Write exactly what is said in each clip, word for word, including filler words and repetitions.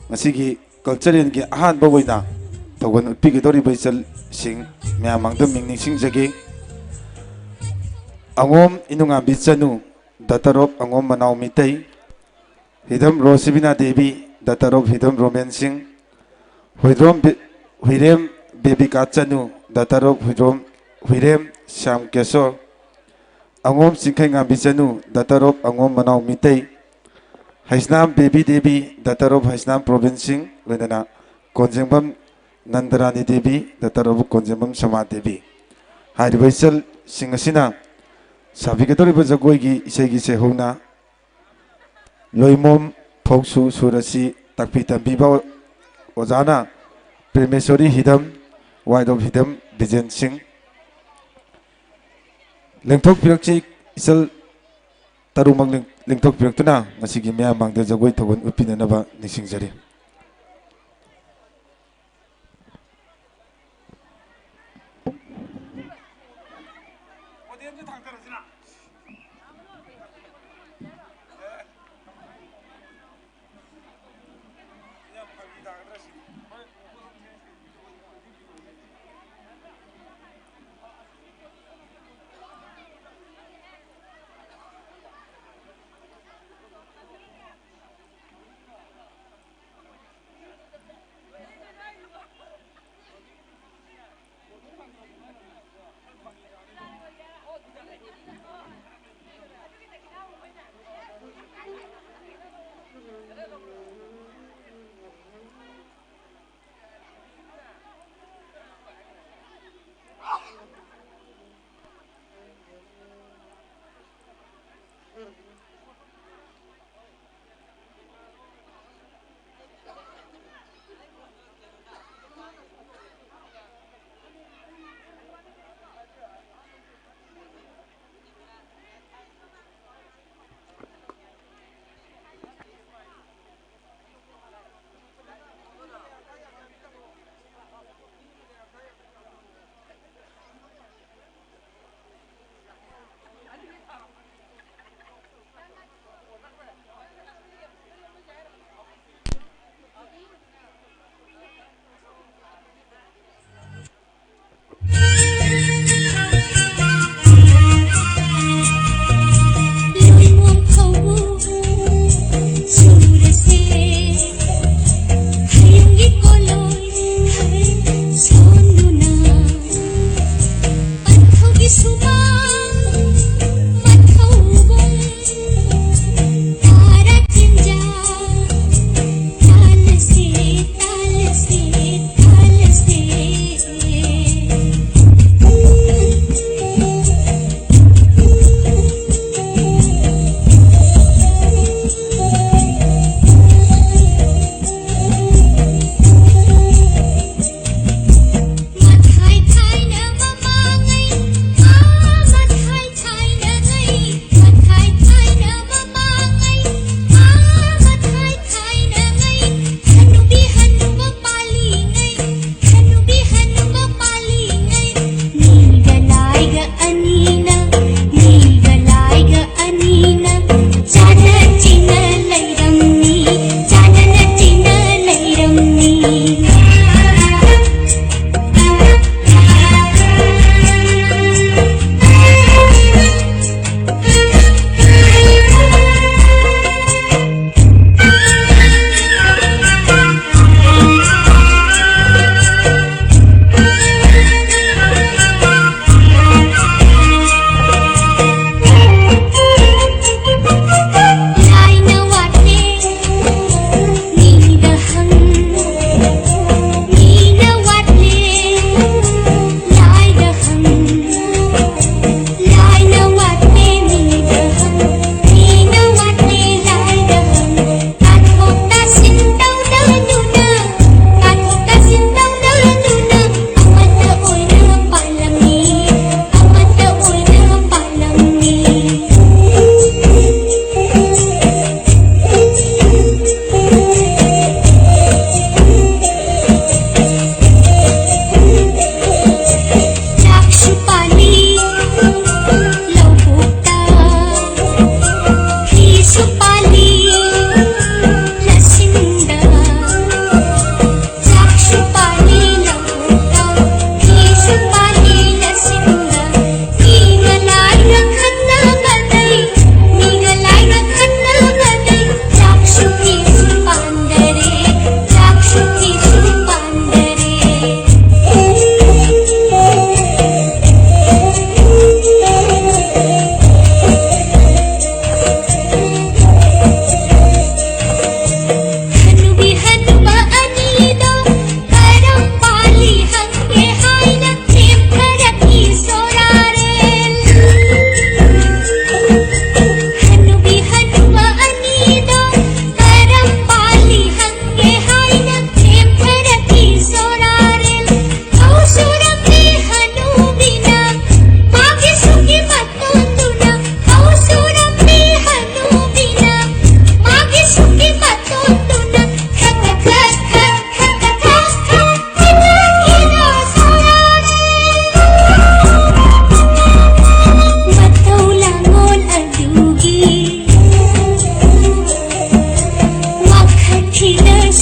ꯉꯁꯤꯒꯤ ꯀꯜꯆꯔꯦꯜꯒꯤ ꯑꯍꯥꯟꯕ ꯑꯣꯏꯅ ꯊꯧꯒꯜ ꯎꯠꯄꯤꯒꯗꯧꯔꯤꯕ ꯏꯆꯜꯁꯤꯡ ꯃꯌꯥꯝ ꯃꯥꯡꯗ ꯃꯤꯡ ꯅꯤꯡꯁꯤꯡꯖꯒꯦ꯫ ꯑꯉꯣꯝ ꯏꯅꯨꯉꯥꯝꯕꯤ ꯆꯅꯨ, daughter of ꯑꯉꯣꯝ Manao Meitei, Hidam Roshibina Devi, daughter of Hidam Romen Singh, Huidrom Bi-, Huirem Babika Chanu, daughter of Huidrom, Huirem Shyam Kesor, ꯑꯉꯣꯝ ꯆꯤꯡꯈꯩꯉꯥꯝꯕꯤ ꯆꯅꯨ, daughter of ꯑꯉꯣꯝ ꯃꯅꯥꯎ ꯃꯤꯇꯩ, ꯍꯩꯁꯅꯥꯝ ꯕꯦꯕꯤ ꯗꯦꯕꯤ, daughter of ꯍꯩꯁꯅꯥꯝ ꯄ꯭ꯔꯣꯕꯤꯟ ꯁꯤꯡ, ꯂꯣꯏꯅꯅ ꯀꯣꯟꯖꯦꯡꯕꯝ ꯅꯟꯗꯔꯥꯅꯤ ꯗꯦꯕꯤ, daughter of ꯀꯣꯟꯖꯦꯡꯕꯝ ꯁꯃꯥ ꯗꯦꯕꯤ꯫ ꯍꯥꯏꯔꯤꯕ ꯏꯆꯜꯁꯤꯡ ꯑꯁꯤꯅ ꯁꯥꯕꯤꯒꯗꯧꯔꯤꯕ ꯖꯒꯣꯏꯒꯤ ꯏꯁꯩꯒꯤ ꯁꯩꯍꯧꯅ ꯂꯣꯏꯃꯣꯝ ꯐꯧꯁꯨ ꯁꯨꯔ ꯑꯁꯤ ꯇꯥꯛꯄꯤ ꯇꯝꯕꯤꯕ ꯑꯣꯖꯥꯅ ꯄ꯭ꯔꯦꯃꯦꯁꯣꯔꯤ ꯍꯤꯗꯝ, wife of ꯍꯤꯗꯝ ꯕꯤꯖꯦꯟ ꯁꯤꯡ꯫ ꯂꯦꯡꯊꯣꯛꯄꯤꯔꯛꯁꯤ, ꯏꯆꯜ ꯇꯔꯨꯛꯃꯛ ꯂꯦꯡ-, ꯂꯦꯡꯊꯣꯛꯄꯤꯔꯛꯇꯨꯅ ꯉꯁꯤꯒꯤ ꯃꯤꯌꯥꯝ ꯃꯥꯡꯗ ꯖꯒꯣꯏ ꯊꯧꯒꯜ ꯎꯠꯄꯤꯅꯅꯕ ꯅꯤꯡꯁꯤꯡꯖꯔꯤ꯫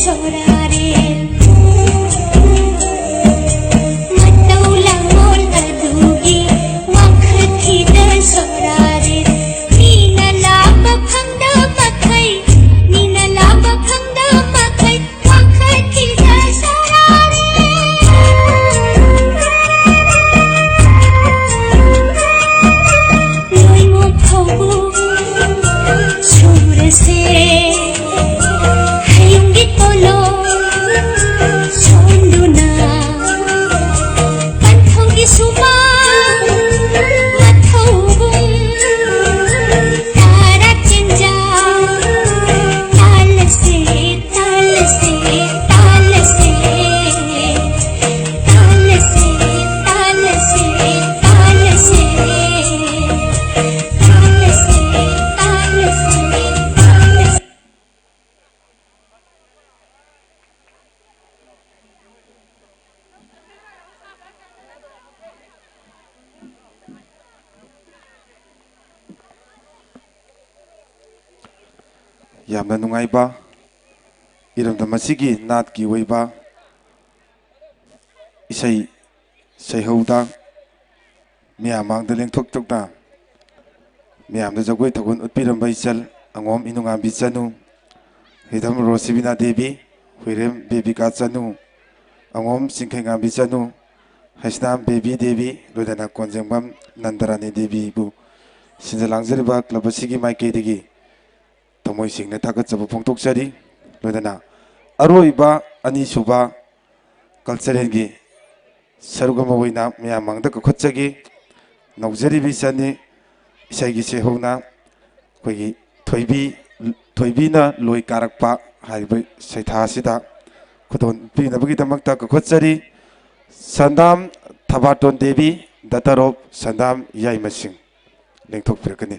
ꯁꯣꯔꯥꯔꯦ꯫ ꯃꯇꯧ ꯂꯥꯡꯂꯣꯟ ꯑꯗꯨꯒꯤ ꯋꯥꯡꯈꯠꯈꯤꯗ ꯁꯣꯔꯥꯔꯦ꯫ ꯃꯤꯅ ꯂꯥꯝꯕ ꯐꯪꯗ ꯃꯈꯩ, ꯃꯤꯅ ꯂꯥꯝꯕ ꯐꯪꯗ ꯃꯈꯩ ꯋꯥꯡꯈꯠꯈꯤꯗ ꯁꯣꯔꯥꯔꯦ꯫ ꯂꯣꯏꯃꯛ ꯐꯥꯎꯕ ꯁꯨꯔꯁꯦ꯫ ꯍꯌꯨꯝꯒꯤ ꯄꯣꯂꯣ ꯁꯣꯟꯗꯨꯅ ꯄꯟꯊꯧꯒꯤ ꯁꯨꯃꯥꯡ ꯃꯊꯧꯒꯨꯝ ꯇꯥꯔꯥ ꯆꯦꯟꯖꯥ ꯇꯥꯜꯂꯁꯦ, ꯇꯥꯜꯂꯁꯦ, ꯇꯥꯜꯂꯁꯦ꯫ ꯇꯥꯜꯂꯁꯦ, ꯇꯥꯜꯂꯁꯦ, ꯇꯥꯜꯂꯁꯦ꯫ ꯇꯥꯜꯂꯁꯦ, ꯇꯥꯜꯂꯁꯦ, ꯇꯥꯜꯂꯁꯦ꯫ ꯌꯥꯝꯅ ꯅꯨꯡꯉꯥꯏꯕ ꯏꯔꯝꯗꯝ ꯑꯁꯤꯒꯤ ꯅꯥꯠꯀꯤ ꯑꯣꯏꯕ ꯏꯁꯩ ꯁꯩꯍꯧꯗ ꯃꯤꯌꯥꯝ ꯃꯥꯡꯗ ꯂꯦꯡꯊꯣꯛꯇꯨꯅ ꯃꯤꯌꯥꯝꯗ ꯖꯒꯣꯏ ꯊꯧꯒꯜ ꯎꯠꯄꯤꯔꯝꯕ ꯏꯆꯜ ꯑꯉꯣꯝ ꯏꯅꯨꯉꯥꯝꯕꯤ ꯆꯅꯨ, ꯍꯤꯗꯝ ꯔꯣꯁꯤꯕꯤꯅꯥ ꯗꯦꯕꯤ, ꯍꯨꯏꯔꯦꯝ ꯕꯦꯕꯤꯀꯥ ꯆꯅꯨ, ꯑꯉꯣꯝ ꯆꯤꯡꯈꯩꯉꯥꯝꯕꯤ ꯆꯅꯨ, ꯍꯩꯁꯅꯥꯝ ꯕꯦꯕꯤ ꯗꯦꯕꯤ, ꯂꯣꯏꯅꯅ ꯀꯣꯟꯖꯦꯡꯕꯝ ꯅꯟꯗꯔꯥꯅꯤ ꯗꯦꯕꯤꯕꯨ ꯁꯤꯟꯖ ꯂꯥꯡꯖꯔꯤꯕ ꯀ꯭ꯂꯕ ꯑꯁꯤꯒꯤ ꯃꯥꯏꯀꯩꯗꯒꯤ ꯊꯃꯣꯏ ꯁꯦꯡꯅ ꯊꯥꯒꯠꯆꯕ ꯐꯣꯡꯗꯣꯛꯆꯔꯤ꯫ ꯂꯣꯏꯅꯅ ꯑꯔꯣꯏꯕ ꯑꯅꯤꯁꯨꯕ ꯀꯜꯆꯔꯦꯜꯒꯤ ꯁꯔꯨꯛ ꯑꯃ ꯑꯣꯏꯅ ꯃꯌꯥꯝ ꯃꯥꯡꯗ ꯀꯧꯈꯠꯆꯒꯦ꯫ ꯅꯧꯖꯔꯤꯕ ꯏꯆꯟꯅꯤ ꯏꯁꯩꯒꯤ ꯁꯩꯍꯧꯅ ꯑꯩꯈꯣꯏꯒꯤ ꯊꯣꯏꯕꯤ, ꯊꯣꯏꯕꯤꯅ ꯂꯣꯏ ꯀꯥꯔꯛꯄ ꯍꯥꯏꯔꯤꯕ ꯁꯩꯊꯥ ꯑꯁꯤꯗ ꯈꯨꯗꯣꯜ ꯄꯤꯅꯕꯒꯤꯗꯃꯛꯇ ꯀꯧꯈꯠꯆꯔꯤ꯫ ꯁꯟꯗꯥꯝ ꯊꯕꯥꯇꯣꯟ Devi, daughter of ꯁꯟꯗꯥꯝ ꯌꯥꯏꯃꯁꯤꯡ ꯂꯦꯡꯊꯣꯛꯄꯤꯔꯛꯀꯅꯤ꯫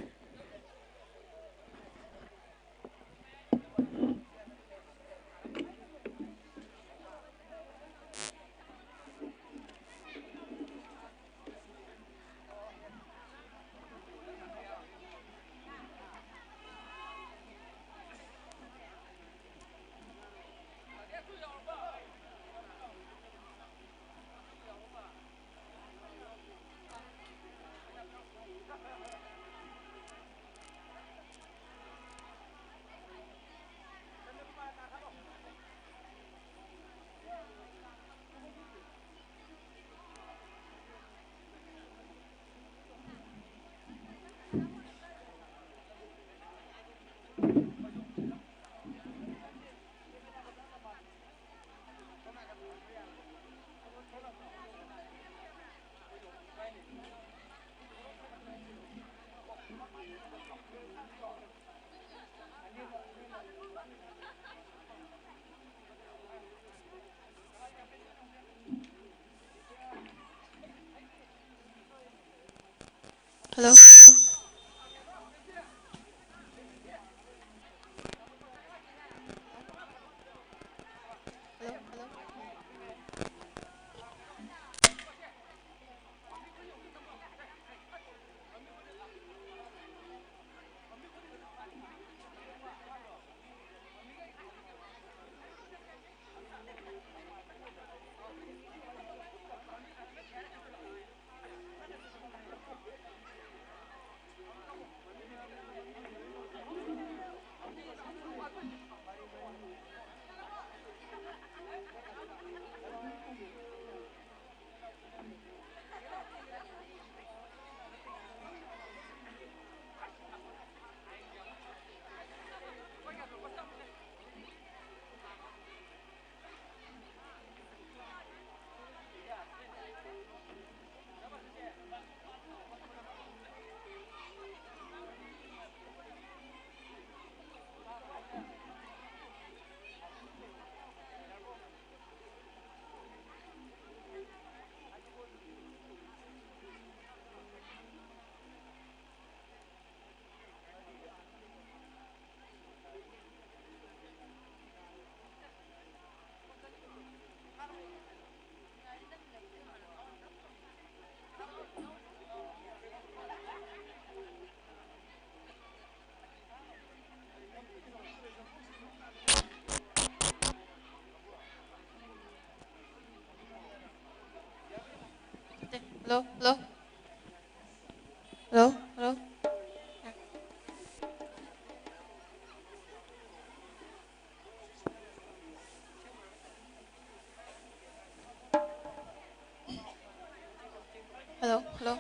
Hello? Hello? Hello? Hello, hello. Hello, hello. Hello, hello.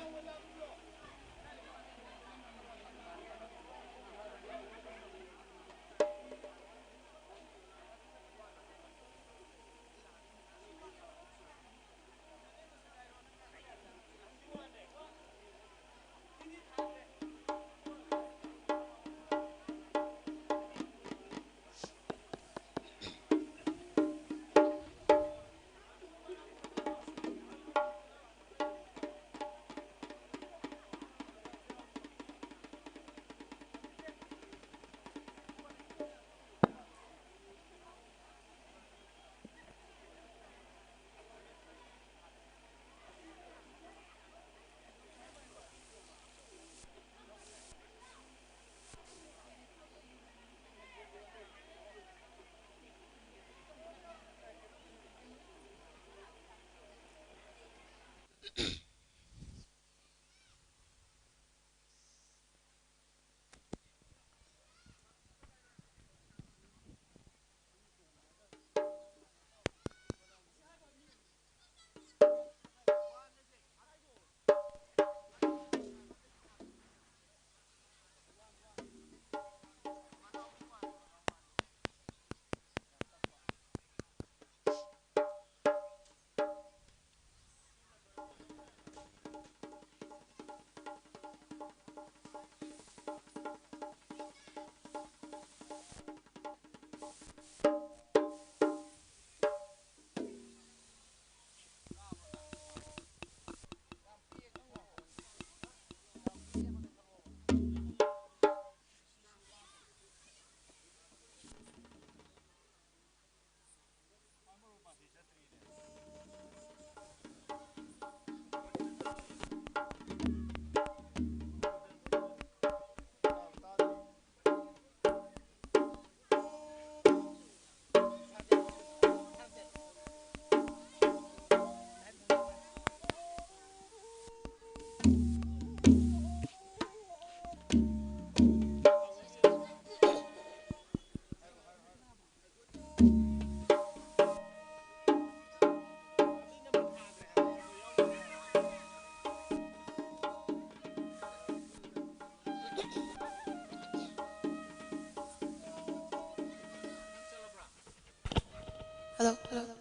Hello, hello.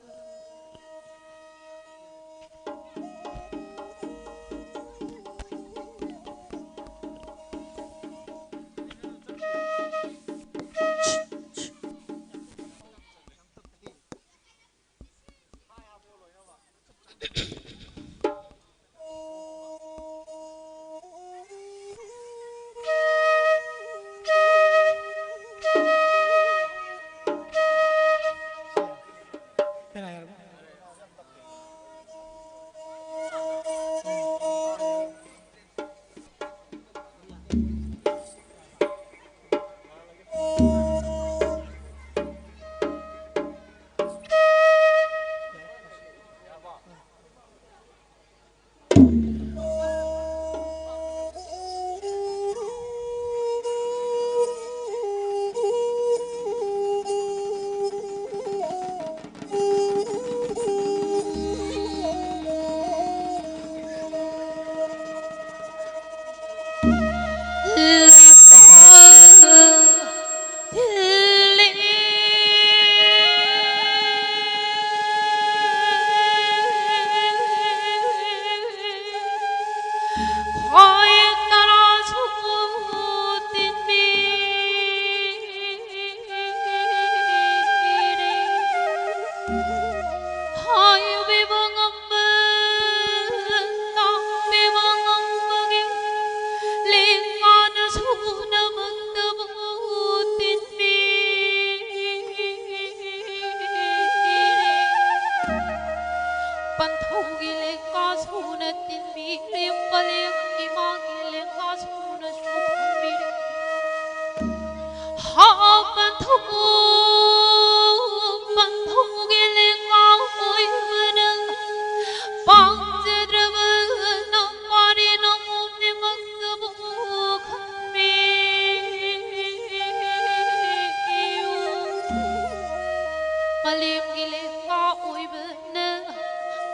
ꯃꯥꯂꯦꯝꯒꯤ ꯂꯦꯡꯒꯥ ꯑꯣꯏꯕꯅ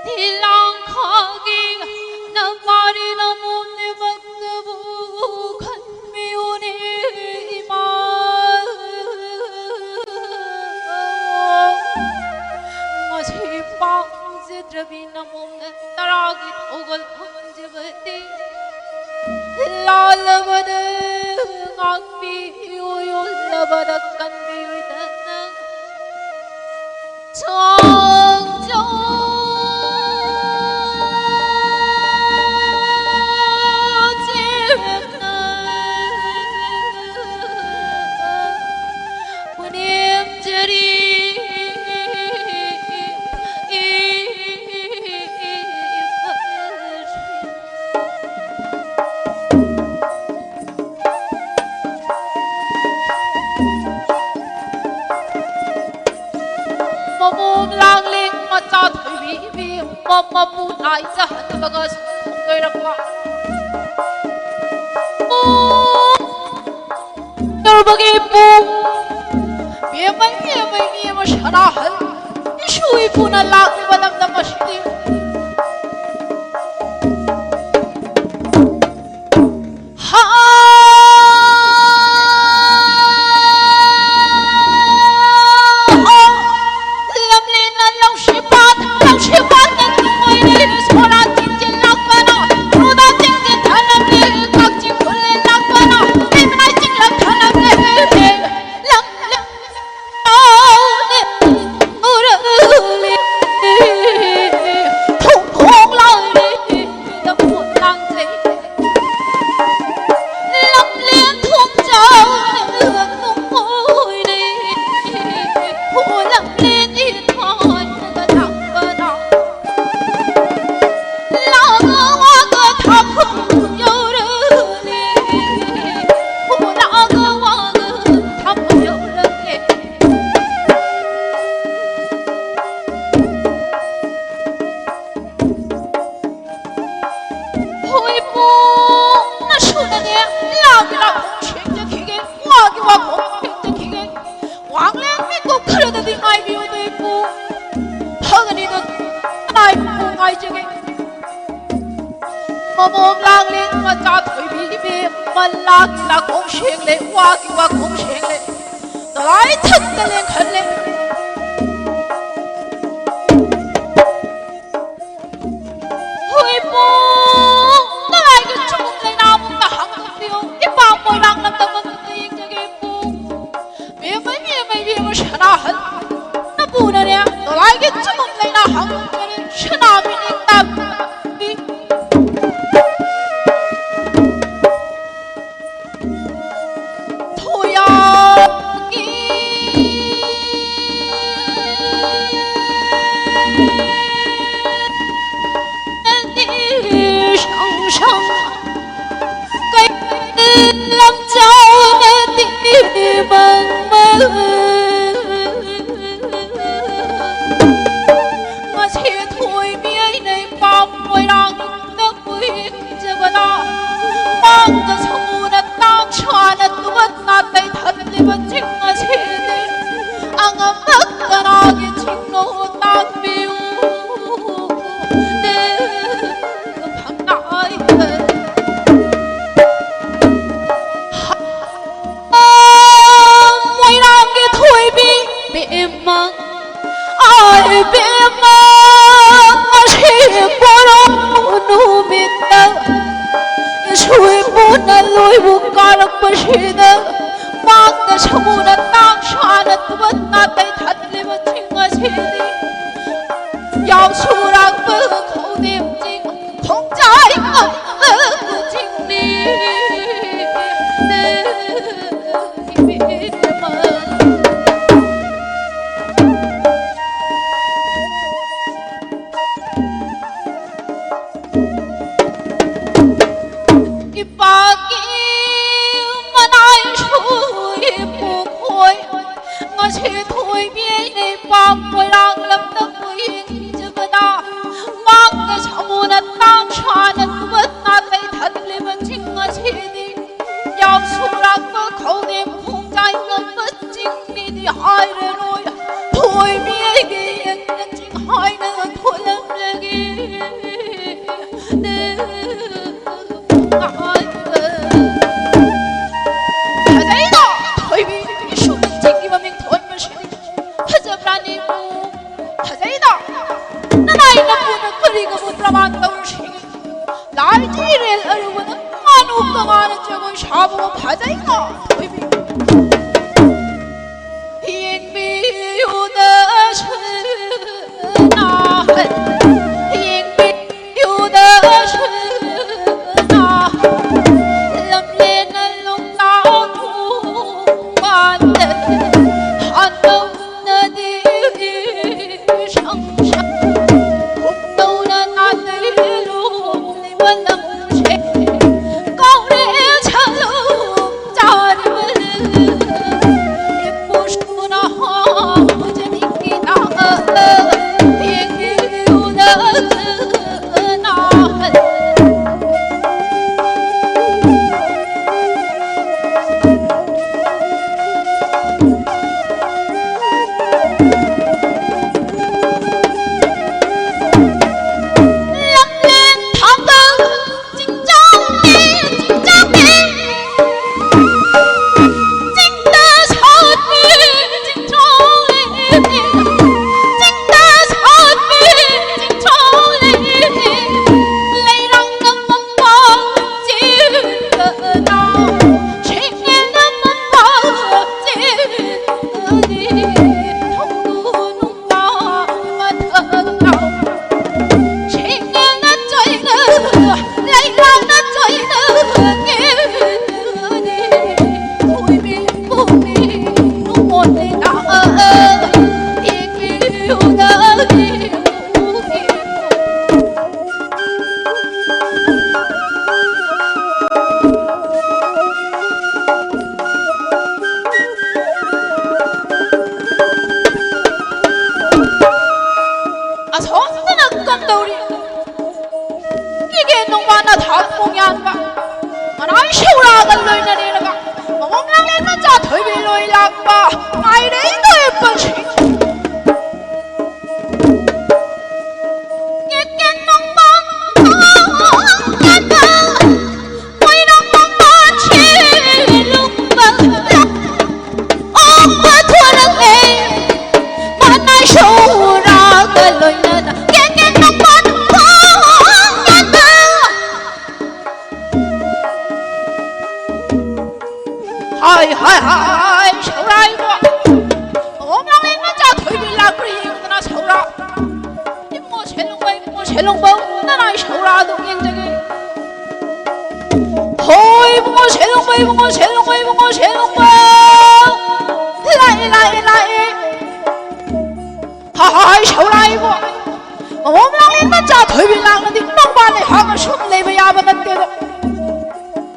ꯊꯤꯂꯥꯡꯈꯥꯒꯤ ꯅꯝꯃꯥꯔꯤ ꯅꯃꯣꯝꯅꯦꯕꯛꯇꯕꯨ ꯈꯟꯕꯤꯌꯨꯅꯦ ꯏꯃꯥ꯫ ꯉꯁꯤ ꯄꯥꯝꯖꯗ꯭ꯔꯕꯤ ꯅꯃꯣꯝꯅ ꯇꯔꯥꯒꯤ ꯊꯧꯒꯜ ꯐꯝꯖꯕꯗꯤ ꯂꯥꯜꯂꯕꯗ ꯉꯥꯛꯄꯤꯌꯨ, ꯌꯣꯜꯂꯕꯗ ꯀꯟꯕꯤꯌꯨꯗꯅ꯫ ꯆꯥꯡ ꯆꯥ ꯆꯦꯔꯛꯅ ꯄꯨꯅꯦꯝꯖꯔꯤ꯫ ꯃꯃꯣꯝ ꯂꯥꯡꯂꯦ ꯃꯆꯥ ꯊꯣꯏꯕꯤ ꯏꯕꯦꯝꯃ ꯃꯄꯨ ꯅꯥꯏꯖꯍꯟꯕꯒ ꯁꯨꯝ ꯂꯣꯏꯔꯛꯄ꯫ ꯇꯧꯔꯕꯒꯦ ꯏꯄꯨ? ꯕꯦꯝꯃ, ꯕꯦꯝꯃ, ꯕꯦꯝꯃ ꯁꯅꯥꯍꯜ, ꯏꯁꯨ ꯏꯄꯨꯅ ꯂꯥꯛꯂꯤꯕ ꯂꯝꯗꯝ ꯑꯁꯤꯗꯤ꯫ ꯍꯥ! ꯂꯝꯂꯦꯟꯅ ꯂꯧꯁꯤꯄꯥꯠ, ꯂꯧꯁꯤꯄꯥꯠꯅ ꯅꯤꯡꯉꯣꯏꯅ ꯁꯣꯔꯥ ꯆꯤꯡꯁꯤꯜꯂꯛꯄꯅ, ꯁꯣꯔꯥ ꯆꯤꯡꯁꯤꯟ ꯊꯅꯝꯂꯦ ꯀꯛꯆꯤꯡ ꯈꯨꯜꯂꯦ ꯂꯥꯛꯄꯅ, ꯏꯃꯥꯏ ꯆꯤꯡꯂꯛ ꯊꯅꯝꯂꯦ ꯂꯝꯂꯦꯟ ꯎꯔꯂꯦ꯫ ꯃꯃꯣꯝ ꯂꯥꯡꯂꯦ ꯃꯆꯥ ꯊꯣꯏꯕꯤ ꯏꯕꯦꯝꯃ, ꯂꯥꯒꯤ ꯂꯥꯈꯣꯡ ꯁꯦꯡꯂꯦ, ꯋꯥꯒꯤ ꯋꯥꯈꯣꯡ ꯁꯦꯡꯂꯦ, ꯇꯣꯂꯥꯏ ꯊꯛꯇ ꯂꯦꯡꯈꯠꯂꯦ꯫ ꯍꯣꯏ ꯄꯨꯡ ꯇꯔꯥꯒꯤ ꯆꯨꯝ ꯂꯩꯅꯥꯃꯨꯛꯇ ꯍꯥꯡꯗꯣꯛꯄꯤꯌꯨ꯫ ꯏꯄꯥ ꯃꯣꯏꯔꯥꯡ ꯂꯝꯗꯝ ꯑꯗꯨꯗ ꯌꯦꯡꯖꯒꯦ ꯄꯨꯡ꯫ ꯕꯦꯝꯃ, ꯕꯦꯝꯃ, ꯕꯦꯝꯃ ꯁꯅꯥꯍꯜ꯫ ꯅꯄꯨꯅꯅꯦ ꯇꯣꯂꯥꯏꯒꯤ ꯆꯨꯝ ꯂꯩꯅꯥ ꯍꯥꯡꯗꯣꯛꯄꯤꯔꯦ꯫ ꯁꯅꯥꯕꯤ ꯅꯤꯡꯇꯝꯕꯤ꯫ ꯊꯣꯌꯥꯒꯤ ꯁꯪ ꯁꯪ ꯀꯩ ꯂꯝꯖꯥꯎꯅꯗꯤ ꯃꯪ ꯃꯪ꯫ ꯉꯁꯤ ꯊꯣꯏꯕꯤ ꯑꯩꯅ ꯏꯄꯥꯝ ꯃꯣꯏꯔꯥꯡꯗ ꯀꯨꯏ ꯖꯒꯗ ꯃꯥꯡꯗ ꯁꯃꯨꯅ ꯇꯥꯡ ꯁꯥꯅ ꯇꯨꯕꯠꯅ ꯇꯩꯊꯠꯂꯤꯕ ꯆꯤꯡ ꯑꯁꯤꯗꯤ ꯑꯉꯝꯕ ꯀꯅꯥꯒꯤ ꯆꯤꯡꯅꯣ ꯇꯥꯛꯄꯤꯌꯨ꯫ ꯈꯝꯅꯥꯏ ꯃꯣꯏꯔꯥꯡꯒꯤ ꯊꯣꯏꯕꯤ ꯕꯦꯝꯃ꯫ ꯑꯥꯏ ꯕꯦꯝꯃ, ꯉꯁꯤ ꯄꯣꯔꯣ ꯅꯨꯃꯤꯠꯇ ꯏꯁꯣꯏꯕꯨꯅ ꯂꯣꯏꯕꯨ ꯀꯥꯔꯛꯄꯁꯤꯗ ꯃꯥꯡꯗ ꯁꯃꯨꯅ ꯇꯥꯡ ꯁꯥꯅ ꯇꯨꯕꯠ ꯅꯥꯇꯩ ꯊꯠꯂꯤꯕ ꯆꯤꯡ ꯑꯁꯤꯗꯤ ꯌꯥꯎꯁꯨꯔꯛꯄ ꯈꯧꯗꯦꯝ ꯆꯤꯡ ꯈꯣꯡꯖꯥꯏ ꯉꯝꯕ ꯆꯤꯡꯅꯤ꯫ ꯏꯄꯥꯒꯤ ꯃꯅꯥꯏ ꯁꯨꯏ ꯄꯨꯈꯣꯏ ꯉꯁꯤ ꯊꯣꯏꯕꯤ ꯑꯩꯅ ꯏꯄꯥ ꯃꯣꯏꯔꯥꯡ ꯂꯝꯗ ꯀꯨꯏ ꯆꯤꯡꯖꯕꯗ ꯃꯥꯡꯗ ꯁꯃꯨꯅ ꯇꯥꯡ ꯁꯥꯅ ꯇꯨꯕꯠ ꯅꯥꯇꯩ ꯊꯠꯂꯤꯕ ꯆꯤꯡ ꯑꯁꯤꯗꯤ ꯌꯥꯎꯁꯨꯔꯛꯄ ꯈꯧꯗꯦꯝ ꯈꯣꯡꯖꯥꯏ ꯉꯝꯕ ꯆꯤꯡꯅꯤꯗꯤ ꯍꯥꯏꯔꯔꯣꯏ꯫ ꯊꯣꯏꯕꯤ ꯑꯩꯒꯤ ꯌꯦꯡꯅ ꯆꯤꯡ ꯍꯥꯏꯅ ꯊꯣꯜꯂꯝꯂꯒꯦ꯫ ꯐꯖꯩꯗ꯫ ꯅꯅꯥꯏ ꯅꯄꯨꯅ ꯀꯔꯤꯒꯨꯝꯕ ꯄ꯭ꯔꯃꯥꯟ ꯇꯧꯔꯁꯤ꯫ ꯂꯥꯏ ꯏꯔꯦꯜ ꯑꯔꯨꯕꯅ ꯉꯥꯅꯨ ꯀꯉꯥꯅ ꯖꯒꯣꯏ ꯁꯥꯕꯕꯨ ꯐꯖꯩꯗ꯫ ꯌꯦꯡꯕꯤꯌꯨꯗ ꯁꯅꯥꯍꯜ, ꯌꯦꯡꯕꯤꯌꯨꯗ ꯁꯅꯥꯍꯜ, ꯂꯝꯂꯦꯟꯅ ꯂꯣꯛꯇꯥꯛ ꯄꯥꯟꯗ ꯍꯥꯟꯗꯧꯅꯗꯤ ꯁꯪ ꯁꯪ ꯍꯨꯝꯗꯧꯅ ꯅꯥꯇꯩ ꯂꯨꯝꯂꯤꯕ ꯂꯝꯁꯦ ꯀꯧꯔꯦ ꯁꯂꯨ ꯆꯥꯔꯤꯕ ꯏꯄꯨꯁꯨꯅ ꯍꯥꯎꯖꯅꯤꯡꯉꯤꯅ ꯌꯦꯡꯕꯤꯌꯨꯗ ꯅꯥꯍꯜ꯫ ꯑꯁꯣꯝꯗꯅ ꯀꯝꯗꯧꯔꯤ? ꯏꯒꯦ ꯅꯣꯡꯕꯥꯟ ꯑꯊꯥꯞ ꯄꯣꯡꯌꯥꯟꯕ ꯃꯅꯥꯏ ꯁꯧꯔꯥꯒ ꯂꯣꯏꯅꯔꯦꯂꯒ ꯃꯃꯣꯝ ꯂꯥꯡꯂꯦꯟ ꯃꯆꯥ ꯊꯣꯏꯕꯤ ꯂꯣꯏ ꯂꯥꯛꯄ ꯃꯥꯏꯔꯩ ꯅꯣꯏ ꯄꯨꯟꯁꯤ꯫ ꯁꯦꯂꯨꯡꯕꯧ, ꯅꯅꯥꯏ ꯁꯧꯔꯥꯗꯣ ꯌꯦꯡꯖꯒꯦ꯫ ꯍꯣꯏ ꯏꯕꯨꯡꯉꯣ ꯁꯦꯂꯨꯡꯕꯧ, ꯏꯕꯨꯡꯉꯣ ꯁꯦꯂꯨꯡꯕꯧ, ꯏꯕꯨꯡꯉꯣ ꯁꯦꯂꯨꯡꯕꯧ꯫ ꯂꯥꯛꯑꯦ, ꯂꯥꯛꯑꯦ, ꯂꯥꯛꯑꯦ꯫ ꯍꯥ, ꯍꯥ, ꯍꯥꯏ ꯁꯧꯔꯥ ꯏꯕꯣ꯫ ꯃꯃꯣꯝ ꯂꯥꯡꯂꯦꯟ ꯃꯆꯥ ꯊꯣꯏꯕꯤ ꯂꯥꯡꯅꯗꯤ ꯅꯣꯡꯕꯥꯟ ꯂꯩꯍꯥꯛꯅ ꯁꯨꯝ ꯂꯩꯕ ꯌꯥꯕ ꯅꯠꯇꯦꯗꯣ꯫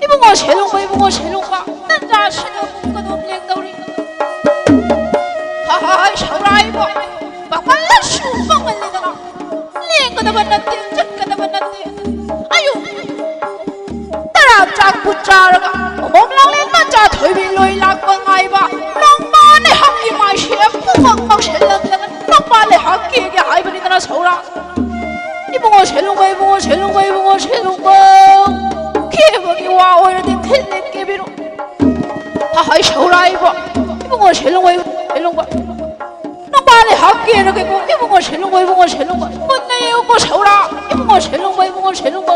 ꯏꯕꯨꯡꯉꯣ ꯁꯦꯂꯨꯡꯕ, ꯏꯕꯨꯡꯉꯣ ꯁꯦꯂꯨꯡꯕ, ꯅꯪ ꯆꯥꯁꯤꯗ ꯄꯨꯡ ꯀꯗꯣꯝ ꯂꯦꯡꯗꯧꯔꯤ? ꯍꯥ, ꯍꯥ, ꯍꯥꯏ ꯁꯧꯔꯥ ꯏꯕꯣ꯫ ꯄꯥꯡꯒꯜ ꯂꯥꯁꯨ ꯄꯥꯡꯒꯜꯂꯤꯗꯅ꯫ ꯂꯦꯡꯒꯗꯕ ꯅꯠꯇꯦ, ꯆꯠꯀꯗꯕ ꯅꯠꯇꯦ꯫ ꯑꯌꯨꯛ ꯇꯔꯥ ꯆꯥꯛꯄꯨ ꯆꯥꯔꯒ, ꯃꯃꯣꯝ ꯂꯥꯡꯂꯦꯟ ꯃꯆꯥ ꯊꯣꯏꯕꯤ ꯂꯣꯏ ꯂꯥꯛꯄ ꯉꯥꯏꯕ꯫ ꯅꯣꯡꯃ ꯂꯩꯍꯥꯛꯀꯤ ꯃꯥꯏꯁꯦ ꯄꯨꯡꯃꯝ ꯃꯝꯁꯤꯜꯂꯛꯂꯒ, ꯅꯣꯡꯃ ꯂꯩꯍꯥꯛ ꯀꯦꯒꯦ ꯍꯥꯏꯕꯅꯤꯗꯅ ꯁꯧꯔꯥ꯫ ꯏꯕꯨꯡꯉꯣ ꯁꯦꯂꯨꯡꯕ, ꯏꯕꯨꯡꯉꯣ ꯁꯦꯂꯨꯡꯕ, ꯏꯕꯨꯡꯉꯣ ꯁꯦꯂꯨꯡꯕ꯫ ꯀꯦꯕꯒꯤ ꯋꯥ ꯑꯣꯏꯔꯗꯤ ꯊꯤꯜꯂꯦ ꯀꯦꯕꯤꯔꯣ꯫ ꯍꯥ, ꯍꯥꯏ ꯁꯧꯔꯥ ꯏꯕꯣ꯫ ꯏꯕꯨꯡꯉꯣ ꯁꯦꯂꯨꯡꯕ, ꯏꯕꯨꯡꯉꯣ ꯁꯦꯂꯨꯡꯕ꯫ ꯅꯨꯄꯥꯅꯦ ꯍꯥꯞꯀꯦꯔꯒꯦꯀꯣ, ꯏꯕꯨꯡꯉꯣ ꯁꯦꯂꯨꯡꯕ, ꯏꯕꯨꯡꯉꯣ ꯁꯦꯂꯨꯡꯕ꯫ ꯃꯨꯟꯅ ꯌꯦꯡꯉꯨꯀꯣ ꯁꯧꯔꯥ, ꯏꯕꯨꯡꯉꯣ ꯁꯦꯂꯨꯡꯕ, ꯏꯕꯨꯡꯉꯣ ꯁꯦꯂꯨꯡꯕ꯫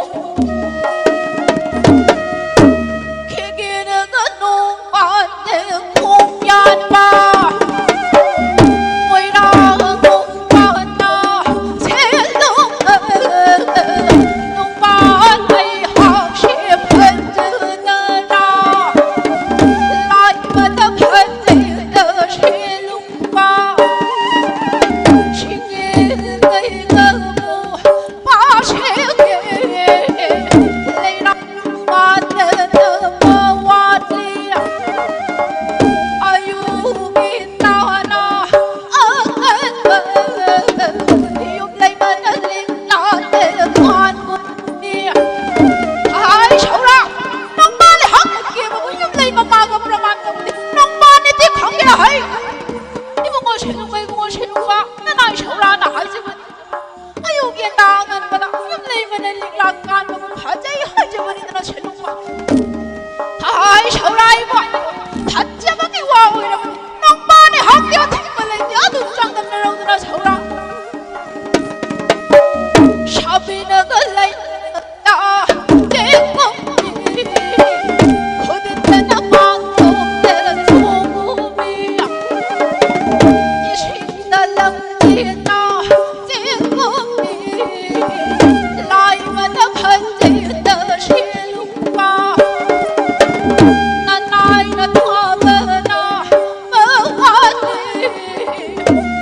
ꯈꯦꯒꯦꯔꯒ ꯅꯣꯡꯄꯥꯟꯗ ꯈꯣꯡ ꯌꯥꯟꯕ꯫ ꯃꯣꯏꯔꯥꯡ ꯅꯣꯡꯄꯥꯟꯗ ꯁꯦꯂꯨꯡ, ꯅꯣꯡꯄꯥꯟ ꯂꯩꯍꯥꯛꯁꯦ ꯐꯖꯅꯔꯥ꯫ ꯂꯥꯏꯕꯗ ꯐꯖꯩꯗ ꯁꯦꯂꯨꯡ꯫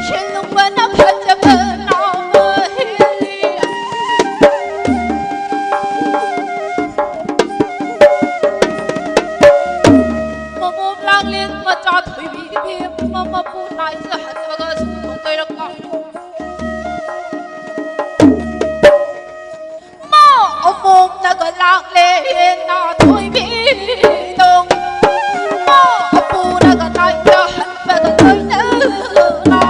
ꯁꯤꯜꯂꯨꯝꯕꯅ ꯐꯖꯕ ꯅꯥꯎꯕ ꯍꯦꯜꯂꯤ꯫ ꯃꯃꯣꯝ ꯂꯥꯡꯂꯦꯟ ꯃꯆꯥ ꯊꯣꯏꯕꯤ ꯏꯕꯦꯝꯃ ꯃꯄꯨ ꯅꯥꯏꯖꯍꯟꯕꯒ ꯁꯨꯝ ꯇꯣꯏꯔꯛꯄ꯫ ꯃꯥ ꯑꯃꯣꯝꯅꯒ ꯂꯥꯛꯂꯦ ꯅꯥꯊꯣꯏꯕꯤꯗꯣ꯫ ꯃꯥ ꯑꯄꯨꯅꯒ ꯅꯥꯏꯖꯍꯟꯕꯒ ꯂꯣꯏꯅꯅ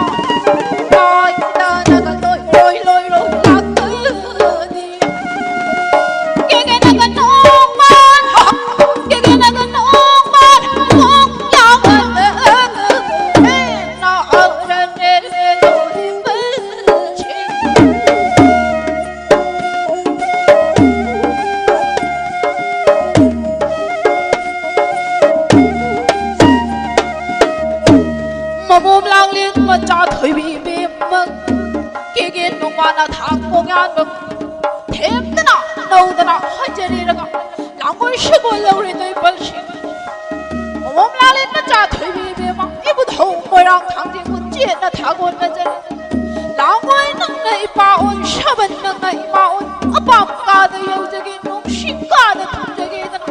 ꯅꯥꯏꯗꯅꯒ ꯂꯣꯏ ꯂꯣꯏ ꯂꯣꯏ ꯂꯣꯏ ꯂꯥꯛꯀꯅꯤ꯫ ꯀꯦꯒꯦꯅꯒ ꯅꯣꯡꯃ, ꯀꯦꯒꯦꯅꯒ ꯅꯣꯡꯃ ꯀꯣꯛ ꯌꯥꯎꯍꯜꯂꯒ ꯍꯦꯟꯅ ꯍꯧꯔꯅꯦ ꯂꯣꯏꯕꯁꯦ꯫ ꯃꯃꯣꯝ ꯂꯥꯡꯂꯦꯟ ꯃꯆꯥ ꯊꯣꯏꯕꯤ ꯏꯕꯦꯝꯃ, ꯀꯦꯒꯦꯟ ꯅꯣꯡꯃꯅ ꯊꯥꯡ ꯈꯣꯡ ꯌꯥꯟꯕ ꯊꯦꯝꯗꯅ ꯅꯧꯗꯅ ꯍꯟꯖꯔꯦꯔꯒ ꯂꯥꯡꯒꯣꯏ ꯁꯒꯣꯜ ꯂꯧꯔꯦ ꯅꯣꯏꯕꯜꯁꯤꯡ꯫ ꯃꯃꯣꯝ ꯂꯥꯡꯂꯦꯟ ꯃꯆꯥ ꯊꯣꯏꯕꯤ ꯏꯕꯦꯝꯃ, ꯏꯕꯨꯙꯧ ꯃꯣꯏꯔꯥꯡ ꯊꯥꯡꯖꯤꯡꯕꯨ ꯆꯦꯠꯅ ꯊꯥꯒꯣꯟꯅꯖꯔꯤ꯫ ꯂꯥꯡꯒꯣꯏ ꯅꯪꯅ ꯏꯄꯥ ꯑꯣꯏ, ꯁꯕꯟ ꯅꯪꯅ ꯏꯃꯥ ꯑꯣꯏ, ꯑꯄꯥꯝ ꯀꯥꯗ ꯌꯧꯖꯒꯦ, ꯅꯨꯡꯁꯤ ꯀꯥꯗ ꯊꯨꯡꯖꯒꯦꯗꯅ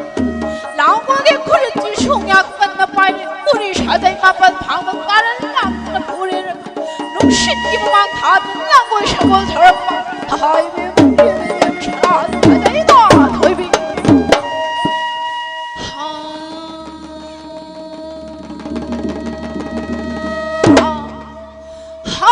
ꯂꯥꯡꯒꯣꯏꯒꯤ ꯈꯨꯔꯨꯠꯁꯤ ꯁꯣꯡꯌꯥ ꯀꯟꯅ ꯄꯥꯏꯔꯦ꯫ ꯎꯔꯤ ꯁꯥꯖꯩ ꯃꯥꯄꯜ ꯐꯥꯡꯕ ꯀꯥꯔꯟ ꯂꯥꯡꯗꯅ ꯄꯨꯔꯦ꯫ ꯅꯨꯡꯁꯤꯠꯀꯤ ꯃꯃꯥꯡ ꯊꯥꯗꯨꯅ ꯂꯥꯡꯒꯣꯏ ꯁꯒꯣꯜ ꯊꯧꯔꯛꯄ꯫ ꯍꯥꯏꯕꯤ ꯁꯅꯥ ꯁꯥꯖꯩꯗꯣ ꯊꯣꯏꯕꯤ꯫ ꯍꯥ꯫ ꯍꯥ꯫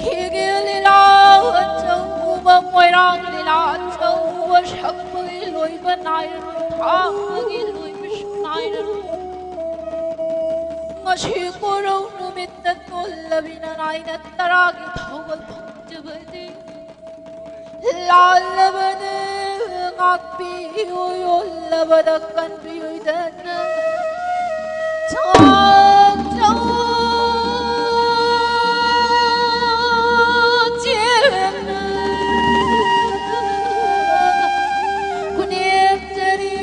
ꯈꯦꯒꯦ ꯂꯤꯂꯥ ꯑꯆꯧꯕ, ꯃꯣꯏꯔꯥꯡ ꯂꯤꯂꯥ ꯑꯆꯧꯕ ꯁꯛꯄꯒꯤ ꯂꯣꯏꯕ ꯅꯥꯏꯔꯔꯣꯏ, ꯊꯥꯡꯕꯒꯤ ꯂꯣꯏꯕꯁꯨ ꯅꯥꯏꯔꯔꯣꯏ꯫ ꯉꯁꯤ ꯀꯣꯔꯧ ꯅꯨꯃꯤꯠꯇ ꯇꯣꯜꯂꯕꯤ ꯅꯅꯥꯏꯅ ꯇꯔꯥꯒꯤ ꯊꯧꯒꯜ ꯐꯪꯖꯕꯗꯤ ꯂꯥꯜꯂꯕꯅ ꯉꯥꯛꯄꯤꯌꯨ, ꯌꯣꯜꯂꯕꯗ ꯀꯟꯕꯤꯌꯨꯗꯅ꯫ ꯆꯥꯛ ꯆꯥꯎ ꯆꯦꯟꯅ ꯈꯨꯅꯦꯝꯖꯔꯤ꯫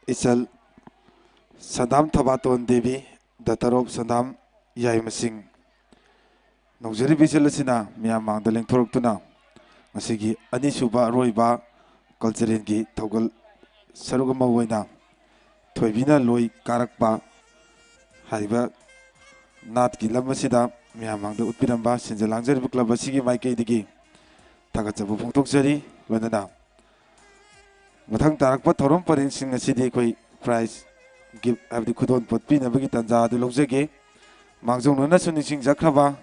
ꯏꯆꯜ ꯁꯟꯗꯥꯝ ꯊꯕꯥꯇꯣꯟ ꯗꯦꯕꯤ, daughter of ꯁꯟꯗꯥꯝ ꯌꯥꯏꯃꯁꯤꯡ꯫ ꯅꯧꯖꯔꯤꯕ ꯏꯆꯜ ꯑꯁꯤꯅ ꯃꯤꯌꯥꯝ ꯃꯥꯡꯗ ꯂꯦꯡꯊꯣꯔꯛꯇꯨꯅ ꯉꯁꯤꯒꯤ ꯑꯅꯤꯁꯨꯕ ꯑꯔꯣꯏꯕ culturalꯒꯤ ꯊꯧꯒꯜ ꯁꯔꯨꯛ ꯑꯃ ꯑꯣꯏꯅ ꯊꯣꯏꯕꯤꯅ ꯂꯣꯏ ꯀꯥꯔꯛꯄ ꯍꯥꯏꯔꯤꯕ ꯅꯥꯠꯀꯤ ꯂꯝ ꯑꯁꯤꯗ ꯃꯤꯌꯥꯝ ꯃꯥꯡꯗ ꯎꯠꯄꯤꯔꯝꯕ ꯁꯤꯟꯖ ꯂꯥꯡꯖꯔꯤꯕ club ꯑꯁꯤꯒꯤ ꯃꯥꯏꯀꯩꯗꯒꯤ ꯊꯥꯒꯠꯆꯕ ꯐꯣꯡꯗꯣꯛꯆꯔꯤ꯫ ꯂꯣꯏꯅꯅ ꯃꯊꯪ ꯇꯥꯔꯛꯄ ꯊꯧꯔꯝ ꯄꯔꯦꯡꯁꯤꯡ ꯑꯁꯤꯗꯤ ꯑꯩꯈꯣꯏ prize gift ꯍꯥꯏꯕꯗꯤ ꯈꯨꯗꯣꯜ ꯄꯣꯠ ꯄꯤꯅꯕꯒꯤ ꯇꯥꯟꯖꯥ ꯑꯗꯨ ꯂꯧꯖꯒꯦ꯫ ꯃꯥꯡꯖꯧꯅꯅꯁꯨ ꯅꯤꯡꯁꯤꯡꯖꯈ꯭ꯔꯕ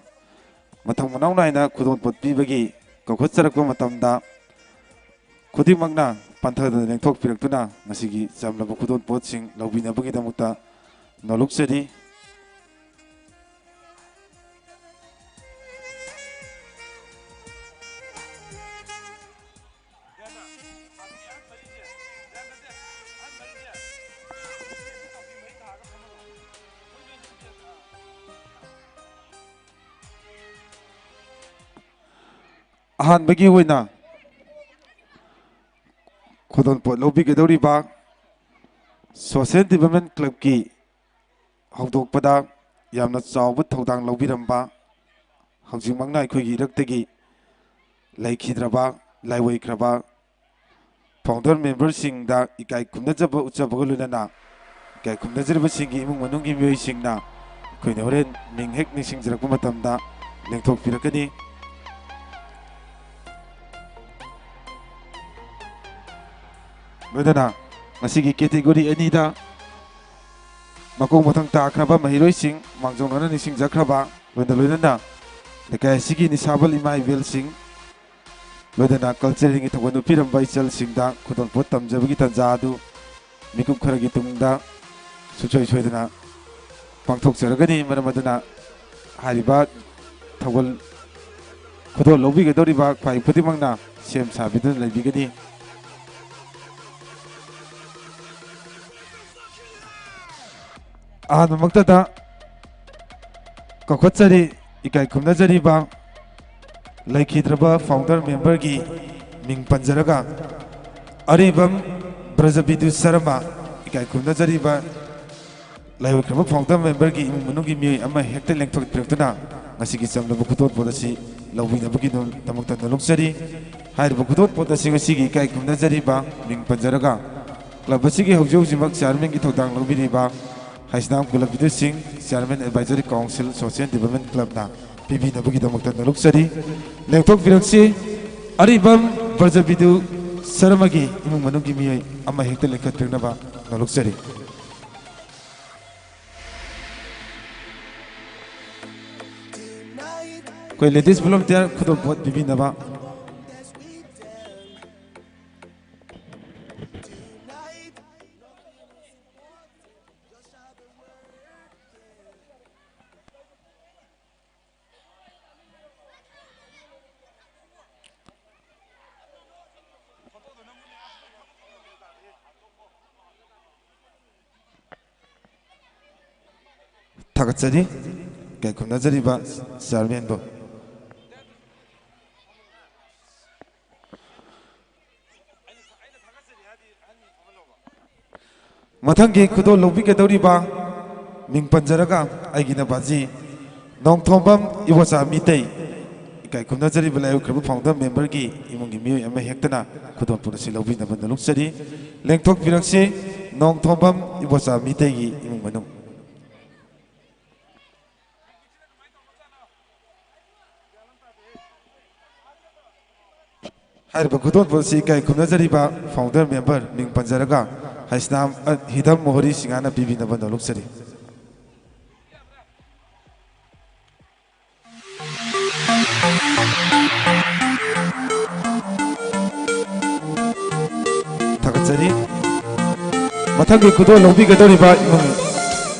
ꯃꯊꯪ ꯃꯅꯥꯎ ꯅꯥꯏꯅ ꯈꯨꯗꯣꯜ ꯄꯣꯠ ꯄꯤꯕꯒꯤ ꯀꯧꯈꯠꯆꯔꯛꯄ ꯃꯇꯝꯗ ꯈꯨꯗꯤꯡꯃꯛꯅ ꯄꯟꯊꯗꯅ ꯂꯦꯡꯊꯣꯛꯄꯤꯔꯛꯇꯨꯅ ꯉꯁꯤꯒꯤ ꯆꯝꯂꯕ ꯈꯨꯗꯣꯜ ꯄꯣꯠꯁꯤꯡ ꯂꯧꯕꯤꯅꯕꯒꯤꯗꯃꯛꯇ ꯅꯣꯂꯨꯛꯆꯔꯤ꯫ ꯑꯍꯥꯟꯕꯒꯤ ꯑꯣꯏꯅ ꯈꯨꯗꯣꯜ ꯄꯣꯠ ꯂꯧꯕꯤꯒꯗꯧꯔꯤꯕ Social Development Clubꯀꯤ ꯍꯧꯗꯣꯛꯄꯗ ꯌꯥꯝꯅ ꯆꯥꯎꯕ ꯊꯧꯗꯥꯡ ꯂꯧꯕꯤꯔꯝꯕ, ꯍꯧꯖꯤꯛꯃꯛꯅ ꯑꯩꯈꯣꯏꯒꯤ ꯏꯔꯛꯇꯒꯤ ꯂꯩꯈꯤꯗ꯭ꯔꯕ, ꯂꯥꯏꯑꯣꯏꯈ꯭ꯔꯕ founder memberꯁꯤꯡꯗ ꯏꯀꯥꯏ ꯈꯨꯝꯅꯖꯕ ꯎꯠꯆꯕꯒ ꯂꯣꯏꯅꯅ ꯏꯀꯥꯏ ꯈꯨꯝꯅꯖꯔꯤꯕꯁꯤꯡꯒꯤ ꯏꯃꯨꯡ ꯃꯅꯨꯡꯒꯤ ꯃꯤꯑꯣꯏꯁꯤꯡꯅ ꯑꯩꯈꯣꯏꯅ ꯍꯣꯔꯦꯟ ꯃꯤꯡ ꯍꯦꯛ ꯅꯤꯡꯁꯤꯡꯖꯔꯛꯄ ꯃꯇꯝꯗ ꯂꯦꯡꯊꯣꯛꯄꯤꯔꯛꯀꯅꯤ꯫ ꯂꯣꯏꯅꯅ ꯉꯁꯤꯒꯤ category ꯑꯅꯤꯗ ꯃꯀꯣꯛ ꯃꯊꯪ ꯇꯥꯈ꯭ꯔꯕ ꯃꯍꯩꯔꯣꯏꯁꯤꯡ, ꯃꯥꯡꯖꯧꯅꯅ ꯅꯤꯡꯁꯤꯡꯖꯈ꯭ꯔꯕ, ꯂꯣꯏꯅ ꯂꯣꯏꯅꯅ ꯂꯩꯀꯥꯏ ꯑꯁꯤꯒꯤ ꯅꯤꯁꯥꯕꯜ ꯏꯃꯥ ꯏꯕꯦꯜꯁꯤꯡ, ꯂꯣꯏꯅꯅ culturalꯒꯤ ꯊꯧꯒꯜ ꯎꯠꯄꯤꯔꯝꯕ ꯏꯆꯜꯁꯤꯡꯗ ꯈꯨꯗꯣꯜꯄꯣꯠ ꯇꯝꯖꯕꯒꯤ ꯇꯥꯟꯖꯥ ꯑꯗꯨ ꯃꯤꯀꯨꯞ ꯈꯔꯒꯤ ꯇꯨꯡꯗ ꯁꯨꯡꯁꯣꯏ ꯁꯣꯏꯗꯅ ꯄꯥꯡꯊꯣꯛꯆꯔꯒꯅꯤ꯫ ꯃꯔꯝ ꯑꯗꯨꯅ ꯍꯥꯏꯔꯤꯕ ꯊꯧꯒꯜ ꯈꯨꯗꯣꯜ ꯂꯧꯕꯤꯒꯗꯧꯔꯤꯕ ꯈ꯭ꯋꯥꯏ ꯈꯨꯗꯤꯡꯃꯛꯅ ꯁꯦꯝ ꯁꯥꯕꯤꯗꯨꯅ ꯂꯩꯕꯤꯒꯅꯤ꯫ ꯑꯍꯥꯟꯕꯃꯛꯇꯗ ꯀꯧꯈꯠꯆꯔꯤ, ꯏꯀꯥꯏ ꯈꯨꯝꯅꯖꯔꯤꯕ ꯂꯩꯈꯤꯗ꯭ꯔꯕ founder memberꯒꯤ ꯃꯤꯡ ꯄꯟꯖꯔꯒ, ꯑꯔꯤꯕꯝ ꯕ꯭ꯔꯖꯕꯤꯗꯨ ꯁꯔꯃ, ꯏꯀꯥꯏ ꯈꯨꯝꯅꯖꯔꯤꯕ ꯂꯥꯏꯑꯣꯏꯈ꯭ꯔꯕ founder memberꯒꯤ ꯏꯃꯨꯡ ꯃꯅꯨꯡꯒꯤ ꯃꯤꯑꯣꯏ ꯑꯃ ꯍꯦꯛꯇ ꯂꯦꯡꯊꯣꯛꯄꯤꯔꯛꯇꯨꯅ ꯉꯁꯤꯒꯤ ꯆꯝꯂꯕ ꯈꯨꯗꯣꯜꯄꯣꯠ ꯑꯁꯤ ꯂꯧꯕꯤꯅꯕꯒꯤꯗꯃꯛꯇ ꯅꯣꯂꯨꯛꯆꯔꯤ꯫ ꯍꯥꯏꯔꯤꯕ ꯈꯨꯗꯣꯜꯄꯣꯠ ꯑꯁꯤ ꯉꯁꯤꯒꯤ ꯏꯀꯥꯏ ꯈꯨꯝꯅꯖꯔꯤꯕ ꯃꯤꯡ ꯄꯟꯖꯔꯒ club ꯑꯁꯤꯒꯤ ꯍꯧꯖꯤꯛ ꯍꯧꯖꯤꯛꯃꯛ chairmanꯒꯤ ꯊꯧꯗꯥꯡ ꯂꯧꯕꯤꯔꯤꯕ ꯍꯩꯁꯅꯥꯝ ꯀꯨꯂꯕꯤꯗꯨ ꯁꯤꯡ, Chairman Advisory Council Social Development Clubꯅ ꯄꯤꯕꯤꯅꯕꯒꯤꯗꯃꯛꯇ ꯅꯣꯂꯨꯛꯆꯔꯤ꯫ ꯂꯦꯡꯊꯣꯛꯄꯤꯔꯛꯁꯤ꯫ ꯑꯔꯤꯕꯝ ꯕ꯭ꯔꯖꯕꯤꯗꯨ ꯁꯔꯃꯒꯤ ꯏꯃꯨꯡ ꯃꯅꯨꯡꯒꯤ ꯃꯤꯑꯣꯏ ꯑꯃ ꯍꯦꯛꯇ ꯂꯦꯡꯈꯠꯄꯤꯔꯛꯅꯕ ꯅꯣꯂꯨꯛꯆꯔꯤ꯫ ꯑꯩꯈꯣꯏ ladies volunteer ꯈꯨꯗꯣꯜꯄꯣꯠ ꯄꯤꯕꯤꯅꯕ꯫ ꯊꯥꯒꯠꯆꯔꯤ꯫ ꯏꯀꯥꯏ ꯈꯨꯝꯅꯖꯔꯤꯕ chairmanꯕꯨ꯫ ꯃꯊꯪꯒꯤ ꯈꯨꯗꯣꯜ ꯂꯧꯕꯤꯒꯗꯧꯔꯤꯕ ꯃꯤꯡ ꯄꯟꯖꯔꯒ ꯑꯩꯒꯤꯅ ꯕꯥꯖꯤ ꯅꯣꯡꯊꯣꯝꯕꯝ ꯏꯕꯣꯆꯥ ꯃꯤꯇꯩ, ꯏꯀꯥꯏ ꯈꯨꯝꯅꯖꯔꯤꯕ ꯂꯥꯏꯑꯣꯏꯈ꯭ꯔꯕ founder memberꯒꯤ ꯏꯃꯨꯡꯒꯤ ꯃꯤꯑꯣꯏ ꯑꯃ ꯍꯦꯛꯇꯅ ꯈꯨꯗꯣꯜꯄꯣꯠ ꯑꯁꯤ ꯂꯧꯕꯤꯅꯕ ꯅꯣꯂꯨꯛꯆꯔꯤ꯫ ꯂꯦꯡꯊꯣꯛꯄꯤꯔꯛꯁꯤ꯫ ꯅꯣꯡꯊꯣꯝꯕꯝ ꯏꯕꯣꯆꯥ ꯃꯤꯇꯩꯒꯤ ꯏꯃꯨꯡ ꯃꯅꯨꯡ꯫ ꯍꯥꯏꯔꯤꯕ ꯈꯨꯗꯣꯜꯄꯣꯠ ꯑꯁꯤ ꯏꯀꯥꯏ ꯈꯨꯝꯅꯖꯔꯤꯕ founder member ꯃꯤꯡ ꯄꯟꯖꯔꯒ ꯍꯩꯁꯅꯥꯝ, ꯑ, ꯍꯤꯗꯝ ꯃꯣꯍꯣꯔꯤ ꯁꯤꯡꯍꯥꯅ ꯄꯤꯕꯤꯅꯕ ꯅꯣꯂꯨꯛꯆꯔꯤ꯫ ꯊꯥꯒꯠꯆꯔꯤ꯫ ꯃꯊꯪꯒꯤ ꯈꯨꯗꯣꯜ ꯂꯧꯕꯤꯒꯗꯧꯔꯤꯕ ꯏꯃꯨꯡ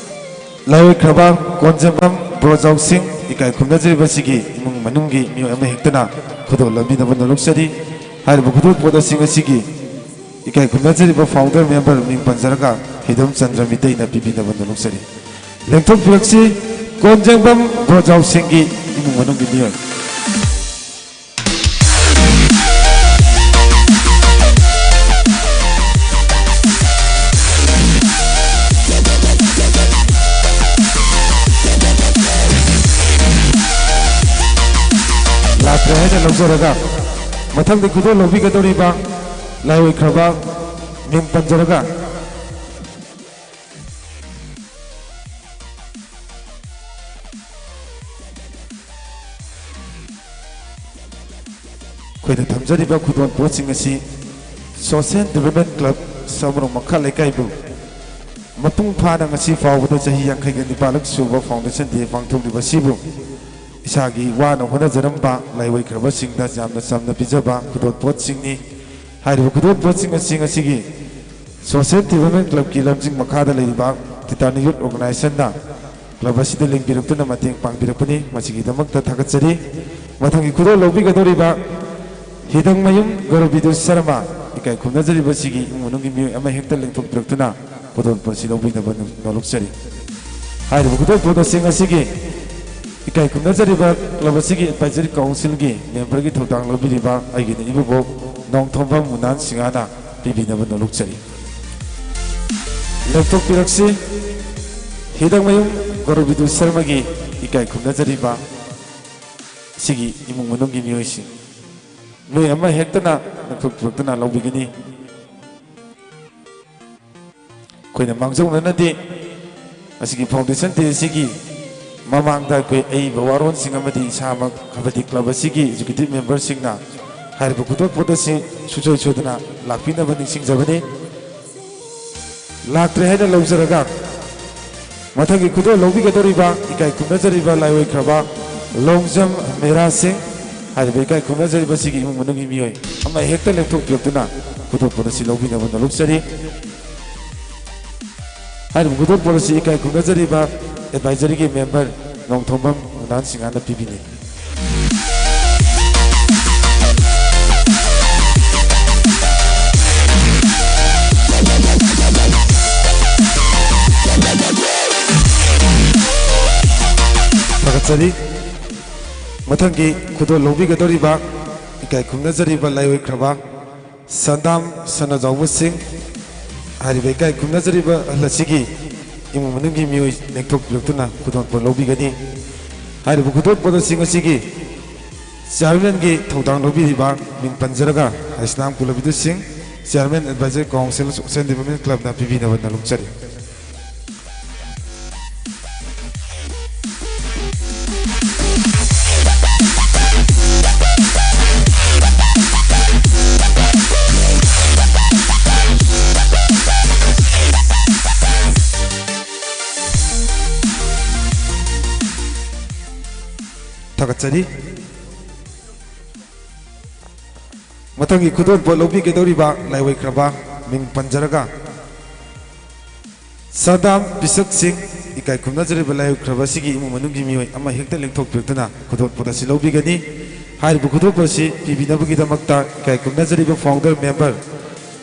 ꯂꯥꯏꯑꯣꯏꯈ꯭ꯔꯕ ꯀꯣꯟꯖꯦꯝꯕꯝ ꯕ꯭ꯔꯣꯖꯥꯎ ꯁꯤꯡ, ꯏꯀꯥꯏ ꯈꯨꯝꯅꯖꯔꯤꯕꯁꯤꯒꯤ ꯏꯃꯨꯡ ꯃꯅꯨꯡꯒꯤ ꯃꯤꯑꯣꯏ ꯑꯃ ꯍꯦꯛꯇꯅ ꯈꯨꯗꯣꯜ ꯂꯧꯕꯤꯅꯕ ꯅꯣꯂꯨꯛꯆꯔꯤ꯫ ꯍꯥꯏꯔꯤꯕ ꯈꯨꯗꯣꯜ ꯄꯣꯠ ꯑꯁꯤ ꯉꯁꯤꯒꯤ ꯏꯀꯥꯏ ꯈꯨꯝꯅꯖꯔꯤꯕ founder member ꯃꯤꯡ ꯄꯟꯖꯔꯒ ꯍꯤꯗꯝ ꯆꯟꯗ꯭ꯔ ꯃꯤꯇꯩꯅ ꯄꯤꯕꯤꯅꯕ ꯅꯣꯂꯨꯛꯆꯔꯤ꯫ ꯂꯦꯡꯊꯣꯛꯄꯤꯔꯛꯁꯤ꯫ ꯀꯣꯟꯖꯦꯡꯕꯝ ꯕ꯭ꯔꯣꯖꯥꯎ ꯁꯤꯡꯒꯤ ꯏꯃꯨꯡ ꯃꯅꯨꯡꯒꯤ ꯃꯤꯑꯣꯏ꯫ ꯇꯧꯖꯔꯒ ꯃꯊꯪꯗ ꯈꯨꯗꯣꯜ ꯂꯧꯕꯤꯒꯗꯧꯔꯤꯕ ꯂꯥꯏ ꯑꯣꯏꯈ꯭ꯔꯕ ꯃꯤꯡ ꯄꯟꯖꯔꯒ ꯑꯩꯈꯣꯏꯅ ꯊꯝꯖꯔꯤꯕ ꯈꯨꯗꯣꯜ ꯄꯣꯠꯁꯤꯡ ꯑꯁꯤ ꯁꯣꯁꯤꯌꯦꯜ ꯗꯤꯕꯦꯂꯞꯃꯦꯟ ꯀ꯭ꯂꯕ ꯁꯃꯨꯔꯣꯛ ꯃꯈꯥ ꯂꯩꯀꯥꯏꯕꯨ ꯃꯄꯨꯡ ꯐꯥꯅ ꯉꯁꯤ ꯐꯥꯎꯕꯗ ꯆꯍꯤ ꯌꯥꯡꯈꯩꯒ ꯅꯤꯄꯥꯜꯂꯛ ꯁꯨꯕ ꯐꯥꯎꯟꯗꯦꯁꯟ ꯗꯦ ꯄꯥꯡꯊꯣꯛꯂꯤꯕ ꯑꯁꯤꯕꯨ ꯏꯁꯥꯒꯤ ꯋꯥꯅ ꯍꯣꯠꯅꯖꯔꯝꯕ ꯂꯥꯏ ꯑꯣꯏꯈ꯭ꯔꯕꯁꯤꯡꯗ ꯌꯥꯝꯅ ꯆꯝꯅ ꯄꯤꯖꯕ ꯈꯨꯗꯣꯜ ꯄꯣꯠꯁꯤꯡꯅꯤ꯫ ꯍꯥꯏꯔꯤꯕ ꯈꯨꯗꯣꯜ ꯄꯣꯠꯁꯤꯡ ꯑꯁꯤ ꯉꯁꯤꯒꯤ ꯁꯣꯁꯤꯌꯦꯜ ꯗꯤꯕꯦꯂꯞꯃꯦꯟ ꯀ꯭ꯂꯕꯀꯤ ꯂꯝꯖꯤꯡ ꯃꯈꯥꯗ ꯂꯩꯔꯤꯕ ꯇꯤꯇꯥꯅꯤ ꯌꯨꯠ ꯑꯣꯔꯒꯅꯥꯏꯖꯦꯁꯟꯅ ꯀ꯭ꯂꯕ ꯑꯁꯤꯗ ꯂꯦꯡꯕꯤꯔꯛꯇꯨꯅ ꯃꯇꯦꯡ ꯄꯥꯡꯕꯤꯔꯛꯄꯅꯤ꯫ ꯃꯁꯤꯒꯤꯗꯃꯛꯇ ꯊꯥꯒꯠꯆꯔꯤ꯫ ꯃꯊꯪꯒꯤ ꯈꯨꯗꯣꯜ ꯂꯧꯕꯤꯒꯗꯧꯔꯤꯕ ꯍꯤꯗꯪꯃꯌꯨꯝ ꯒꯧꯔꯕꯤꯗꯨ ꯁꯔꯃ, ꯏꯀꯥꯏ ꯈꯨꯝꯅꯖꯔꯤꯕꯁꯤꯒꯤ ꯏꯃꯨꯡ ꯃꯅꯨꯡꯒꯤ ꯃꯤꯑꯣꯏ ꯑꯃ ꯍꯦꯛꯇ ꯂꯦꯡꯊꯣꯛꯄꯤꯔꯛꯇꯨꯅ ꯈꯨꯗꯣꯜ ꯄꯣꯠ ꯑꯁꯤ ꯂꯧꯕꯤꯅꯕ ꯅꯣ-, ꯅꯣꯂꯨꯛꯆꯔꯤ꯫ ꯍꯥꯏꯔꯤꯕ ꯈꯨꯗꯣꯜ ꯄꯣꯠ ꯑꯁꯤ ꯉꯁꯤꯒꯤ ꯏꯀꯥꯏ ꯈꯨꯝꯅꯖꯔꯤꯕ ꯀ꯭ꯂꯕ ꯑꯁꯤꯒꯤ ꯑꯦꯗꯚꯥꯏꯖꯔꯤ ꯀꯥꯎꯟꯁꯤꯜꯒꯤ ꯃꯦꯝꯕꯔꯒꯤ ꯊꯧꯗꯥꯡ ꯂꯧꯕꯤꯔꯤꯕ ꯑꯩꯒꯤꯅ ꯏꯀꯨꯕꯣꯛ ꯅꯣꯡꯊꯣꯝꯕꯝ ꯃꯨꯅꯥꯟ ꯁꯤꯡꯍꯥꯅ ꯄꯤꯕꯤꯅꯕ ꯅꯣꯂꯨꯛꯆꯔꯤ꯫ ꯂꯦꯞꯊꯣꯛꯄꯤꯔꯛꯁꯤ꯫ ꯍꯤꯗꯛꯃꯌꯨꯝ ꯒꯧꯔꯕꯤꯗꯨ ꯁꯔꯃꯒꯤ ꯏꯀꯥꯏ ꯈꯨꯝꯅꯖꯔꯤꯕ ꯁꯤꯒꯤ ꯏꯃꯨꯡ ꯃꯅꯨꯡꯒꯤ ꯃꯤꯑꯣꯏꯁꯤꯡ, ꯃꯤꯑꯣꯏ ꯑꯃ ꯍꯦꯛꯇꯅ ꯂꯦꯞꯊꯣꯛꯄꯤꯔꯛꯇꯨꯅ ꯂꯧꯕꯤꯒꯅꯤ꯫ ꯑꯩꯈꯣꯏꯅ ꯃꯥꯡꯖꯧꯅꯅꯗꯤ ꯃꯁꯤꯒꯤ ꯐꯥꯎꯟꯗꯦꯁꯟ ꯗꯦ ꯑꯁꯤꯒꯤ ꯃꯃꯥꯡꯗ ꯑꯩꯈꯣꯏ ꯑꯏꯕ ꯋꯥꯔꯣꯜꯁꯤꯡ ꯑꯃꯗꯤ ꯏꯁꯥꯃꯛ ꯀꯕꯗꯤ ꯀ꯭ꯂꯕ ꯑꯁꯤꯒꯤ ꯑꯦꯛꯖꯤꯀ꯭ꯌꯨꯇꯤꯕ ꯃꯦꯝꯕꯔꯁꯤꯡꯅ ꯍꯥꯏꯔꯤꯕ ꯈꯨꯗꯣꯜ ꯄꯣꯠ ꯑꯁꯤ ꯁꯨꯡꯁꯣꯏ ꯁꯣꯏꯗꯅ ꯂꯥꯛꯄꯤꯅꯕ ꯅꯤꯡꯁꯤꯡꯖꯕꯅꯤ꯫ ꯂꯥꯛꯇ꯭ꯔꯦ ꯍꯥꯏꯅ ꯂꯧꯖꯔꯒ ꯃꯊꯪꯒꯤ ꯈꯨꯗꯣꯜ ꯂꯧꯕꯤꯒꯗꯧꯔꯤꯕ ꯏꯀꯥꯏ ꯈꯨꯝꯅꯖꯔꯤꯕ ꯂꯥꯏꯑꯣꯏꯈ꯭ꯔꯕ ꯂꯣꯡꯖꯝ ꯃꯦꯔꯥ ꯁꯤꯡ ꯍꯥꯏꯔꯤꯕ ꯏꯀꯥꯏ ꯈꯨꯝꯅꯖꯔꯤꯕꯁꯤꯒꯤ ꯏꯃꯨꯡ ꯃꯅꯨꯡꯒꯤ ꯃꯤꯑꯣꯏ ꯑꯃ ꯍꯦꯛꯇ ꯂꯦꯞꯊꯣꯛꯄꯤꯔꯛꯇꯨꯅ ꯈꯨꯗꯣꯜ ꯄꯣꯠ ꯑꯁꯤ ꯂꯧꯕꯤꯅꯕ ꯅꯣꯂꯨꯛꯆꯔꯤ꯫ ꯍꯥꯏꯔꯤꯕ ꯈꯨꯗꯣꯜ ꯄꯣꯠ ꯑꯁꯤ ꯏꯀꯥꯏ ꯈꯨꯝꯅꯖꯔꯤꯕ ꯑꯦꯗꯚꯥꯏꯖꯔꯤꯒꯤ ꯃꯦꯝꯕꯔ ꯅꯣꯡꯊꯣꯝꯕꯝ ꯃꯨꯅꯥꯟ ꯁꯤꯡꯍꯥꯟꯗ ꯄꯤꯕꯤꯅꯤ꯫ ꯊꯥꯒꯠꯆꯔꯤ꯫ ꯃꯊꯪꯒꯤ ꯈꯨꯗꯣꯜ ꯂꯧꯕꯤꯒꯗꯧꯔꯤꯕ ꯏꯀꯥꯏ ꯈꯨꯝꯅꯖꯔꯤꯕ ꯂꯥꯏꯑꯣꯏꯈ꯭ꯔꯕ ꯁꯟꯗꯥꯝ ꯁꯅꯥꯖꯥꯎꯕꯁꯤꯡ ꯍꯥꯏꯔꯤꯕ ꯏꯀꯥꯏ ꯈꯨꯝꯅꯖꯔꯤꯕ ꯑꯍꯜ ꯑꯁꯤꯒꯤ ꯏꯃꯨꯡ ꯃꯅꯨꯡꯒꯤ ꯃꯤꯑꯣꯏ ꯂꯦꯡꯊꯣꯛꯄꯤꯔꯛꯇꯨꯅ ꯈꯨꯗꯣꯜ ꯄꯣꯠ ꯂꯧꯕꯤꯒꯅꯤ꯫ ꯍꯥꯏꯔꯤꯕ ꯈꯨꯗꯣꯜ ꯄꯣꯠ ꯑꯁꯤ ꯉꯁꯤꯒꯤ ꯆꯤꯌꯥꯔꯃꯦꯟꯒꯤ ꯊꯧꯗꯥꯡ ꯂꯧꯕꯤꯔꯤꯕ ꯃꯤꯡ ꯄꯟꯖꯔꯒ Heisnam Kulabidhu Singh, chairman adviser council social development ꯀ꯭ꯂꯕꯅ ꯄꯤꯕꯤꯅꯕ ꯅꯣꯜꯂꯨꯛꯆꯔꯤ꯫ ꯊꯥꯒꯠꯆꯔꯤ꯫ ꯃꯊꯪꯒꯤ ꯈꯨꯗꯣꯜꯄꯣꯠ ꯂꯧꯕꯤꯒꯗꯧꯔꯤꯕ ꯂꯥꯏꯑꯣꯏꯈ꯭ꯔꯕ ꯃꯤꯡ ꯄꯟꯖꯔꯒ ꯁꯗꯥꯝ ꯄꯤꯁꯛꯁꯤꯡ, ꯏꯀꯥꯏ ꯈꯨꯝꯅꯖꯔꯤꯕ ꯂꯥꯏꯑꯣꯏꯈ꯭ꯔꯕ ꯑꯁꯤꯒꯤ ꯏꯃꯨꯡ ꯃꯅꯨꯡꯒꯤ ꯃꯤꯑꯣꯏ ꯑꯃ ꯍꯦꯛꯇ ꯂꯦꯡꯊꯣꯛꯄꯤꯔꯛꯇꯨꯅ ꯈꯨꯗꯣꯜꯄꯣꯠ ꯑꯁꯤ ꯂꯧꯕꯤꯒꯅꯤ꯫ ꯍꯥꯏꯔꯤꯕ ꯈꯨꯗꯣꯜꯄꯣꯠ ꯑꯁꯤ ꯄꯤꯕꯤꯅꯕꯒꯤꯗꯃꯛꯇ ꯏꯀꯥꯏ ꯈꯨꯝꯅꯖꯔꯤꯕ ꯐꯥꯎꯟꯗꯔ ꯃꯦꯝꯕꯔ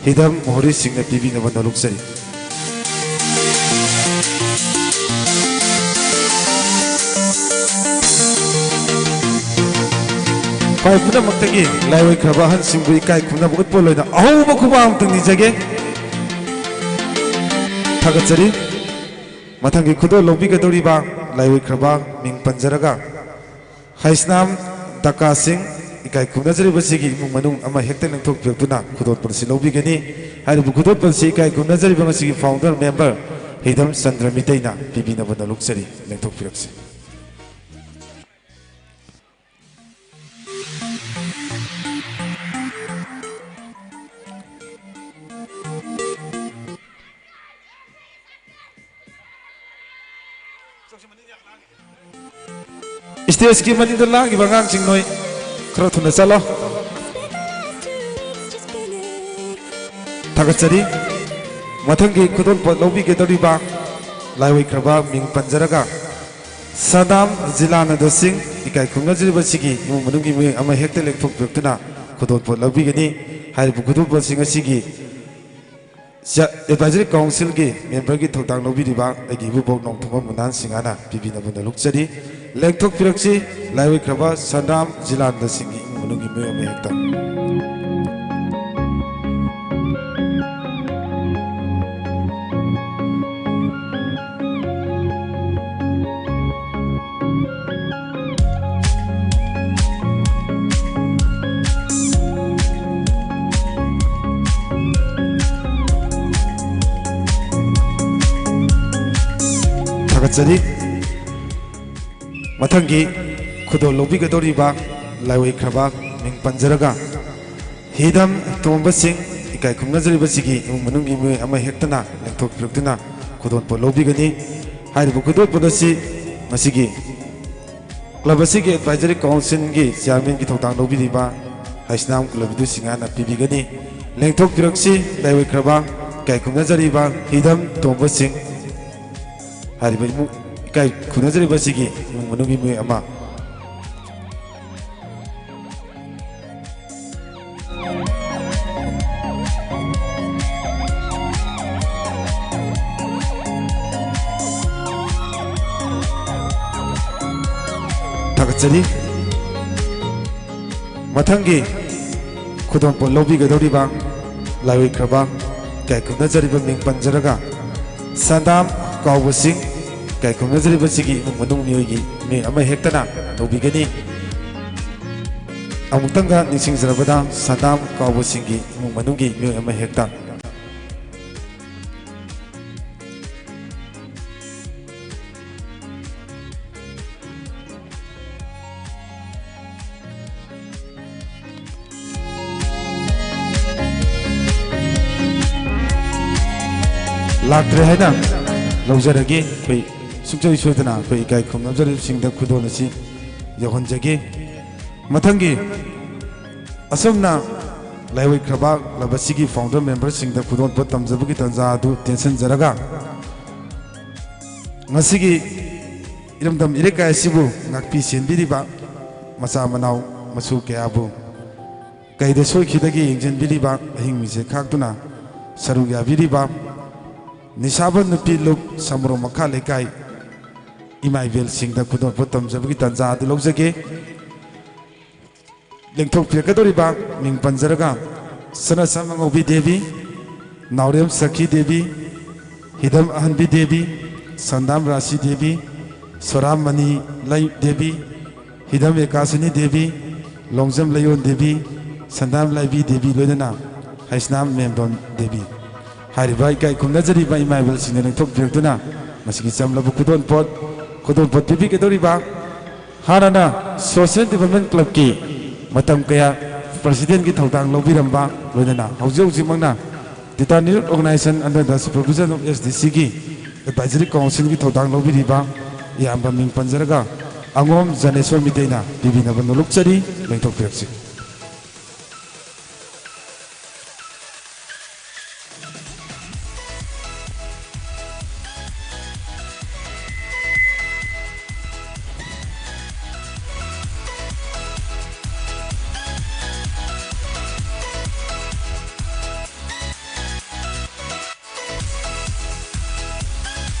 ꯍꯤꯗꯝ ꯃꯣꯍꯣꯔꯤꯁꯤꯡꯅ ꯄꯤꯕꯤꯅꯕ ꯅꯣꯜꯂꯨꯛꯆꯔꯤ꯫ ꯈ꯭ꯋꯥꯏ ꯄꯨꯝꯅꯃꯛꯇꯒꯤ ꯂꯥꯏꯑꯣꯏꯈ꯭ꯔꯕ ꯑꯍꯟꯁꯤꯡꯕꯨ ꯏꯀꯥꯏ ꯈꯨꯝꯅꯕ ꯎꯠꯄ ꯑꯣꯏꯅ ꯑꯍꯧꯕ ꯈꯨꯕꯥꯛ ꯑꯃꯇꯪ ꯅꯤꯖꯒꯦ꯫ ꯊꯥꯒꯠꯆꯔꯤ꯫ ꯃꯊꯪꯒꯤ ꯈꯨꯗꯣꯜ ꯂꯧꯕꯤꯒꯗꯧꯔꯤꯕ ꯂꯥꯏꯑꯣꯏꯈ꯭ꯔꯕ ꯃꯤꯡ ꯄꯟꯖꯔꯒ ꯍꯩꯁꯅꯥꯝ ꯗꯀꯥꯁꯤꯡ, ꯏꯀꯥꯏ ꯈꯨꯝꯅꯖꯔꯤꯕꯁꯤꯒꯤ ꯏꯃꯨꯡ ꯃꯅꯨꯡ ꯑꯃ ꯍꯦꯛꯇ ꯂꯦꯡꯊꯣꯛꯄꯤꯔꯛꯇꯨꯅ ꯈꯨꯗꯣꯜꯄꯣꯠ ꯑꯁꯤ ꯂꯧꯕꯤꯒꯅꯤ꯫ ꯍꯥꯏꯔꯤꯕ ꯈꯨꯗꯣꯜꯄꯣꯠ ꯑꯁꯤ ꯏꯀꯥꯏ ꯈꯨꯝꯅꯖꯔꯤꯕ ꯉꯁꯤꯒꯤ ꯐꯥꯎꯟꯗꯔ ꯃꯦꯝꯕꯔ ꯍꯤꯗꯝ ꯆꯟꯗ꯭ꯔ ꯃꯤꯇꯩꯅ ꯄꯤꯕꯤꯅꯕ ꯅꯣꯜꯂꯨꯛꯆꯔꯤ꯫ ꯂꯦꯡꯊꯣꯛꯄꯤꯔꯛꯁꯤ꯫ ꯁ꯭ꯇꯦꯖꯀꯤ ꯃꯅꯤꯡꯗ ꯂꯥꯡꯉꯤꯕ ꯑꯉꯥꯡꯁꯤꯡ, ꯅꯣꯏ ꯈꯔ ꯊꯨꯅ ꯆꯠꯂꯣ꯫ ꯊꯥꯒꯠꯆꯔꯤ꯫ ꯃꯊꯪꯒꯤ ꯈꯨꯗꯣꯜꯄꯣꯠ ꯂꯧꯕꯤꯒꯗꯧꯔꯤꯕ ꯂꯥꯏꯑꯣꯏꯈ꯭ꯔꯕ ꯃꯤꯡ ꯄꯟꯖꯔꯒ ꯁꯗꯥꯝ ꯖꯤꯂꯥꯅꯟꯗ ꯁꯤꯡ, ꯏꯀꯥꯏ ꯈꯨꯝꯅꯖꯔꯤꯕꯁꯤꯒꯤ ꯏꯃꯨꯡ ꯃꯅꯨꯡꯒꯤ ꯃꯤꯑꯣꯏ ꯑꯃ ꯍꯦꯛꯇ ꯂꯦꯡꯊꯣꯛꯄꯤꯔꯛꯇꯨꯅ ꯈꯨꯗꯣꯜꯄꯣꯠ ꯂꯧꯕꯤꯒꯅꯤ꯫ ꯍꯥꯏꯔꯤꯕ ꯈꯨꯗꯣꯜꯄꯣꯠꯁꯤꯡ ꯑꯁꯤꯒꯤ ꯆ-, ꯑꯦꯗꯚꯥꯏꯖꯔꯤ ꯀꯥꯎꯟꯁꯤꯜꯒꯤ ꯃꯦꯝꯕꯔꯒꯤ ꯊꯧꯗꯥꯡ ꯂꯧꯕꯤꯔꯤꯕ ꯑꯩꯒꯤ ꯏꯀꯨꯕꯣꯛ ꯅꯣꯡꯊꯣꯝꯕꯝ ꯃꯨꯅꯥꯟ ꯁꯤꯡꯍꯥꯅ ꯄꯤꯕꯤꯅꯕ ꯅꯣꯜꯂꯨꯛꯆꯔꯤ꯫ ꯂꯦꯡꯊꯣꯛꯄꯤꯔꯛꯁꯤ, ꯂꯥꯏꯑꯣꯏꯈ꯭ꯔꯕ ꯁꯟꯗ꯭ꯔꯥꯝ ꯖꯤꯂꯥꯟꯗꯁꯤꯡꯒꯤ ꯏꯃꯨꯡ ꯃꯅꯨꯡꯒꯤ ꯃꯤꯑꯣꯏ ꯑꯃ ꯍꯦꯛꯇ꯫ ꯆꯔꯤ꯫ ꯃꯊꯪꯒꯤ ꯈꯨꯗꯣꯜ ꯂꯧꯕꯤꯒꯗꯧꯔꯤꯕ ꯂꯥꯏꯑꯣꯏꯈ꯭ꯔꯕ ꯃꯤꯡ ꯄꯟꯖꯔꯒ ꯍꯤꯗꯝ ꯇꯣꯝꯕꯁꯤꯡ ꯏꯀꯥꯏ ꯈꯨꯝꯅꯖꯔꯤꯕꯁꯤꯒꯤ ꯏꯃꯨꯡ ꯃꯅꯨꯡꯒꯤ ꯃꯤꯑꯣꯏ ꯑꯃ ꯍꯦꯛꯇꯅ ꯂꯦꯡꯊꯣꯛꯄꯤꯔꯛꯇꯨꯅ ꯈꯨꯗꯣꯜ ꯄꯣꯠ ꯂꯧꯕꯤꯒꯅꯤ꯫ ꯍꯥꯏꯔꯤꯕ ꯈꯨꯗꯣꯜ ꯄꯣꯠ ꯑꯁꯤ ꯃꯁꯤꯒꯤ club ꯑꯁꯤꯒꯤ advisory councilꯒꯤ chairmanꯒꯤ ꯊꯧꯗꯥꯡ ꯂꯧꯕꯤꯔꯤꯕ ꯍꯩꯁꯅꯥꯝ ꯀꯨꯂꯕꯤꯗꯨ ꯁꯤꯡꯍꯥꯅ ꯄꯤꯕꯤꯒꯅꯤ꯫ ꯂꯦꯡꯊꯣꯛꯄꯤꯔꯛꯁꯤ ꯂꯥꯏꯑꯣꯏꯈ꯭ꯔꯕ ꯏꯀꯥꯏ ꯈꯨꯝꯅꯖꯔꯤꯕ ꯍꯤꯗꯝ ꯇꯣꯝꯕꯁꯤꯡ꯫ ꯍꯥꯏꯔꯤꯕ ꯏꯃꯨꯡ ꯏꯀꯥꯏ ꯈꯨꯝꯅꯖꯔꯤꯕ ꯑꯁꯤꯒꯤ ꯏꯃꯨꯡ ꯃꯅꯨꯡꯒꯤ ꯃꯤꯑꯣꯏ ꯑꯃ꯫ ꯊꯥꯒꯠꯆꯔꯤ꯫ ꯃꯊꯪꯒꯤ ꯈꯨꯗꯣꯜꯄꯣꯠ ꯂꯧꯕꯤꯒꯗꯧꯔꯤꯕ ꯂꯥꯏꯑꯣꯏꯈ꯭ꯔꯕ ꯏꯀꯥꯏ ꯈꯨꯝꯅꯖꯔꯤꯕ ꯃꯤꯡ ꯄꯟꯖꯔꯒ ꯁꯟꯗꯥꯝ ꯀꯥꯎꯕꯁꯤꯡ ꯏꯀꯥꯏ ꯈꯨꯝꯅꯖꯔꯤꯕꯁꯤꯒꯤ ꯏꯃꯨꯡ ꯃꯅꯨꯡ ꯃꯤꯑꯣꯏꯒꯤ ꯃꯤꯑꯣꯏ ꯑꯃ ꯍꯦꯛꯇꯅ ꯂꯧꯕꯤꯒꯅꯤ꯫ ꯑꯃꯨꯛꯇꯪꯒ ꯅꯤꯡꯁꯤꯡꯖꯔꯕꯗ ꯁꯟꯗꯥꯝ ꯀꯥꯎꯕꯁꯤꯡꯒꯤ ꯏꯃꯨꯡ ꯃꯅꯨꯡꯒꯤ ꯃꯤꯑꯣꯏ ꯑꯃ ꯍꯦꯛꯇ꯫ ꯂꯥꯛꯇ꯭ꯔꯦ ꯍꯥꯏꯅ ꯂꯧꯖꯔꯒꯦ꯫ ꯑꯩꯈꯣꯏ ꯁꯨꯡꯁꯣꯏ ꯁꯣꯏꯗꯅ ꯑꯩꯈꯣꯏ ꯏꯀꯥꯏ ꯈꯨꯝꯅꯖꯔꯤꯕꯁꯤꯡꯗ ꯈꯨꯗꯣꯜ ꯑꯁꯤ ꯌꯧꯍꯟꯖꯒꯦ꯫ ꯃꯊꯪꯒꯤ ꯑꯁꯨꯝꯅ ꯂꯥꯏꯑꯣꯏꯈ꯭ꯔꯕ club ꯑꯁꯤꯒꯤ founder memberꯁꯤꯡꯗ ꯈꯨꯗꯣꯜꯄꯣꯠ ꯇꯝꯖꯕꯒꯤ ꯇꯥꯟꯖꯥ ꯑꯗꯨ ꯇꯦꯟꯁꯤꯟꯖꯔꯒ ꯉꯁꯤꯒꯤ ꯏꯔꯝꯗꯝ ꯏꯔꯩꯀꯥꯏ ꯑꯁꯤꯕꯨ ꯉꯥꯛꯄꯤ ꯁꯦꯟꯕꯤꯔꯤꯕ ꯃꯆꯥ ꯃꯅꯥꯎ ꯃꯁꯨ ꯀꯌꯥꯕꯨ ꯀꯩꯗ ꯁꯣꯏꯈꯤꯗꯒꯦ ꯌꯦꯡꯁꯤꯟꯕꯤꯔꯤꯕ, ꯑꯍꯤꯡ ꯃꯤꯁꯦ ꯈꯥꯛꯇꯨꯅ ꯁꯔꯨꯛ ꯌꯥꯕꯤꯔꯤꯕ ꯅꯤꯁꯥꯕꯟ ꯅꯨꯄꯤ ꯂꯨꯞ ꯁꯃꯨꯔꯣꯛ ꯃꯈꯥ ꯂꯩꯀꯥꯏ ꯏꯃꯥ ꯏꯕꯦꯜꯁꯤꯡꯗ ꯈꯨꯗꯣꯜꯄꯣꯠ ꯇꯝꯖꯕꯒꯤ ꯇꯥꯟꯖꯥ ꯑꯗꯨ ꯂꯧꯖꯒꯦ꯫ ꯂꯦꯡꯊꯣꯛꯄꯤꯔꯛꯀꯗꯧꯔꯤꯕ ꯃꯤꯡ ꯄꯟꯖꯔꯒ ꯁꯅꯥꯁꯝ ꯑꯉꯧꯕꯤ ꯗꯦꯕꯤ, ꯅꯥꯎꯔꯦꯝ ꯁꯈꯤ ꯗꯦꯕꯤ, ꯍꯤꯗꯝ ꯑꯍꯟꯕꯤ ꯗꯦꯕꯤ, ꯁꯟꯗꯥꯝ ꯔꯥꯁꯤ ꯗꯦꯕꯤ, ꯁꯣꯔꯥꯝ ꯃꯅꯤ ꯂꯩ ꯗꯦꯕꯤ, ꯍꯤꯗꯝ ꯑꯦꯀꯥꯁꯤꯅꯤ ꯗꯦꯕꯤ, ꯂꯣꯡꯖꯝ ꯂꯩꯌꯣꯟ ꯗꯦꯕꯤ, ꯁꯟꯗꯥꯝ ꯂꯥꯏꯕꯤ ꯗꯦꯕꯤ, ꯂꯣꯏꯅꯅ ꯍꯩꯁꯅꯥꯝ ꯃꯦꯝꯕꯝ ꯗꯦꯕꯤ꯫ ꯍꯥꯏꯔꯤꯕ ꯏꯀꯥꯏ ꯈꯨꯝꯅꯖꯔꯤꯕ ꯏꯃꯥ ꯏꯕꯦꯜꯁꯤꯡꯅ ꯂꯦꯡꯊꯣꯛꯄꯤꯔꯛꯇꯨꯅ ꯃꯁꯤꯒꯤ ꯆꯝꯂꯕ ꯈꯨꯗꯣꯜꯄꯣꯠ, ꯈꯨꯗꯣꯜꯄꯣꯠ ꯄꯤꯕꯤꯒꯗꯧꯔꯤꯕ ꯍꯥꯟꯅꯅ Social Development Clubꯀꯤ ꯃꯇꯝ ꯀꯌꯥ Presidentꯀꯤ ꯊꯧꯗꯥꯡ ꯂꯧꯕꯤꯔꯝꯕ, ꯂꯣꯏꯅꯅ ꯍꯧꯖꯤꯛ ꯍꯧꯖꯤꯛꯃꯛꯅ Data Network Organization under the supervision of SDCꯒꯤ Advisory Councilꯒꯤ ꯊꯧꯗꯥꯡ ꯂꯧꯕꯤꯔꯤꯕ ꯏꯌꯥꯝꯕ ꯃꯤꯡ ꯄꯟꯖꯔꯒ ꯑꯉꯣꯝ ꯖꯅꯦꯁꯣꯔ ꯃꯤꯇꯩꯅ ꯄꯤꯕꯤꯅꯕ ꯅꯣꯂꯨꯛꯆꯔꯤ, ꯂꯦꯡꯊꯣꯛꯄꯤꯔꯛꯁꯤ꯫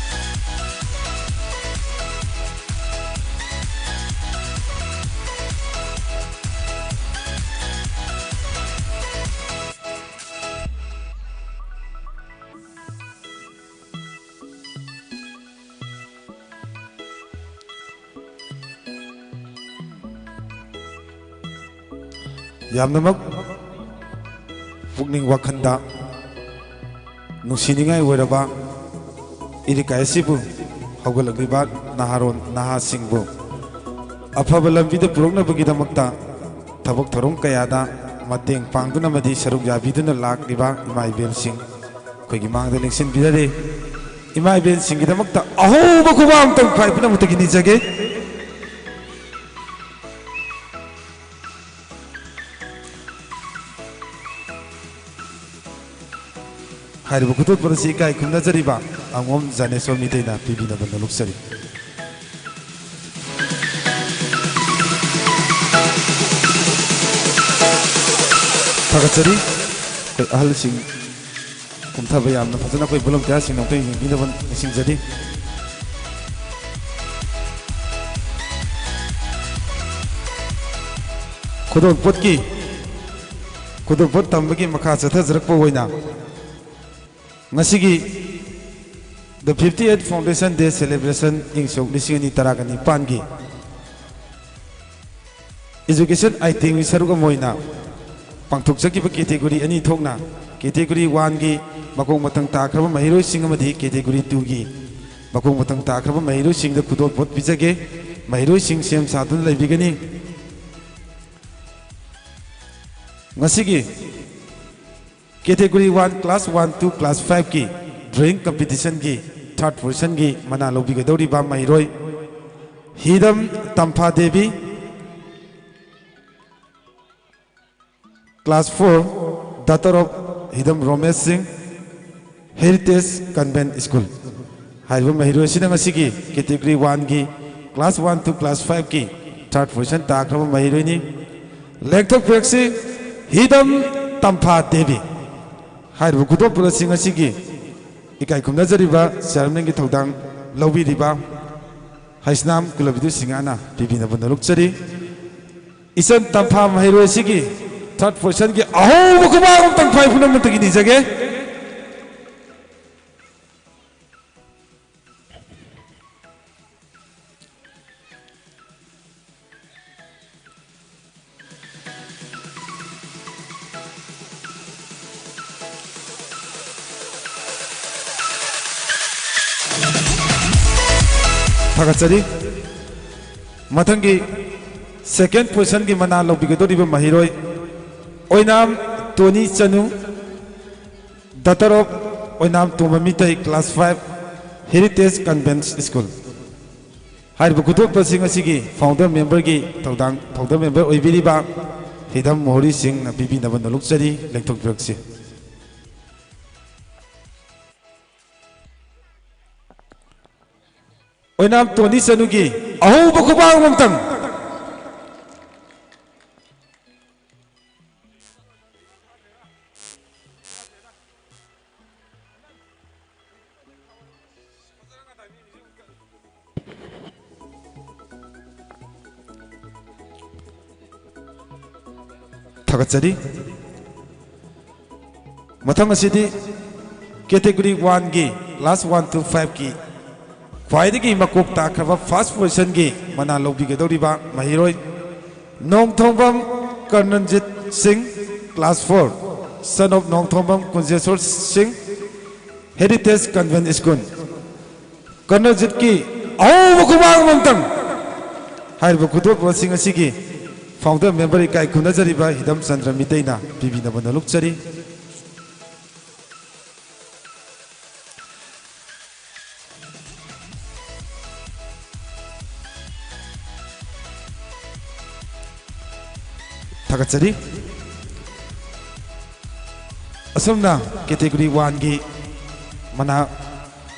ꯌꯥꯝꯅꯃꯛ ꯄꯨꯛꯅꯤꯡ ꯋꯥꯈꯜꯗ ꯅꯨꯡꯁꯤꯅꯤꯡꯉꯥꯏ ꯑꯣꯏꯔꯕ ꯏꯔꯤꯀꯥꯏ ꯑꯁꯤꯕꯨ ꯍꯧꯒꯠꯂꯛꯂꯤꯕ ꯅꯍꯥꯔꯣꯟ ꯅꯍꯥꯁꯤꯡꯕꯨ ꯑꯐꯕ ꯂꯝꯕꯤꯗ ꯄꯨꯔꯛꯅꯕꯒꯤꯗꯃꯛꯇ ꯊꯕꯛ ꯊꯧꯔꯝ ꯀꯌꯥꯗ ꯃꯇꯦꯡ ꯄꯥꯡꯗꯨꯅ ꯑꯃꯗꯤ ꯁꯔꯨꯛ ꯌꯥꯕꯤꯗꯨꯅ ꯂꯥꯛꯂꯤꯕ ꯏꯃꯥ ꯏꯕꯦꯜꯁꯤꯡ ꯑꯩꯈꯣꯏꯒꯤ ꯃꯥꯡꯗ ꯂꯦꯡꯁꯤꯟꯕꯤꯔꯔꯦ꯫ ꯏꯃꯥ ꯏꯕꯦꯜꯁꯤꯡꯒꯤꯗꯃꯛꯇ ꯑꯍꯧꯕ ꯈꯨꯕꯥꯛ ꯑꯃꯇꯪ ꯈ꯭ꯋꯥꯏ ꯄꯨꯝꯅꯃꯛꯇꯒꯤ ꯅꯤꯖꯒꯦ꯫ ꯍꯥꯏꯔꯤꯕ ꯈꯨꯗꯣꯜꯄꯣꯠ ꯑꯁꯤ ꯏꯀꯥꯏ ꯈꯨꯝꯅꯖꯔꯤꯕ ꯑꯉꯣꯝ ꯖꯥꯅꯦꯁꯣꯔ ꯃꯤꯇꯩꯅ ꯄꯤꯕꯤꯅꯕ ꯅꯣꯂꯨꯛꯆꯔꯤ꯫ ꯊꯥꯒꯠꯆꯔꯤ꯫ ꯑꯩꯈꯣꯏ ꯑꯍꯜꯁꯤꯡ ꯀꯨꯝꯊꯕ ꯌꯥꯝꯅ ꯐꯖꯅ ꯑꯩꯈꯣꯏ volunteerꯁꯤꯡꯅ ꯑꯃꯨꯛꯇ ꯌꯦꯡꯕꯤꯅꯕ ꯅꯤꯡꯁꯤꯡꯖꯔꯤ꯫ ꯈꯨꯗꯣꯜꯄꯣꯠꯀꯤ, ꯈꯨꯗꯣꯜꯄꯣꯠ ꯇꯝꯕꯒꯤ ꯃꯈꯥ ꯆꯠꯊꯖꯔꯛꯄ ꯑꯣꯏꯅ ꯉꯁꯤꯒꯤ The fifty eight Foundation Day Celebration ꯏꯪ ꯁꯣꯛ ꯂꯤꯁꯤꯡ ꯑꯅꯤ ꯇꯔꯥꯒ ꯅꯤꯄꯥꯟꯒꯤ education itemꯒꯤ ꯁꯔꯨꯛ ꯑꯃ ꯑꯣꯏꯅ ꯄꯥꯡꯊꯣꯛꯆꯈꯤꯕ category ꯑꯅꯤ ꯊꯣꯛꯅ, category oneꯒꯤ ꯃꯈꯣꯡ ꯃꯊꯪ ꯇꯥꯈ꯭ꯔꯕ ꯃꯍꯩꯔꯣꯏꯁꯤꯡ ꯑꯃꯗꯤ category twoꯒꯤ ꯃꯈꯣꯡ ꯃꯊꯪ ꯇꯥꯈ꯭ꯔꯕ ꯃꯍꯩꯔꯣꯏꯁꯤꯡꯗ ꯈꯨꯗꯣꯜꯄꯣꯠ ꯄꯤꯖꯒꯦ꯫ ꯃꯍꯩꯔꯣꯏꯁꯤꯡ ꯁꯦꯝ ꯁꯥꯗꯨꯅ ꯂꯩꯕꯤꯒꯅꯤ꯫ ꯉꯁꯤꯒꯤ category one, class one to class five ꯀꯤ drawing competition ꯒꯤ third position ꯒꯤ ꯃꯅꯥ ꯂꯧꯕꯤꯒꯗꯧꯔꯤꯕ ꯃꯍꯩꯔꯣꯏ ꯍꯤꯗꯝ ꯇꯝꯐꯥ Devi, class four, daughter of ꯍꯤꯗꯝ ꯔꯣꯃꯦꯁ ꯁꯤꯡ, Heritage Convent School꯫ ꯍꯥꯏꯔꯤꯕ ꯃꯍꯩꯔꯣꯏ ꯑꯁꯤꯅ ꯉꯁꯤꯒꯤ category one ꯒꯤ class one to class five ꯀꯤ third position ꯇꯥꯈ꯭ꯔꯕ ꯃꯍꯩꯔꯣꯏꯅꯤ꯫ ꯂꯦꯡꯊꯣꯛꯄꯤꯔꯛꯁꯤ ꯍꯤꯗꯝ ꯇꯝꯐꯥ ꯗꯦꯕꯤ꯫ ꯍꯥꯏꯔꯤꯕ ꯈꯨꯗꯣꯜꯄꯣꯠ ꯑꯁꯤ ꯉꯁꯤꯒꯤ ꯏꯀꯥꯏ ꯈꯨꯝꯅꯖꯔꯤꯕ chairman ꯒꯤ ꯊꯧꯗꯥꯡ ꯂꯧꯕꯤꯔꯤꯕ ꯍꯩꯁꯅꯥꯝ ꯀꯨꯂꯕꯤꯗꯨ ꯁꯤꯡꯍꯥꯅ ꯄꯤꯕꯤꯅꯕ ꯅꯣꯂꯨꯛꯆꯔꯤ꯫ ꯏꯆꯟ ꯇꯝꯐꯥ ꯃꯍꯩꯔꯣꯏ ꯑꯁꯤꯒꯤ third position ꯒꯤ ꯑꯍꯧꯕ ꯈꯨꯕꯥꯛ ꯑꯃꯇꯪ ꯈ꯭ꯋꯥꯏ ꯄꯨꯝꯅꯃꯛꯇꯒꯤ ꯅꯤꯖꯒꯦ꯫ ꯊꯥꯒꯠꯆꯔꯤ꯫ ꯃꯊꯪꯒꯤ second position ꯒꯤ ꯃꯅꯥ ꯂꯧꯕꯤꯒꯗꯧꯔꯤꯕ ꯃꯍꯩꯔꯣꯏ ꯑꯣꯏꯅꯥꯝ ꯇꯣꯅꯤ ꯆꯅꯨ, daughter of Oinam Tomba Meitei, class five, Heritage Convent School꯫ ꯍꯥꯏꯔꯤꯕ ꯈꯨꯗꯣꯜꯄꯣꯠꯁꯤꯡ ꯑꯁꯤꯒꯤ founder member ꯒꯤ ꯊꯧꯗꯥꯡ, founder member ꯑꯣꯏꯕꯤꯔꯤꯕ ꯍꯤꯗꯝ ꯃꯣꯍꯣꯔꯤ ꯁꯤꯡꯅ ꯄꯤꯕꯤꯅꯕ ꯅꯣꯂꯨꯛꯆꯔꯤ꯫ ꯂꯦꯡꯊꯣꯛꯄꯤꯔꯛꯁꯤ꯫ ꯑꯣꯏꯅꯥꯝ ꯇꯣꯅꯤ ꯆꯅꯨꯒꯤ ꯑꯍꯧꯕ ꯈꯨꯕꯥꯛ ꯑꯃꯇꯪ꯫ ꯊꯥꯒꯠꯆꯔꯤ꯫ ꯃꯊꯪ ꯑꯁꯤꯗꯤ category one ꯒꯤ class one to five ꯀꯤ ꯈ꯭ꯋꯥꯏꯗꯒꯤ ꯃꯀꯣꯛ ꯇꯥꯈ꯭ꯔꯕ first position ꯒꯤ ꯃꯅꯥ ꯂꯧꯕꯤꯒꯗꯧꯔꯤꯕ ꯃꯍꯩꯔꯣꯏ ꯅꯣꯡꯊꯣꯡꯕꯝ ꯀꯔꯅꯟꯖꯤꯠ ꯁꯤꯡ, class four, son of ꯅꯣꯡꯊꯣꯡꯕꯝ ꯀꯨꯟꯖꯦꯁꯣꯔ ꯁꯤꯡ, Heritage Convent School꯫ ꯀꯔꯅꯖꯤꯠꯀꯤ ꯑꯍꯧꯕ ꯈꯨꯃꯥꯡ ꯑꯃꯃꯝꯇꯪ꯫ ꯍꯥꯏꯔꯤꯕ ꯈꯨꯗꯣꯜꯄꯣꯠꯁꯤꯡ ꯑꯁꯤꯒꯤ founder member ꯏꯀꯥꯏ ꯈꯨꯝꯅꯖꯔꯤꯕ ꯍꯤꯗꯝ ꯆꯟꯗ꯭ꯔ ꯃꯤꯇꯩꯅ ꯄꯤꯕꯤꯅꯕ ꯅꯣꯂꯨꯛꯆꯔꯤ꯫ ꯊꯥꯒꯠꯆꯔꯤ꯫ ꯑꯁꯨꯝꯅ category one ꯒꯤ ꯃꯅꯥ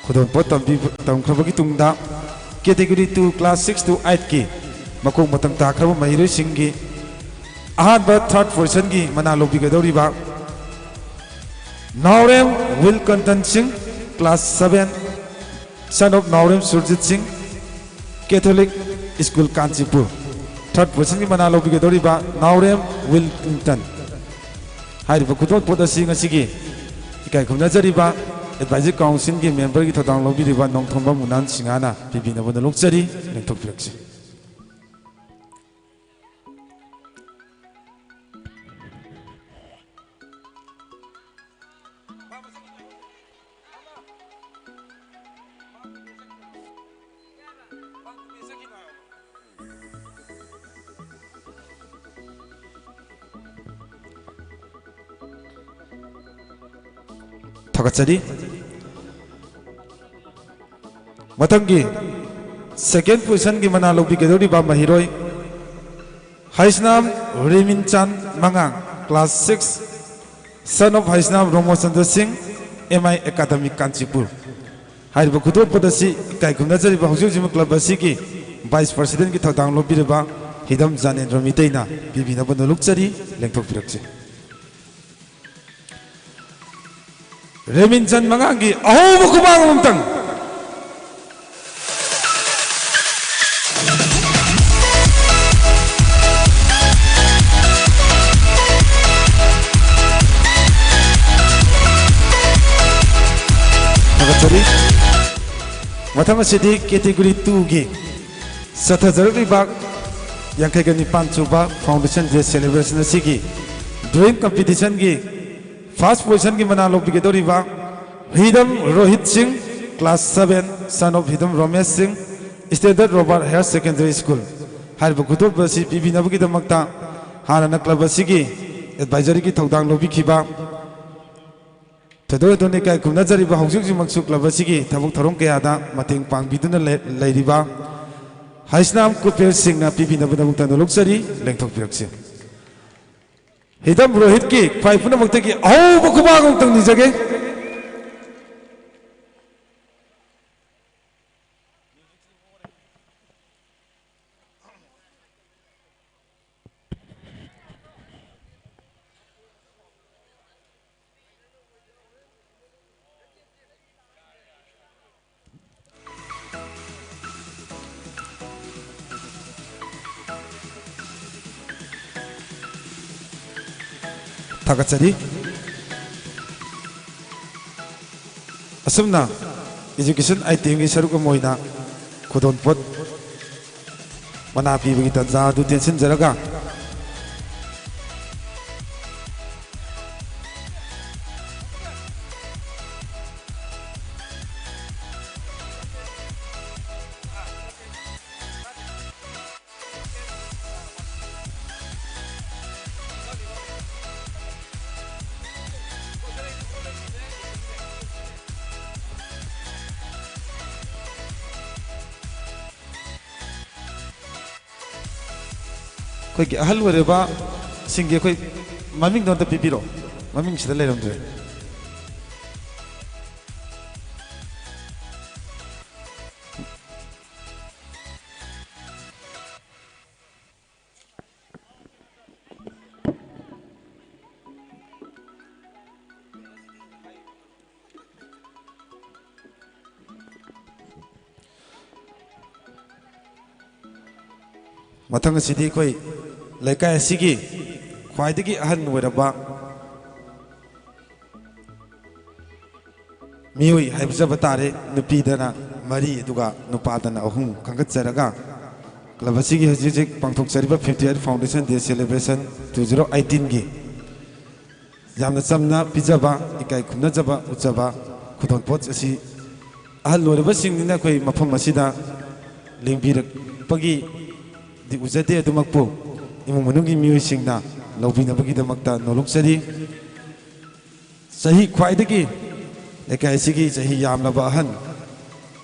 ꯈꯨꯗꯣꯜꯄꯣꯠ ꯇꯝꯕꯤ-, ꯇꯝꯈ꯭ꯔꯕꯒꯤ ꯇꯨꯡꯗ, category two, class six to eight ꯀꯤ ꯃꯈꯣꯡ ꯃꯇꯝ ꯇꯥꯈ꯭ꯔꯕ ꯃꯍꯩꯔꯣꯏꯁꯤꯡꯒꯤ ꯑꯍꯥꯟꯕ third position ꯒꯤ ꯃꯅꯥ ꯂꯧꯕꯤꯒꯗꯧꯔꯤꯕ ꯅꯥꯎꯔꯦꯝ ꯋꯤꯜꯀꯟꯇꯟ ꯁꯤꯡ, class seven, son of ꯅꯥꯎꯔꯦꯝ ꯁꯨꯔꯖꯤꯠ ꯁꯤꯡ, Catholic School Kanchipur. Third position ꯒꯤ ꯃꯅꯥ ꯂꯧꯕꯤꯒꯗꯧꯔꯤꯕ ꯅꯥꯎꯔꯦꯝ ꯋꯤꯜꯀꯟꯇꯟ꯫ ꯍꯥꯏꯔꯤꯕ ꯈꯨꯗꯣꯜꯄꯣꯠ ꯑꯁꯤ ꯉꯁꯤꯒꯤ ꯏꯀꯥꯏ ꯈꯨꯝꯅꯖꯔꯤꯕ Advisory Council ꯒꯤ member ꯒꯤ ꯊꯧꯗꯥꯡ ꯂꯧꯕꯤꯔꯤꯕ ꯅꯣꯡꯊꯣꯝꯕꯝ ꯃꯨꯅꯥꯟ ꯁꯤꯡꯍꯅ ꯄꯤꯕꯤꯅꯕ ꯅꯣꯂꯨꯛꯆꯔꯤ꯫ ꯂꯦꯡꯊꯣꯛꯄꯤꯔꯛꯁꯤ꯫ ꯊꯥꯒꯠꯆꯔꯤ꯫ ꯃꯊꯪꯒꯤ second position ꯒꯤ ꯃꯅꯥ ꯂꯧꯕꯤꯒꯗꯧꯔꯤꯕ ꯃꯍꯩꯔꯣꯏ Heisnam ꯔꯤꯃꯤꯟꯆꯥꯟ ꯃꯉꯥꯡ, class six, son of Heisnam ꯔꯣꯃꯣꯆꯟꯗ꯭ꯔ ꯁꯤꯡ, M I Academy ꯀꯥꯟꯆꯤꯄꯨꯔ꯫ ꯍꯥꯏꯔꯤꯕ ꯈꯨꯗꯣꯜꯄꯣꯠ ꯑꯁꯤ ꯏꯀꯥꯏ ꯈꯨꯝꯅꯖꯔꯤꯕ ꯍꯧꯖꯤꯛ ꯍꯧꯖꯤꯛꯃꯛ club ꯑꯁꯤꯒꯤ vice president ꯀꯤ ꯊꯧꯗꯥꯡ ꯂꯧꯕꯤꯔꯤꯕ ꯍꯤꯗꯝ ꯖꯥꯅꯦꯟꯗ꯭ꯔ ꯃꯤꯇꯩꯅ ꯄꯤꯕꯤꯅꯕ ꯅꯣꯂꯨꯛꯆꯔꯤ꯫ ꯂꯦꯡꯊꯣꯛꯄꯤꯔꯛꯁꯤ꯫ ꯔꯦꯃꯤꯟꯆꯟ ꯃꯉꯥꯡꯒꯤ ꯑꯍꯧꯕ ꯈꯨꯃꯥꯡ ꯑꯃꯃꯝꯇꯪ꯫ ꯊꯥꯒꯠꯆꯔꯤ꯫ ꯃꯊꯪ ꯑꯁꯤꯗꯤ category two ꯒꯤ ꯆꯠꯊꯖꯔꯛꯂꯤꯕ ꯌꯥꯡꯈꯩꯒ ꯅꯤꯄꯥꯟ ꯁꯨꯕ Foundation Day celebration ꯑꯁꯤꯒꯤ drawing competition ꯒꯤ first position ꯒꯤ ꯃꯅꯥ ꯂꯧꯕꯤꯒꯗꯧꯔꯤꯕ ꯍꯤꯗꯝ ꯔꯣꯍꯤꯠ ꯁꯤꯡ, Class seven, son of Hidam Ramesh Singh, Standard Robert Higher Secondary School꯫ ꯍꯥꯏꯔꯤꯕ ꯈꯨꯗꯣꯜꯄꯣꯠ ꯑꯁꯤ ꯄꯤꯕꯤꯅꯕꯒꯤꯗꯃꯛꯇ ꯍꯥꯟꯅꯅ club ꯑꯁꯤꯒꯤ advisoryꯒꯤ ꯊꯧꯗꯥꯡ ꯂꯧꯕꯤꯈꯤꯕ, ꯊꯣꯏꯗꯣꯛ ꯍꯦꯟꯗꯣꯛꯅ ꯏꯀꯥꯏ ꯈꯨꯝꯅꯖꯔꯤꯕ, ꯍꯧꯖꯤꯛ ꯍꯧꯖꯤꯛꯃꯛꯁꯨ club ꯑꯁꯤꯒꯤ ꯊꯕꯛ ꯊꯧꯔꯝ ꯀꯌꯥꯗ ꯃꯇꯦꯡ ꯄꯥꯡꯕꯤꯗꯨꯅ ꯂꯩ-, ꯂꯩꯔꯤꯕ ꯍꯩꯁꯅꯥꯝ ꯀꯨꯄꯦꯜ ꯁꯤꯡꯅ ꯄꯤꯕꯤꯅꯕꯒꯤꯗꯃꯛꯇ ꯅꯣꯂꯨꯛꯆꯔꯤ꯫ ꯂꯦꯡꯊꯣꯛꯄꯤꯔꯛꯁꯤ꯫ ꯍꯤꯗꯝ ꯔꯣꯍꯤꯠꯀꯤ ꯈ꯭ꯋꯥꯏ ꯄꯨꯝꯅꯃꯛꯇꯒꯤ ꯑꯍꯧꯕ ꯈꯨꯕꯥꯛ ꯑꯃꯨꯛꯇꯪ ꯅꯤꯖꯒꯦ꯫ ꯊꯥꯒꯠꯆꯔꯤ꯫ ꯑꯁꯨꯝꯅ education itemꯒꯤ ꯁꯔꯨꯛ ꯑꯃ ꯑꯣꯏꯅ ꯈꯨꯗꯣꯜꯄꯣꯠ ꯃꯅꯥ ꯄꯤꯕꯒꯤ ꯇꯥꯟꯖꯥ ꯑꯗꯨ ꯇꯦꯟꯁꯤꯟꯖꯔꯒ, ꯑꯩꯈꯣꯏꯒꯤ ꯑꯍꯜ ꯑꯣꯏꯔꯕꯁꯤꯡꯒꯤ ꯑꯩꯈꯣꯏ ꯃꯃꯤꯡꯗꯣ ꯑꯝꯇ ꯄꯤꯕꯤꯔꯛꯑꯣ, ꯃꯃꯤꯡꯁꯤꯗ ꯂꯩꯔꯝꯗ꯭ꯔꯦ꯫ ꯃꯊꯪ ꯑꯁꯤꯗꯤ ꯑꯩꯈꯣꯏ ꯂꯩꯀꯥꯏ ꯑꯁꯤꯒꯤ ꯈ꯭ꯋꯥꯏꯗꯒꯤ ꯑꯍꯟ ꯑꯣꯏꯔꯕ ꯃꯤꯑꯣꯏ ꯍꯥꯏꯖꯕ ꯇꯥꯔꯦ, ꯅꯨꯄꯤꯗꯅ ꯃꯔꯤ ꯑꯗꯨꯒ ꯅꯨꯄꯥꯗꯅ ꯑꯍꯨꯝ ꯈꯟꯒꯠꯆꯔꯒ club ꯑꯁꯤꯒꯤ ꯍꯧꯖꯤꯛ ꯍꯧꯖꯤꯛ ꯄꯥꯡꯊꯣꯛꯆꯔꯤꯕ fifty eight Foundation Day Celebration two zero eighteenꯒꯤ ꯌꯥꯝꯅ ꯆꯝꯅ ꯄꯤꯖꯕ, ꯏꯀꯥꯏ ꯈꯨꯝꯅꯖꯕ ꯎꯠꯆꯕ ꯈꯨꯗꯣꯜꯄꯣꯠ ꯑꯁꯤ ꯑꯍꯜ ꯑꯣꯏꯔꯕꯁꯤꯡꯅꯤꯅ ꯑꯩꯈꯣꯏ ꯃꯐꯝ ꯑꯁꯤꯗ ꯂꯦꯡꯕꯤꯔꯛꯄꯒꯤꯗꯤ ꯎꯖꯗꯦ, ꯑꯗꯨꯃꯛꯄꯨ ꯏꯃꯨꯡ ꯃꯅꯨꯡꯒꯤ ꯃꯤꯑꯣꯏꯁꯤꯡꯅ ꯂꯧꯕꯤꯅꯕꯒꯤꯗꯃꯛꯇ ꯅꯣꯂꯨꯛꯆꯔꯤ꯫ ꯆꯍꯤ ꯈ꯭ꯋꯥꯏꯗꯒꯤ ꯂꯩꯀꯥꯏ ꯑꯁꯤꯒꯤ ꯆꯍꯤ ꯌꯥꯝꯂꯕ ꯑꯍꯟ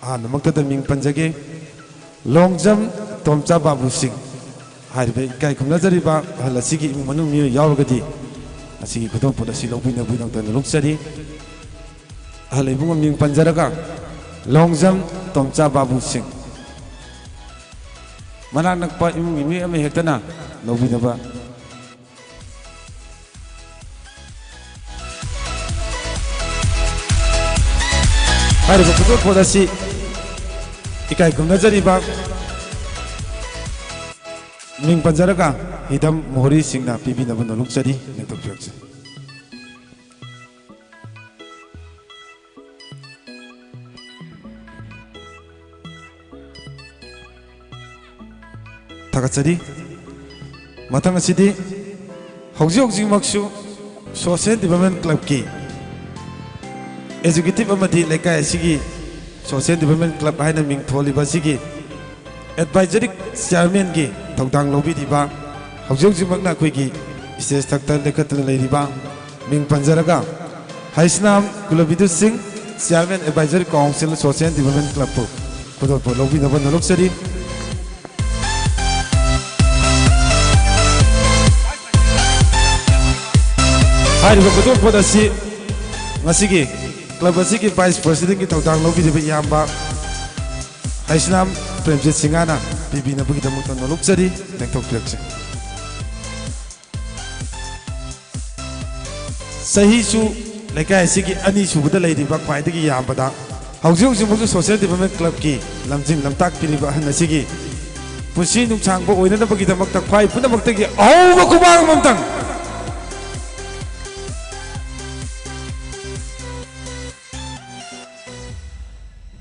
ꯑꯍꯥꯟꯕꯃꯛꯇꯗ ꯃꯤꯡ ꯄꯟꯖꯒꯦ꯫ ꯂꯣꯡꯖꯝ ꯇꯣꯝꯆꯥ ꯕꯥꯕꯨ ꯁꯤꯡ ꯍꯥꯏꯔꯤꯕ ꯏꯀꯥꯏ ꯈꯨꯝꯅꯖꯔꯤꯕ ꯑꯍꯜ ꯑꯁꯤꯒꯤ ꯏꯃꯨꯡ ꯃꯅꯨꯡ ꯃꯤꯑꯣꯏ ꯌꯥꯎꯔꯒꯗꯤ ꯃꯁꯤꯒꯤ ꯈꯨꯗꯣꯜꯄꯣꯠ ꯑꯁꯤ ꯂꯧꯕꯤꯅꯕꯒꯤꯗꯃꯛꯇ ꯅꯣꯂꯨꯛꯆꯔꯤ꯫ ꯑꯍꯜ ꯏꯕꯨꯡ ꯑꯃ ꯃꯤꯡ ꯄꯟꯖꯔꯒ ꯂꯣꯡꯖꯝ ꯇꯣꯝꯆꯥ ꯕꯥꯕꯨ ꯁꯤꯡ꯫ ꯃꯅꯥꯛ ꯅꯛꯄ ꯏꯃꯨꯡꯒꯤ ꯃꯤ ꯑꯃ ꯍꯦꯛꯇꯅ ꯂꯧꯕꯤꯅꯕ꯫ ꯍꯥꯏꯔꯤꯕ ꯈꯨꯗꯣꯜꯄꯣꯠ ꯑꯁꯤ ꯏꯀꯥꯏ ꯈꯨꯝꯅꯖꯔꯤꯕ ꯃꯤꯡ ꯄꯟꯖꯔꯒ ꯍꯤꯗꯝ ꯃꯣꯍꯣꯔꯤꯁꯤꯡꯅ ꯄꯤꯕꯤꯅꯕ ꯅꯣꯂꯨꯛꯆꯔꯤ꯫ ꯂꯦꯡꯊꯣꯛꯄꯤꯔꯛꯁꯤ꯫ ꯊꯥꯒꯠꯆꯔꯤ꯫ ꯃꯊꯪ ꯑꯁꯤꯗꯤ ꯍꯧꯖꯤꯛ ꯍꯧꯖꯤꯛꯃꯛꯁꯨ ꯁꯣꯁꯤꯌꯦꯜ ꯗꯤꯕꯂꯞꯃꯦꯟ ꯀ꯭ꯂꯕꯀꯤ ꯑꯦꯖꯨꯀꯦꯇꯤꯚ ꯑꯃꯗꯤ ꯂꯩꯀꯥꯏ ꯑꯁꯤꯒꯤ ꯁꯣꯁꯤꯌꯦꯜ ꯗꯤꯕꯂꯞꯃꯦꯟ ꯀ꯭ꯂꯕ ꯍꯥꯏꯅ ꯃꯤꯡ ꯊꯣꯜꯂꯤꯕ ꯑꯁꯤꯒꯤ ꯑꯦꯗꯚꯥꯏꯖꯔꯤ ꯆꯤꯌꯥꯔꯃꯦꯟꯒꯤ ꯊꯧꯗꯥꯡ ꯂꯧꯕꯤꯔꯤꯕ, ꯍꯧꯖꯤꯛ ꯍꯧꯖꯤꯛꯃꯛꯅ ꯑꯩꯈꯣꯏꯒꯤ ꯁ꯭ꯇꯦꯖ ꯊꯛꯇ ꯂꯦꯞꯈꯠꯇꯨꯅ ꯂꯩꯔꯤꯕ, ꯃꯤꯡ ꯄꯟꯖꯔꯒ, Heisnam Kulabidhu Singh, chairman advisory council social development ꯀ꯭ꯂꯕꯄꯨ ꯈꯨꯗꯣꯜꯄꯣꯠ ꯂꯧꯕꯤꯅꯕ ꯅꯣꯂꯨꯛꯆꯔꯤ꯫ ꯍꯥꯏꯔꯤꯕ ꯈꯨꯗꯣꯜꯄꯣꯠ ꯑꯁꯤ ꯉꯁꯤꯒꯤ ꯀ꯭ꯂꯕ ꯑꯁꯤꯒꯤ ꯚꯥꯏꯁ ꯄ꯭ꯔꯁꯤꯗꯦꯟꯒꯤ ꯊꯧꯗꯥꯡ ꯂꯧꯕꯤꯔꯤꯕ ꯏꯌꯥꯝꯕ ꯍꯩꯁꯅꯥꯝ ꯄ꯭ꯔꯦꯝꯖꯤꯠ ꯁꯤꯡꯍꯅ ꯄꯤꯕꯤꯅꯕꯒꯤꯗꯃꯛꯇ ꯅꯣꯂꯨꯛꯆꯔꯤ꯫ ꯂꯦꯡꯊꯣꯛꯄꯤꯔꯛꯁꯤ꯫ ꯆꯍꯤꯁꯨ ꯂꯩꯀꯥꯏ ꯑꯁꯤꯒꯤ ꯑꯅꯤꯁꯨꯕꯗ ꯂꯩꯔꯤꯕ ꯈ꯭ꯋꯥꯏꯗꯒꯤ ꯌꯥꯝꯕꯗ, ꯍꯧꯖꯤꯛ ꯍꯧꯖꯤꯛꯃꯛꯁꯨ ꯁꯣꯁꯤꯌꯦꯜ ꯗꯤꯕꯂꯞꯃꯦꯟ ꯀ꯭ꯂꯕꯀꯤ ꯂꯝꯖꯤꯡ ꯂꯝꯇꯥꯛꯄꯤꯔꯤꯕ ꯑꯍꯟ ꯑꯁꯤꯒꯤ ꯄꯨꯟꯁꯤ ꯅꯨꯡꯁꯥꯡꯕ ꯑꯣꯏꯅꯅꯕꯒꯤꯗꯃꯛꯇ ꯈ꯭ꯋꯥꯏ ꯄꯨꯝꯅꯃꯛꯇꯒꯤ ꯑꯍꯧꯕ ꯈꯨꯕꯥꯛ ꯑꯃꯃꯝꯇꯪ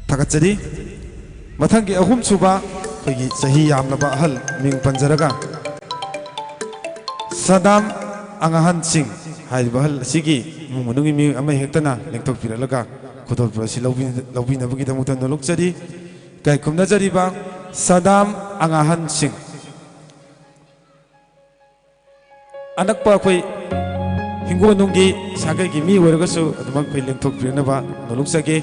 ꯊꯥꯒꯠꯆꯔꯤ꯫ ꯃꯊꯪꯒꯤ ꯑꯍꯨꯝꯁꯨꯕ ꯑꯩꯈꯣꯏꯒꯤ ꯆꯍꯤ ꯌꯥꯝꯂꯕ ꯑꯍꯜ ꯃꯤꯡ ꯄꯟꯖꯔꯒ, ꯁꯗꯥꯝ ꯑꯉꯥꯍꯟ ꯁꯤꯡ ꯍꯥꯏꯔꯤꯕ ꯑꯍꯜ ꯑꯁꯤꯒꯤ ꯏꯃꯨꯡ ꯃꯅꯨꯡꯒꯤ ꯃꯤꯑꯣꯏ ꯑꯃ ꯍꯦꯛꯇꯅ ꯂꯦꯡꯊꯣꯛꯄꯤꯔꯛꯂꯒ ꯈꯨꯗꯣꯜꯄꯣꯠ ꯑꯁꯤ ꯂꯧꯕꯤ-, ꯂꯧꯕꯤꯅꯕꯒꯤꯗꯃꯛꯇ ꯅꯣꯂꯨꯛꯆꯔꯤ꯫ ꯏꯀꯥꯏ ꯈꯨꯝꯅꯖꯔꯤꯕ ꯁꯗꯥꯝ ꯑꯉꯥꯍꯟꯁꯤꯡ꯫ ꯑꯅꯛꯄ ꯑꯩꯈꯣꯏ ꯍꯤꯡꯒꯣꯜꯅꯨꯡꯒꯤ ꯁꯥꯒꯩꯒꯤ ꯃꯤ ꯑꯣꯏꯔꯒꯁꯨ ꯑꯗꯨꯃꯛ ꯑꯩꯈꯣꯏ ꯂꯦꯡꯊꯣꯛꯄꯤꯔꯛꯅꯕ ꯅꯣꯂꯨꯛꯆꯒꯦ꯫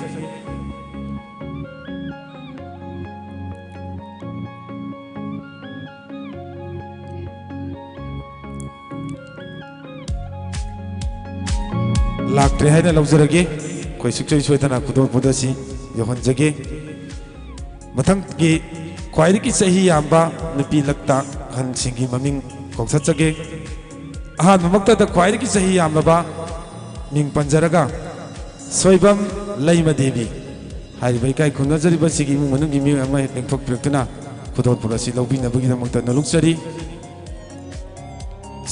ꯂꯥꯛꯇ꯭ꯔꯦ ꯍꯥꯏꯅ ꯂꯧꯖꯔꯒꯦ꯫ ꯑꯩꯈꯣꯏ ꯁꯨꯡꯁꯣꯏ ꯁꯣꯏꯗꯅ ꯈꯨꯗꯣꯜꯄꯣꯠ ꯑꯁꯤ ꯌꯧꯍꯟꯖꯒꯦ꯫ ꯃꯊꯪꯒꯤ ꯈ꯭ꯋꯥꯏꯗꯒꯤ ꯆꯍꯤ ꯌꯥꯝꯕ ꯅꯨꯄꯤ ꯂꯛꯇ ꯑꯍꯟꯁꯤꯡꯒꯤ ꯃꯃꯤꯡ ꯀꯧꯊꯠꯆꯒꯦ꯫ ꯑꯍꯥꯟꯕꯃꯛꯇꯗ ꯈ꯭ꯋꯥꯏꯗꯒꯤ ꯆꯍꯤ ꯌꯥꯝꯂꯕ ꯃꯤꯡ ꯄꯟꯖꯔꯒ, ꯁꯣꯏꯕꯝ ꯂꯩꯃ ꯗꯦꯕꯤ꯫ ꯍꯥꯏꯔꯤꯕ ꯏꯀꯥꯏ ꯈꯨꯝꯅꯖꯔꯤꯕꯁꯤꯒꯤ ꯏꯃꯨꯡ ꯃꯅꯨꯡꯒꯤ ꯃꯤꯑꯣꯏ ꯑꯃ ꯍꯦꯛ ꯂꯦꯡꯊꯣꯛꯄꯤꯔꯛꯇꯨꯅ ꯈꯨꯗꯣꯜꯄꯣꯠ ꯑꯁꯤ ꯂꯧꯕꯤꯅꯕꯒꯤꯗꯃꯛꯇ ꯅꯣꯂꯨꯛꯆꯔꯤ꯫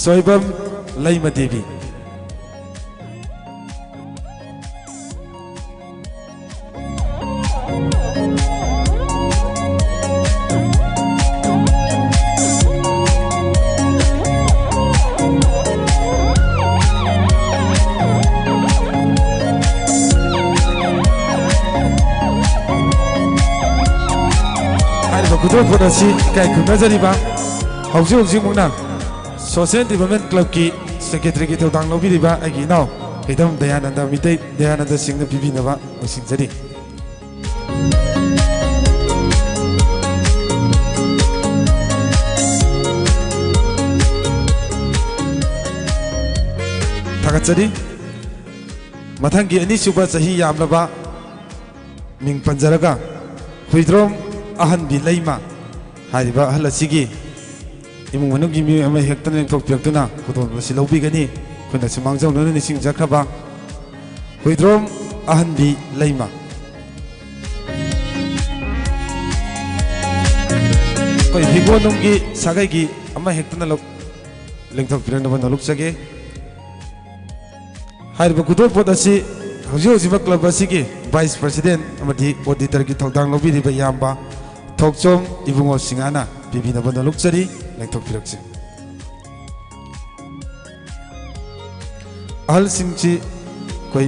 ꯁꯣꯏꯕꯝ ꯂꯩꯃ ꯗꯦꯕꯤ꯫ ꯍꯥꯏꯔꯤꯕ ꯈꯨꯗꯣꯜꯄꯣꯠ ꯑꯁꯤ ꯏꯀꯥꯏ ꯈꯨꯝꯅꯖꯔꯤꯕ ꯍꯧꯖꯤꯛ ꯍꯧꯖꯤꯛꯃꯛꯅ Social Development Clubꯀꯤ Secretaryꯒꯤ ꯊꯧꯗꯥꯡ ꯂꯧꯕꯤꯔꯤꯕ ꯑꯩꯒꯤ ꯏꯅꯥꯎ ꯍꯤꯗꯝ ꯗꯌꯥꯅꯟꯗ ꯃꯤꯇꯩ ꯗꯌꯥꯅꯟꯗ ꯁꯤꯡꯅ ꯄꯤꯕꯤꯅꯕ ꯅꯤꯡꯁꯤꯡꯖꯔꯤ꯫ ꯊꯥꯒꯠꯆꯔꯤ꯫ ꯃꯊꯪꯒꯤ ꯑꯅꯤꯁꯨꯕ ꯆꯍꯤ ꯌꯥꯝꯂꯕ ꯃꯤꯡ ꯄꯟꯖꯔꯒ, ꯍꯨꯏꯗ꯭ꯔꯣꯝ ꯑꯍꯟꯕꯤ ꯂꯩꯃ ꯍꯥꯏꯔꯤꯕ ꯑꯍꯜ ꯑꯁꯤꯒꯤ ꯏꯃꯨꯡ ꯃꯅꯨꯡꯒꯤ ꯃꯤꯑꯣꯏ ꯑꯃ ꯍꯦꯛꯇꯅ ꯂꯦꯡꯊꯣꯛꯄꯤꯔꯛꯇꯨꯅ ꯈꯨꯗꯣꯜ ꯑꯁꯤ ꯂꯧꯕꯤꯒꯅꯤ꯫ ꯑꯩꯈꯣꯏꯅꯁꯨ ꯃꯥꯡꯖꯧꯅꯅ ꯅꯤꯡꯁꯤꯡꯖꯈ꯭ꯔꯕ ꯍꯨꯏꯗ꯭ꯔꯣꯝ ꯑꯍꯟꯕꯤ ꯂꯩꯃ꯫ ꯑꯩꯈꯣꯏ ꯍꯤꯡꯒꯣꯜꯅꯨꯡꯒꯤ ꯁꯥꯒꯩꯒꯤ ꯑꯃ ꯍꯦꯛꯇꯅ ꯂꯧ-, ꯂꯦꯡꯊꯣꯛꯄꯤꯔꯛꯅꯕ ꯅꯣꯂꯨꯛꯆꯒꯦ꯫ ꯍꯥꯏꯔꯤꯕ ꯈꯨꯗꯣꯜꯄꯣꯠ ꯑꯁꯤ ꯍꯧꯖꯤꯛ ꯍꯧꯖꯤꯛꯃꯛ club ꯑꯁꯤꯒꯤ Vice President ꯑꯃꯗꯤ Auditorꯒꯤ ꯊꯧꯗꯥꯡ ꯂꯧꯕꯤꯔꯤꯕ ꯏꯌꯥꯝꯕ ꯊꯣꯛꯆꯣꯝ ꯏꯕꯨꯡꯉꯣ ꯁꯤꯡꯍꯥꯅ ꯄꯤꯕꯤꯅꯕ ꯅꯣꯂꯨꯛꯆꯔꯤ, ꯂꯦꯡꯊꯣꯛꯄꯤꯔꯛꯁꯤ꯫ ꯑꯍꯜꯁꯤꯡꯁꯤ ꯑꯩꯈꯣꯏ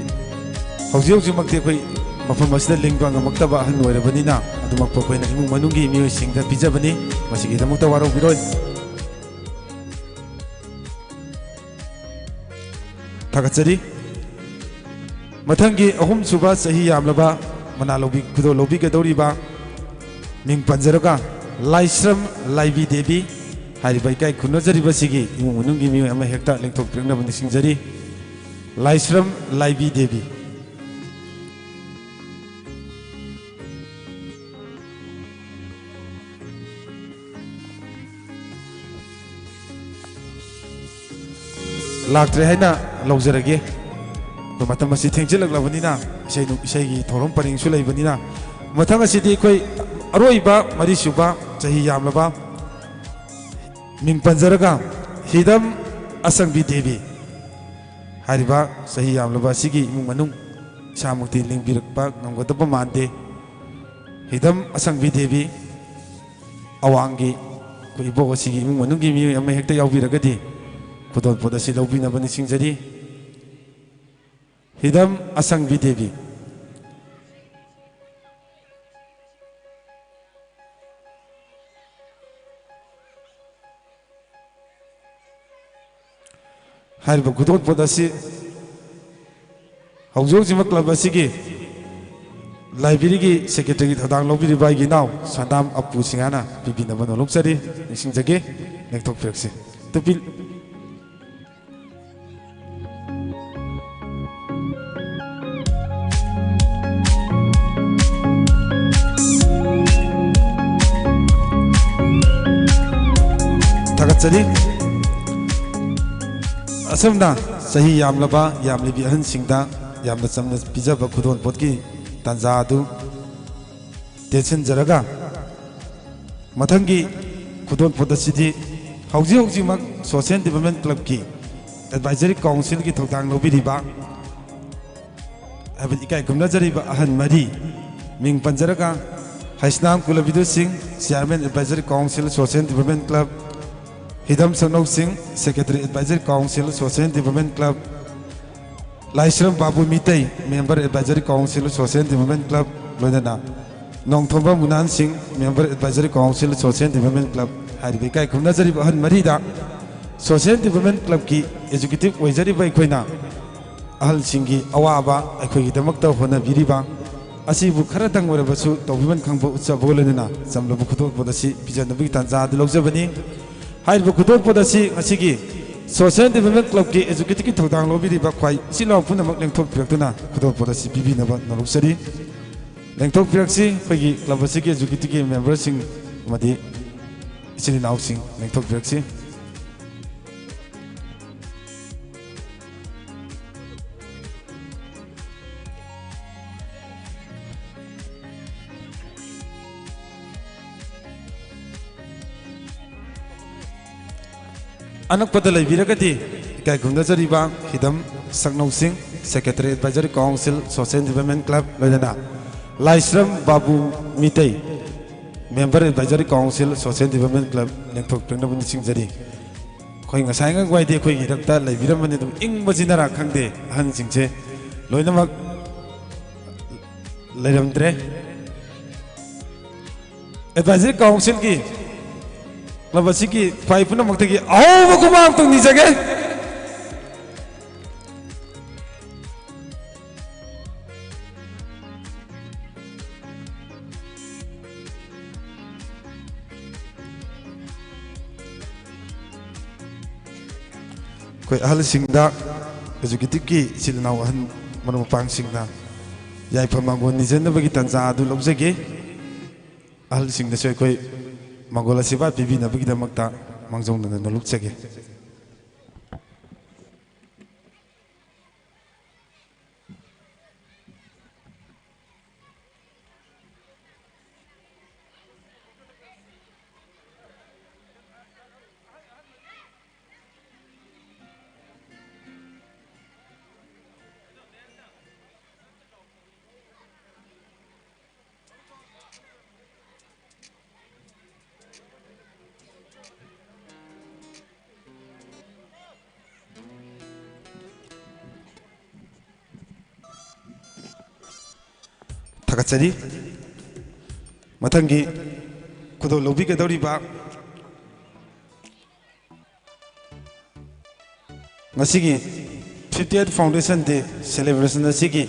ꯍꯧꯖꯤꯛ ꯍꯧꯖꯤꯛꯃꯛꯇꯤ ꯑꯩꯈꯣꯏ ꯃꯐꯝ ꯑꯁꯤꯗ ꯂꯦꯡꯕ ꯉꯝꯃꯛꯇꯕ ꯑꯍꯜ ꯑꯣꯏꯔꯕꯅꯤꯅ, ꯑꯗꯨꯃꯛꯄꯨ ꯑꯩꯈꯣꯏꯅ ꯏꯃꯨꯡ ꯃꯅꯨꯡꯒꯤ ꯃꯤꯑꯣꯏꯁꯤꯡꯗ ꯄꯤꯖꯕꯅꯤ꯫ ꯃꯁꯤꯒꯤꯗꯃꯛꯇ ꯋꯥꯔꯧꯕꯤꯔꯣꯏ꯫ ꯊꯥꯒꯠꯆꯔꯤ꯫ ꯃꯊꯪꯒꯤ ꯑꯍꯨꯝꯁꯨꯕ ꯆꯍꯤ ꯌꯥꯝꯂꯕ ꯃꯅꯥ ꯂꯧꯕꯤ-, ꯈꯨꯗꯣꯜ ꯂꯧꯕꯤꯒꯗꯧꯔꯤꯕ ꯃꯤꯡ ꯄꯟꯖꯔꯒ, ꯂꯥꯏꯁ꯭ꯔꯝ ꯂꯥꯏꯕꯤ ꯗꯦꯕꯤ ꯍꯥꯏꯔꯤꯕ ꯏꯀꯥꯏ ꯈꯨꯝꯅꯖꯔꯤꯕꯁꯤꯒꯤ ꯏꯃꯨꯡ ꯃꯅꯨꯡꯒꯤ ꯃꯤꯑꯣꯏ ꯑꯃ ꯍꯦꯛꯇ ꯂꯦꯡꯊꯣꯛꯄꯤꯔꯛꯅꯕ ꯅꯤꯡꯁꯤꯡꯖꯔꯤ꯫ ꯂꯥꯏꯁ꯭ꯔꯝ ꯂꯥꯏꯕꯤ ꯗꯦꯕꯤ꯫ ꯂꯥꯛꯇ꯭ꯔꯦ ꯍꯥꯏꯅ ꯂꯧꯖꯔꯒꯦ꯫ ꯑꯩꯈꯣꯏ ꯃꯇꯝ ꯑꯁꯤ ꯊꯦꯡꯖꯤꯜꯂꯛꯂꯕꯅꯤꯅ, ꯏꯁꯩ ꯅꯨ-, ꯏꯁꯩꯒꯤ ꯊꯧꯔꯝ ꯄꯔꯦꯡꯁꯨ ꯂꯩꯕꯅꯤꯅ, ꯃꯊꯪ ꯑꯁꯤꯗꯤ ꯑꯩꯈꯣꯏ ꯑꯔꯣꯏꯕ ꯃꯔꯤꯁꯨꯕ ꯆꯍꯤ ꯌꯥꯝꯂꯕ ꯃꯤꯡ ꯄꯟꯖꯔꯒ, ꯍꯤꯗꯝ ꯑꯁꯪꯕꯤ ꯗꯦꯕꯤ ꯍꯥꯏꯔꯤꯕ ꯆꯍꯤ ꯌꯥꯝꯂꯕ ꯑꯁꯤꯒꯤ ꯏꯃꯨꯡ ꯃꯅꯨꯡ ꯏꯁꯥꯃꯛꯇꯤ ꯂꯦꯡꯕꯤꯔꯛꯄ ꯉꯝꯒꯗꯕ ꯃꯥꯟꯗꯦ꯫ ꯍꯤꯗꯝ ꯑꯁꯪꯕꯤ ꯗꯦꯕꯤ, ꯑꯋꯥꯡꯒꯤ ꯑꯩꯈꯣꯏ ꯏꯕꯣꯛ ꯑꯁꯤꯒꯤ ꯏꯃꯨꯡ ꯃꯅꯨꯡꯒꯤ ꯃꯤꯑꯣꯏ ꯑꯃ ꯍꯦꯛꯇ ꯌꯥꯎꯕꯤꯔꯒꯗꯤ ꯈꯨꯗꯣꯜꯄꯣꯠ ꯑꯁꯤ ꯂꯧꯕꯤꯅꯕ ꯅꯤꯡꯁꯤꯡꯖꯔꯤ꯫ ꯍꯤꯗꯝ ꯑꯁꯪꯕꯤ ꯗꯦꯕꯤ꯫ ꯍꯥꯏꯔꯤꯕ ꯈꯨꯗꯣꯜꯄꯣꯠ ꯑꯁꯤ ꯍꯧꯖꯤꯛ ꯍꯧꯖꯤꯛꯃꯛ ꯀ꯭ꯂꯕ ꯑꯁꯤꯒꯤ ꯂꯥꯏꯕ꯭ꯔꯦꯔꯤꯒꯤ ꯁꯦꯀ꯭ꯔꯦꯇꯔꯤꯒꯤ ꯊꯧꯗꯥꯡ ꯂꯧꯕꯤꯔꯤꯕ ꯑꯩꯒꯤ ꯏꯅꯥꯎ ꯁꯟꯗꯥꯝ ꯑꯞꯄꯨ ꯁꯤꯡꯍꯅ ꯄꯤꯕꯤꯅꯕ ꯅꯣꯜꯂꯨꯛꯆꯔꯤ꯫ ꯅꯤꯡꯁꯤꯡꯖꯒꯦ, ꯂꯦꯡꯊꯣꯛꯄꯤꯔꯛꯁꯤ꯫ ꯇꯨꯄꯤ-, ꯊꯥꯒꯠꯆꯔꯤ꯫ ꯑꯁꯨꯝꯅ ꯆꯍꯤ ꯌꯥꯝꯂꯕ ꯌꯥꯝꯂꯤꯕꯤ ꯑꯍꯟꯁꯤꯡꯗ ꯌꯥꯝꯅ ꯆꯝꯅ ꯄꯤꯖꯕ ꯈꯨꯗꯣꯜꯄꯣꯠꯀꯤ ꯇꯥꯟꯖꯥ ꯑꯗꯨ ꯇꯦꯟꯁꯤꯟꯖꯔꯒ, ꯃꯊꯪꯒꯤ ꯈꯨꯗꯣꯜꯄꯣꯠ ꯑꯁꯤꯗꯤ ꯍꯧꯖꯤꯛ ꯍꯧꯖꯤꯛꯃꯛ Social Development Clubꯀꯤ Advisory Councilꯒꯤ ꯊꯧꯗꯥꯡ ꯂꯧꯕꯤꯔꯤꯕ, ꯍꯥꯏꯕꯗꯤ ꯏꯀꯥꯏ ꯈꯨꯝꯅꯖꯔꯤꯕ ꯑꯍꯟ ꯃꯔꯤ ꯃꯤꯡ ꯄꯟꯖꯔꯒ, ꯍꯩꯁꯅꯥꯝ ꯀꯨꯂꯕꯤꯗꯨ ꯁꯤꯡ, Chairman Advisory Council Social Development Club, ꯍꯤꯗꯝ ꯁꯛꯅꯧ ꯁꯤꯡ, Secretary Advisory Council Social Development Club, ꯂꯥꯏꯁ꯭ꯔꯝ ꯕꯥꯕꯨ Meitei, Member Advisory Council Social Development Club, ꯂꯣꯏꯅꯅ ꯅꯣꯡꯊꯣꯝꯕ ꯃꯨꯅꯥꯟ ꯁꯤꯡ, Member Advisory Council Social Development Club꯫ ꯍꯥꯏꯔꯤꯕ ꯏꯀꯥꯏ ꯈꯨꯝꯅꯖꯔꯤꯕ ꯑꯍꯜ ꯃꯔꯤꯗ Social Development Clubꯀꯤ Executive ꯑꯣꯏꯖꯔꯤꯕ ꯑꯩꯈꯣꯏꯅ ꯑꯍꯜꯁꯤꯡꯒꯤ ꯑꯋꯥꯕ, ꯑꯩꯈꯣꯏꯒꯤꯗꯃꯛꯇ ꯍꯣꯠꯅꯕꯤꯔꯤꯕ ꯑꯁꯤꯕꯨ ꯈꯔꯇꯪ ꯑꯣꯏꯔꯕꯁꯨ ꯇꯧꯕꯤꯃꯟ ꯈꯪꯕ ꯎꯠꯆꯕꯒ ꯂꯣꯏꯅꯅ ꯆꯝꯂꯕ ꯈꯨꯗꯣꯜꯄꯣꯠ ꯑꯁꯤ ꯄꯤꯖꯅꯕꯒꯤ ꯇꯥꯟꯖꯥ ꯑꯗꯨ ꯂꯧꯖꯕꯅꯤ꯫ ꯍꯥꯏꯔꯤꯕ ꯈꯨꯗꯣꯜꯄꯣꯠ ꯑꯁꯤ ꯉꯁꯤꯒꯤ Social Development Clubꯀꯤ Executiveꯀꯤ ꯊꯧꯗꯥꯡ ꯂꯧꯕꯤꯔꯤꯕ ꯈ꯭ꯋꯥꯏ ꯏꯆꯤꯜ ꯏꯅꯥꯎ ꯄꯨꯝꯅꯃꯛ ꯂꯦꯡꯊꯣꯛꯄꯤꯔꯛꯇꯨꯅ ꯈꯨꯗꯣꯜꯄꯣꯠ ꯑꯁꯤ ꯄꯤꯕꯤꯅꯕ ꯅꯣꯂꯨꯛꯆꯔꯤ꯫ ꯂꯦꯡꯊꯣꯛꯄꯤꯔꯛꯁꯤ, ꯑꯩꯈꯣꯏꯒꯤ club ꯑꯁꯤꯒꯤ Executiveꯀꯤ memberꯁꯤꯡ ꯑꯃꯗꯤ ꯏꯆꯤꯜ ꯏꯅꯥꯎꯁꯤꯡ ꯂꯦꯡꯊꯣꯛꯄꯤꯔꯛꯁꯤ꯫ ꯑꯅꯛꯄꯗ ꯂꯩꯕꯤꯔꯒꯗꯤ ꯏꯀꯥꯏ ꯈꯨꯝꯅꯖꯔꯤꯕ ꯍꯤꯗꯝ ꯁꯛꯅꯧꯁꯤꯡ, Secretary Advisory Council Social Development Club, ꯂꯣꯏꯅꯅ ꯂꯥꯏꯁ꯭ꯔꯝ ꯕꯥꯕꯨ Meitei, Member Advisory Council Social Development Club, ꯂꯦꯡꯊꯣꯛꯄꯤꯔꯛꯅꯕ ꯅꯤꯡꯁꯤꯡꯖꯔꯤ꯫ ꯑꯩꯈꯣꯏ ꯉꯁꯥꯏ ꯉꯪꯋꯥꯏꯗꯤ ꯑꯩꯈꯣꯏꯒꯤ ꯏꯔꯛꯇ ꯂꯩꯕꯤꯔꯝꯕꯅꯤ, ꯑꯗꯨꯝ ꯏꯪꯕꯁꯤꯅꯔꯥ ꯈꯪꯗꯦ, ꯑꯍꯟꯁꯤꯡꯁꯦ ꯂꯣꯏꯅꯃꯛ ꯂꯩꯔꯝꯗ꯭ꯔꯦ꯫ Advisory Councilꯒꯤ club ꯑꯁꯤꯒꯤ ꯈ꯭ꯋꯥꯏ ꯄꯨꯝꯅꯃꯛꯇꯒꯤ ꯑꯍꯧꯕ ꯈꯨꯕꯥꯛ ꯑꯃꯇꯪ ꯅꯤꯖꯒꯦ꯫ ꯑꯩꯈꯣꯏ ꯑꯍꯜꯁꯤꯡꯗ, Executiveꯀꯤ ꯏꯆꯤꯜ ꯏꯅꯥꯎ ꯑꯍꯟ ꯃꯔꯨꯞ ꯃꯄꯥꯡꯁꯤꯡꯗ ꯌꯥꯏꯐ ꯃꯥꯡꯒꯣꯜ ꯅꯤꯖꯅꯕꯒꯤ ꯇꯥꯟꯖꯥ ꯑꯗꯨ ꯂꯧꯖꯒꯦ꯫ ꯑꯍꯜꯁꯤꯡꯗꯁꯨ ꯑꯩꯈꯣꯏ ꯃꯥꯡꯒꯣꯜ ꯑꯁꯤꯔꯕꯥꯗ ꯄꯤꯕꯤꯅꯕꯒꯤꯗꯃꯛꯇ ꯃꯥꯡꯖꯧꯅꯅ ꯅꯣꯂꯨꯛꯆꯒꯦ꯫ ꯊꯥꯒꯠꯆꯔꯤ꯫ ꯃꯊꯪꯒꯤ ꯈꯨꯗꯣꯜ ꯂꯧꯕꯤꯒꯗꯧꯔꯤꯕ ꯉꯁꯤꯒꯤ fiftieth Foundation Day celebration ꯑꯁꯤꯒꯤ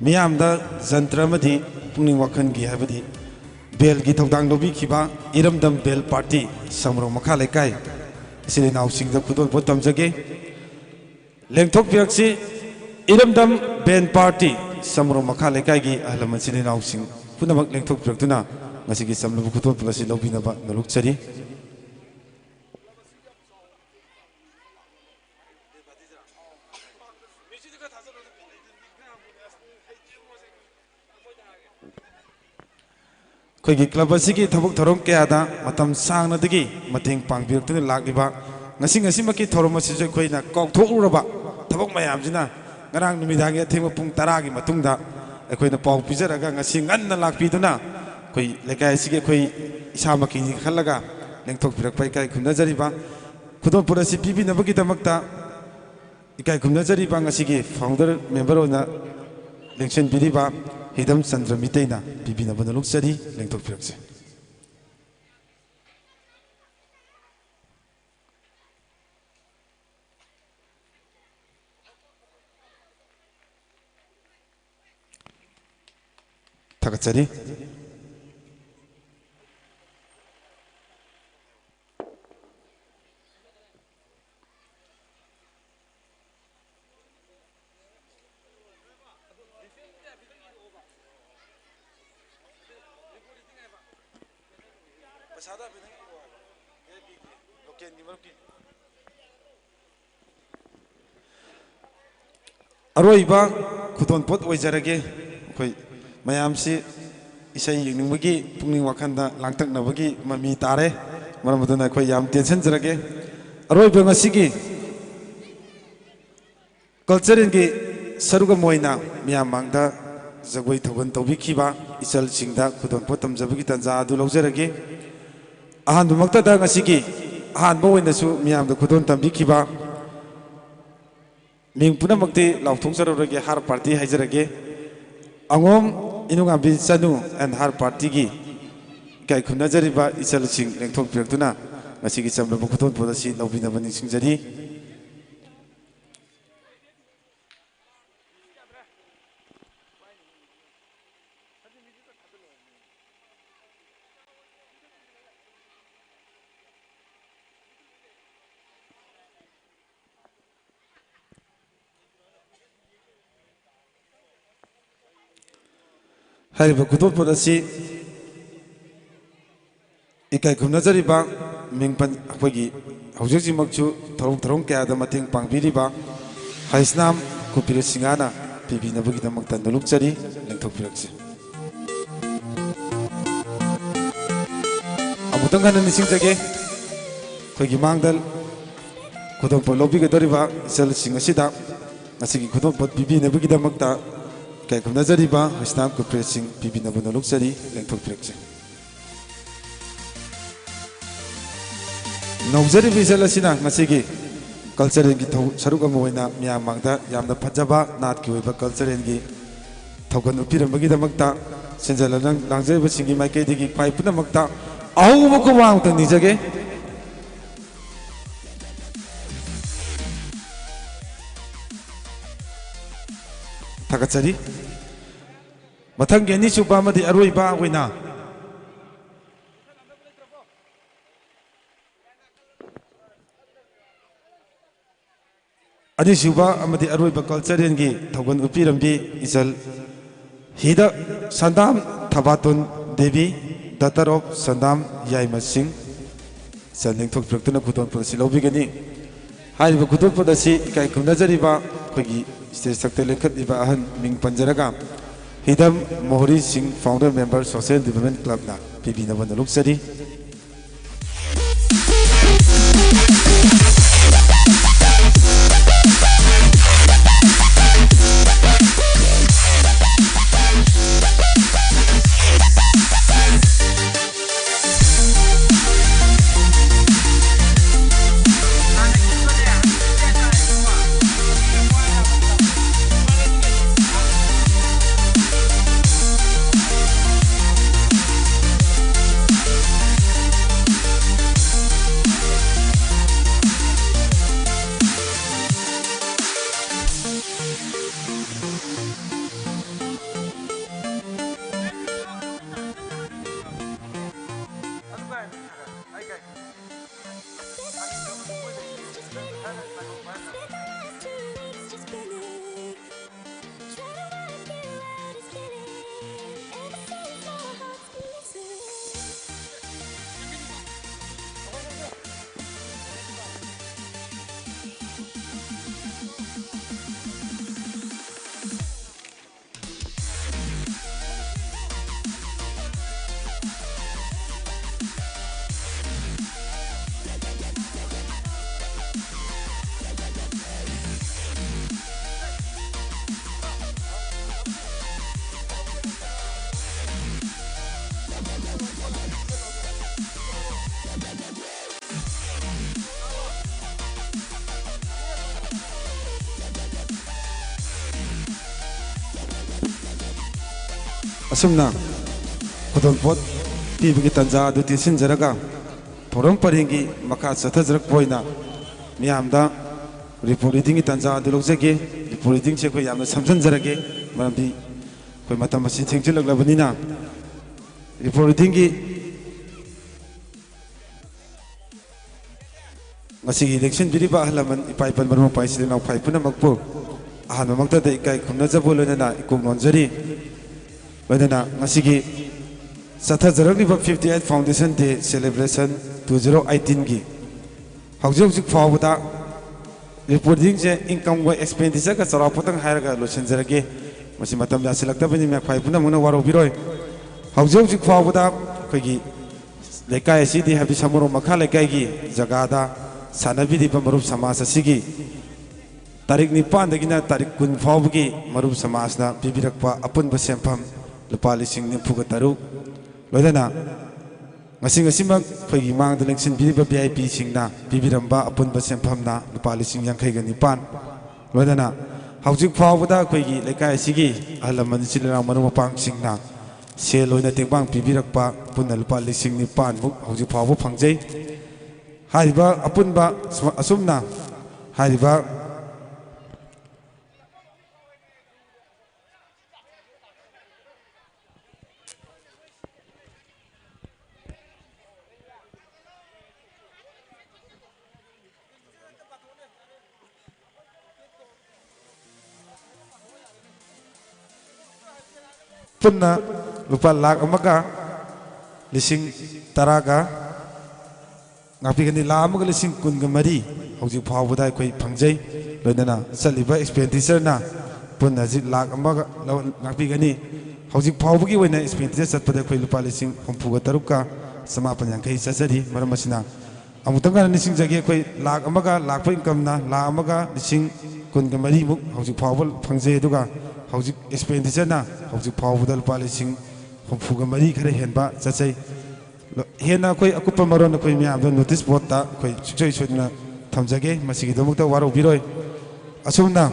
ꯃꯤꯌꯥꯝꯗ ꯖꯟꯇ꯭ꯔ ꯑꯃꯗꯤ ꯄꯨꯛꯅꯤꯡ ꯋꯥꯈꯜꯒꯤ ꯍꯥꯏꯕꯗꯤ ꯕꯦꯜꯒꯤ ꯊꯧꯗꯥꯡ ꯂꯧꯕꯤꯈꯤꯕ ꯏꯔꯝꯗꯝ ꯕꯦꯜ ꯄꯥꯔꯇꯤ ꯁꯃꯨꯔꯣꯛ ꯃꯈꯥ ꯂꯩꯀꯥꯏ ꯏꯆꯤꯜ ꯏꯅꯥꯎꯁꯤꯡꯗ ꯈꯨꯗꯣꯜꯄꯣꯠ ꯇꯝꯖꯒꯦ꯫ ꯂꯦꯡꯊꯣꯛꯄꯤꯔꯛꯁꯤ꯫ ꯏꯔꯝꯗꯝ ꯕꯦꯟ ꯄꯥꯔꯇꯤ ꯁꯃꯨꯔꯣꯛ ꯃꯈꯥ ꯂꯩꯀꯥꯏꯒꯤ ꯑꯍꯜ ꯂꯃꯟ ꯏꯆꯤꯜ ꯏꯅꯥꯎꯁꯤꯡ ꯄꯨꯝꯅꯃꯛ ꯂꯦꯡꯊꯣꯛꯄꯤꯔꯛꯇꯨꯅ ꯉꯁꯤꯒꯤ ꯆꯝꯂꯕ ꯈꯨꯗꯣꯜꯄꯣꯠ ꯑꯁꯤ ꯂꯧꯕꯤꯅꯕ ꯅꯣꯂꯨꯛꯆꯔꯤ꯫ ꯑꯩꯈꯣꯏꯒꯤ ꯀ꯭ꯂꯕ ꯑꯁꯤꯒꯤ ꯊꯕꯛ ꯊꯧꯔꯝ ꯀꯌꯥꯗ ꯃꯇꯝ ꯁꯥꯡꯅꯗꯒꯤ ꯃꯇꯦꯡ ꯄꯥꯡꯕꯤꯔꯛꯇꯨꯅ ꯂꯥꯛꯂꯤꯕ, ꯉꯁꯤ ꯉꯁꯤꯃꯛꯀꯤ ꯊꯧꯔꯝ ꯑꯁꯤꯁꯨ ꯑꯩꯈꯣꯏꯅ ꯀꯥꯎꯊꯣꯛꯂꯨꯔꯕ ꯊꯕꯛ ꯃꯌꯥꯝꯁꯤꯅ ꯉꯔꯥꯡ ꯅꯨꯃꯤꯗꯥꯡꯒꯤ ꯑꯊꯦꯡꯕ ꯄꯨꯡ ꯇꯔꯥꯒꯤ ꯃꯇꯨꯡꯗ ꯑꯩꯈꯣꯏꯅ ꯄꯥꯎ ꯄꯤꯖꯔꯒ ꯉꯁꯤ ꯉꯟꯅ ꯂꯥꯛꯄꯤꯗꯨꯅ ꯑꯩꯈꯣꯏ ꯂꯩꯀꯥꯏ ꯑꯁꯤꯒꯤ ꯑꯩꯈꯣꯏ ꯏꯁꯥꯃꯛꯀꯤꯅꯤ ꯈꯜꯂꯒ ꯂꯦꯡꯊꯣꯛꯄꯤꯔꯛꯄ ꯏꯀꯥꯏ ꯈꯨꯝꯅꯖꯔꯤꯕ꯫ ꯈꯨꯗꯣꯜꯄꯣꯠ ꯑꯁꯤ ꯄꯤꯕꯤꯅꯕꯒꯤꯗꯃꯛꯇ ꯏꯀꯥꯏ ꯈꯨꯝꯅꯖꯔꯤꯕ ꯉꯁꯤꯒꯤ founder member ꯑꯣꯏꯅ ꯂꯦꯡꯁꯤꯟꯕꯤꯔꯤꯕ ꯍꯤꯗꯝ ꯆꯟꯗ꯭ꯔ ꯃꯤꯇꯩꯅ ꯄꯤꯕꯤꯅꯕ ꯅꯣꯂꯨꯛꯆꯔꯤ꯫ ꯂꯦꯡꯊꯣꯛꯄꯤꯔꯛꯁꯤ꯫ ꯊꯥꯒꯠꯆꯔꯤ꯫ ꯑꯔꯣꯏꯕ ꯈꯨꯗꯣꯜꯄꯣꯠ ꯑꯣꯏꯖꯔꯒꯦ꯫ ꯑꯩꯈꯣꯏ ꯃꯌꯥꯝꯁꯤ ꯏꯁꯩ ꯌꯦꯡꯅꯤꯡꯕꯒꯤ ꯄꯨꯛꯅꯤꯡ ꯋꯥꯈꯜꯗ ꯂꯥꯡꯇꯛꯅꯕꯒꯤ ꯃꯃꯤ ꯇꯥꯔꯦ꯫ ꯃꯔꯝ ꯑꯗꯨꯅ ꯑꯩꯈꯣꯏ ꯌꯥꯝ ꯇꯦꯟꯁꯤꯟꯖꯔꯒꯦ꯫ ꯑꯔꯣꯏꯕ ꯉꯁꯤꯒꯤ culturalꯒꯤ ꯁꯔꯨꯛ ꯑꯃ ꯑꯣꯏꯅ ꯃꯤꯌꯥꯝ ꯃꯥꯡꯗ ꯖꯒꯣꯏ ꯊꯧꯒꯜ ꯇꯧꯕꯤꯈꯤꯕ ꯏꯆꯜꯁꯤꯡꯗ ꯈꯨꯗꯣꯜꯄꯣꯠ ꯇꯝꯖꯕꯒꯤ ꯇꯥꯟꯖꯥ ꯑꯗꯨ ꯂꯧꯖꯔꯒꯦ꯫ ꯑꯍꯥꯟꯕꯃꯛꯇꯗ ꯉꯁꯤꯒꯤ ꯑꯍꯥꯟꯕ ꯑꯣꯏꯅꯁꯨ ꯃꯤꯌꯥꯝꯗ ꯈꯨꯗꯣꯜ ꯇꯝꯕꯤꯈꯤꯕ ꯃꯤꯡ ꯄꯨꯝꯅꯃꯛꯇꯤ ꯂꯥꯎꯊꯣꯛꯆꯔꯔꯣꯏꯒꯦ, ꯍꯥꯔ ꯄꯥꯔꯇꯤ ꯍꯥꯏꯖꯔꯒꯦ꯫ ꯑꯉꯣꯝ ꯏꯅꯨꯉꯥꯝꯕꯤ ꯆꯅꯨ and her partyꯒꯤ ꯏꯀꯥꯏ ꯈꯨꯝꯅꯖꯔꯤꯕ ꯏꯆꯜꯁꯤꯡ ꯂꯦꯡꯊꯣꯛꯄꯤꯔꯛꯇꯨꯅ ꯉꯁꯤꯒꯤ ꯆꯝꯂꯕ ꯈꯨꯗꯣꯜꯄꯣꯠ ꯑꯁꯤ ꯂꯧꯕꯤꯅꯕ ꯅꯤꯡꯁꯤꯡꯖꯔꯤ꯫ ꯍꯥꯏꯔꯤꯕ ꯈꯨꯗꯣꯜꯄꯣꯠ ꯑꯁꯤ ꯏꯀꯥꯏ ꯈꯨꯝꯅꯖꯔꯤꯕ ꯃꯤꯡ ꯄꯟ-, ꯑꯩꯈꯣꯏꯒꯤ ꯍꯧꯖꯤꯛ ꯍꯧꯖꯤꯛꯃꯛꯁꯨ ꯊꯧꯔꯝ ꯊꯧꯔꯝ ꯀꯌꯥꯗ ꯃꯇꯦꯡ ꯄꯥꯡꯕꯤꯔꯤꯕ ꯍꯩꯁꯅꯥꯝ ꯀꯨꯄꯤꯔ ꯁꯤꯡꯍꯅ ꯄꯤꯕꯤꯅꯕꯒꯤꯗꯃꯛꯇ ꯅꯣꯂꯨꯛꯆꯔꯤ, ꯂꯦꯡꯊꯣꯛꯄꯤꯔꯛꯁꯤ꯫ ꯑꯃꯨꯛꯇꯪ ꯍꯟꯅ ꯅꯤꯡꯁꯤꯡꯖꯒꯦ, ꯑꯩꯈꯣꯏꯒꯤ ꯃꯥꯡꯗ ꯈꯨꯗꯣꯜꯄꯣꯠ ꯂꯧꯕꯤꯒꯗꯧꯔꯤꯕ ꯏꯆꯜꯁꯤꯡ ꯑꯁꯤꯗ ꯉꯁꯤꯒꯤ ꯈꯨꯗꯣꯜꯄꯣꯠ ꯄꯤꯕꯤꯅꯕꯒꯤꯗꯃꯛꯇ ꯏꯀꯥꯏ ꯈꯨꯝꯅꯖꯔꯤꯕ ꯍꯩꯁꯅꯥꯝ ꯀꯨꯄꯤꯔ ꯁꯤꯡ ꯄꯤꯕꯤꯅꯕ ꯅꯣꯂꯨꯛꯆꯔꯤ, ꯂꯦꯡꯊꯣꯛꯄꯤꯔꯛꯁꯤ꯫ ꯅꯧꯖꯔꯤꯕ ꯏꯆꯜ ꯑꯁꯤꯅ ꯉꯁꯤꯒꯤ culturalꯒꯤ ꯊꯧ-, ꯁꯔꯨꯛ ꯑꯃ ꯑꯣꯏꯅ ꯃꯤꯌꯥꯝ ꯃꯥꯡꯗ ꯌꯥꯝꯅ ꯐꯖꯕ ꯅꯥꯠꯀꯤ ꯑꯣꯏꯕ culturalꯒꯤ ꯊꯧꯒꯜ ꯎꯠꯄꯤꯔꯝꯕꯒꯤꯗꯃꯛꯇ ꯁꯤꯟꯖ ꯂꯥꯡꯖ-, ꯂꯥꯡꯖꯔꯤꯕꯁꯤꯡꯒꯤ ꯃꯥꯏꯀꯩꯗꯒꯤ ꯈ꯭ꯋꯥꯏ ꯄꯨꯝꯅꯃꯛꯇ ꯑꯍꯧꯕ ꯈꯨꯕꯥꯛ ꯑꯃꯇꯪ ꯅꯤꯖꯒꯦ꯫ ꯊꯥꯒꯠꯆꯔꯤ꯫ ꯃꯊꯪꯒꯤ ꯑꯅꯤꯁꯨꯕ ꯑꯃꯗꯤ ꯑꯔꯣꯏꯕ ꯑꯣꯏꯅ ꯑꯅꯤꯁꯨꯕ ꯑꯃꯗꯤ ꯑꯔꯣꯏꯕ culturalꯒꯤ ꯊꯧꯒꯜ ꯎꯠꯄꯤꯔꯝꯕꯤ ꯏꯆꯜ ꯍꯤꯗ ꯁꯟꯗꯥꯝ ꯊꯕꯥꯇꯣꯟ ꯗꯦꯕꯤ, daughter of ꯁꯟꯗꯥꯝ ꯌꯥꯏꯃ ꯁꯤꯡ, ꯏꯆꯜ ꯂꯦꯡꯊꯣꯛꯄꯤꯔꯛꯇꯨꯅ ꯈꯨꯗꯣꯜꯄꯣꯠ ꯑꯁꯤ ꯂꯧꯕꯤꯒꯅꯤ꯫ ꯍꯥꯏꯔꯤꯕ ꯈꯨꯗꯣꯜꯄꯣꯠ ꯑꯁꯤ ꯏꯀꯥꯏ ꯈꯨꯝꯅꯖꯔꯤꯕ ꯑꯩꯈꯣꯏꯒꯤ stage ꯊꯛꯇ ꯂꯦꯡꯈꯠꯂꯤꯕ ꯑꯍꯟ ꯃꯤꯡ ꯄꯟꯖꯔꯒ, ꯍꯤꯗꯝ ꯃꯣꯍꯣꯔꯤ ꯁꯤꯡ, founder member, social development clubꯅ ꯄꯤꯕꯤꯅꯕ ꯅꯣꯂꯨꯛꯆꯔꯤ꯫ ꯑꯁꯨꯝꯅ ꯈꯨꯗꯣꯜꯄꯣꯠ ꯄꯤꯕꯒꯤ ꯇꯥꯟꯖꯥ ꯑꯗꯨ ꯇꯦꯟꯁꯤꯟꯖꯔꯒ, ꯊꯧꯔꯝ ꯄꯔꯦꯡꯒꯤ ꯃꯈꯥ ꯆꯠꯊꯖꯔꯛꯄ ꯑꯣꯏꯅ ꯃꯤꯌꯥꯝꯗ report readingꯒꯤ ꯇꯥꯟꯖꯥ ꯑꯗꯨ ꯂꯧꯖꯒꯦ꯫ Report readingꯁꯦ ꯑꯩꯈꯣꯏ ꯌꯥꯝꯅ ꯁꯝꯖꯤꯟꯖꯔꯒꯦ, ꯃꯔꯝꯗꯤ ꯑꯩꯈꯣꯏ ꯃꯇꯝ ꯑꯁꯤ ꯊꯦꯡꯖꯤꯜꯂꯛꯂꯕꯅꯤꯅ꯫ Report readingꯒꯤ ꯉꯁꯤꯒꯤ ꯂꯦꯡꯁꯤꯟꯕꯤꯔꯤꯕ ꯑꯍꯜ ꯂꯃꯟ, ꯏꯄꯥ ꯏꯄꯟ, ꯃꯔꯨꯞ ꯃꯄꯥꯡ, ꯏꯆꯤꯜ ꯏꯅꯥꯎ ꯈ꯭ꯋꯥꯏ ꯄꯨꯝꯅꯃꯛꯄꯨ ꯑꯍꯥꯟꯕꯃꯛꯇꯗ ꯏꯀꯥꯏ ꯈꯨꯝꯅꯖꯕ ꯂꯣꯏꯅꯅ ꯏꯀꯣꯛ ꯅꯣꯟꯖꯔꯤ꯫ ꯂꯣꯏꯅꯅ ꯉꯁꯤꯒꯤ ꯆꯠꯊꯖꯔꯛꯂꯤꯕ fifty eight Foundation Day celebration two zero eighteenꯒꯤ ꯍꯧꯖꯤꯛ ꯍꯧꯖꯤꯛ ꯐꯥꯎꯕꯗ report readingꯁꯦ incomeꯒ expenditureꯒ ꯆꯥꯎꯔꯥꯛꯄꯇꯪ ꯍꯥꯏꯔꯒ ꯂꯣꯏꯁꯤꯟꯖꯔꯒꯦ꯫ ꯃꯁꯤ ꯃꯇꯝ ꯌꯥꯁꯤꯜꯂꯛꯇꯕꯅꯤꯅ ꯈ꯭ꯋꯥꯏ ꯄꯨꯝꯅꯃꯛꯅ ꯋꯥꯔꯧꯕꯤꯔꯣꯏ꯫ ꯍꯧꯖꯤꯛ ꯍꯧꯖꯤꯛ ꯐꯥꯎꯕꯗ ꯑꯩꯈꯣꯏꯒꯤ ꯂꯩꯀꯥꯏ ꯑꯁꯤꯗꯤ, ꯍꯥꯏꯕꯗꯤ ꯁꯃꯨꯔꯣꯛ ꯃꯈꯥ ꯂꯩꯀꯥꯏꯒꯤ ꯖꯒꯥꯗ ꯁꯥꯟꯅꯕꯤꯔꯤꯕ ꯃꯔꯨꯞ ꯁꯃꯥꯖ ꯑꯁꯤꯒꯤ ꯇꯥꯔꯤꯛ ꯅꯤꯄꯥꯟꯗꯒꯤꯅ ꯇꯥꯔꯤꯛ ꯀꯨꯟ ꯐꯥꯎꯕꯒꯤ ꯃꯔꯨꯞ ꯁꯃꯥꯖꯅ ꯄꯤꯕꯤꯔꯛꯄ ꯑꯄꯨꯟꯕ ꯁꯦꯟꯐꯝ ꯂꯨꯄꯥ ꯂꯤꯁꯤꯡ ꯅꯤꯐꯨꯒ ꯇꯔꯨꯛ, ꯂꯣꯏꯅꯅ ꯉꯁꯤ ꯉꯁꯤꯃꯛ ꯑꯩꯈꯣꯏꯒꯤ ꯃꯥꯡꯗ ꯂꯦꯡꯁꯤꯟꯕꯤꯔꯤꯕ VIPꯁꯤꯡꯅ ꯄꯤꯕꯤꯔꯝꯕ ꯑꯄꯨꯟꯕ ꯁꯦꯟꯐꯝꯅ ꯂꯨꯄꯥ ꯂꯤꯁꯤꯡ ꯌꯥꯡꯈꯩꯒ ꯅꯤꯄꯥꯟ, ꯂꯣꯏꯅꯅ ꯍꯧꯖꯤꯛ ꯐꯥꯎꯕꯗ ꯑꯩꯈꯣꯏꯒꯤ ꯂꯩꯀꯥꯏ ꯑꯁꯤꯒꯤ ꯑꯍꯜ ꯂꯃꯟ, ꯏꯆꯤꯜ ꯏꯅꯥꯎ, ꯃꯔꯨꯞ ꯃꯄꯥꯡꯁꯤꯡꯅ ꯁꯦꯜ ꯑꯣꯏꯅ ꯇꯦꯡꯕꯥꯡ ꯄꯤꯕꯤꯔꯛꯄ ꯄꯨꯟꯅ ꯂꯨꯄꯥ ꯂꯤꯁꯤꯡ ꯅꯤꯄꯥꯟꯃꯨꯛ ꯍꯧꯖꯤꯛ ꯐꯥꯎꯕ ꯐꯪꯖꯩ꯫ ꯍꯥꯏꯔꯤꯕ ꯑꯄꯨꯟꯕ ꯁꯨꯃ-, ꯑꯁꯨꯝꯅ ꯍꯥꯏꯔꯤꯕ ꯄꯨꯟꯅ ꯂꯨꯄꯥ ꯂꯥꯈ ꯑꯃꯒ ꯂꯤꯁꯤꯡ ꯇꯔꯥꯒ ꯉꯥꯛꯄꯤꯒꯅꯤ꯫ ꯂꯥꯈ ꯑꯃꯒ ꯂꯤꯁꯤꯡ ꯀꯨꯟꯒ ꯃꯔꯤ ꯍꯧꯖꯤꯛ ꯐꯥꯎꯕꯗ ꯑꯩꯈꯣꯏ ꯐꯪꯖꯩ꯫ ꯂꯣꯏꯅꯅ ꯆꯠꯂꯤꯕ ꯑꯦꯛꯁꯄꯦꯟꯗꯤꯆꯔꯅ ꯄꯨꯟꯅ ꯍꯧꯖꯤꯛ ꯂꯥꯈ ꯑꯃꯒ ꯂꯧ-, ꯉꯥꯛꯄꯤꯒꯅꯤ꯫ ꯍꯧꯖꯤꯛ ꯐꯥꯎꯕꯒꯤ ꯑꯣꯏꯅ ꯑꯦꯛꯁꯄꯦꯟꯗꯤꯆꯔ ꯆꯠꯄꯗ ꯑꯩꯈꯣꯏ ꯂꯨꯄꯥ ꯂꯤꯁꯤꯡ ꯍꯨꯝꯐꯨꯒ ꯇꯔꯨꯛꯀ ꯆꯃꯥꯄꯟ ꯌꯥꯡꯈꯩ ꯆꯠꯆꯔꯤ꯫ ꯃꯔꯝ ꯑꯁꯤꯅ ꯑꯃꯨꯛꯇꯪꯒ ꯅꯤꯡꯁꯤꯡꯖꯒꯦ, ꯑꯩꯈꯣꯏ ꯂꯥꯈ ꯑꯃꯒ ꯂꯥꯛꯄ ꯏꯟꯀꯝꯅ ꯂꯥꯈ ꯑꯃꯒ ꯂꯤꯁꯤꯡ ꯀꯨꯟꯒ ꯃꯔꯤꯃꯨꯛ ꯍꯧꯖꯤꯛ ꯐꯥꯎꯕ ꯐꯪꯖꯩ꯫ ꯑꯗꯨꯒ ꯍꯧꯖꯤꯛ ꯑꯦꯛꯁꯄꯦꯟꯗꯤꯆꯔꯅ ꯍꯧꯖꯤꯛ ꯐꯥꯎꯕꯗ ꯂꯨꯄꯥ ꯂꯤꯁꯤꯡ ꯍꯨꯝꯐꯨꯒ ꯃꯔꯤ ꯈꯔ ꯍꯦꯟꯕ ꯆꯠꯆꯩ꯫ ꯍꯦꯟꯅ ꯑꯩꯈꯣꯏ ꯑꯀꯨꯞꯄ ꯃꯔꯣꯟ ꯑꯩꯈꯣꯏ ꯃꯌꯥꯝꯗ ꯅꯣꯇꯤꯁ ꯕꯣꯔꯗꯇ ꯑꯩꯈꯣꯏ ꯁꯨꯡꯁꯣꯏ ꯁꯣꯏꯗꯅ ꯊꯝꯖꯒꯦ, ꯃꯁꯤꯒꯤꯗꯃꯛꯇ ꯋꯥꯔꯧꯕꯤꯔꯣꯏ꯫ ꯑꯁꯨꯝꯅ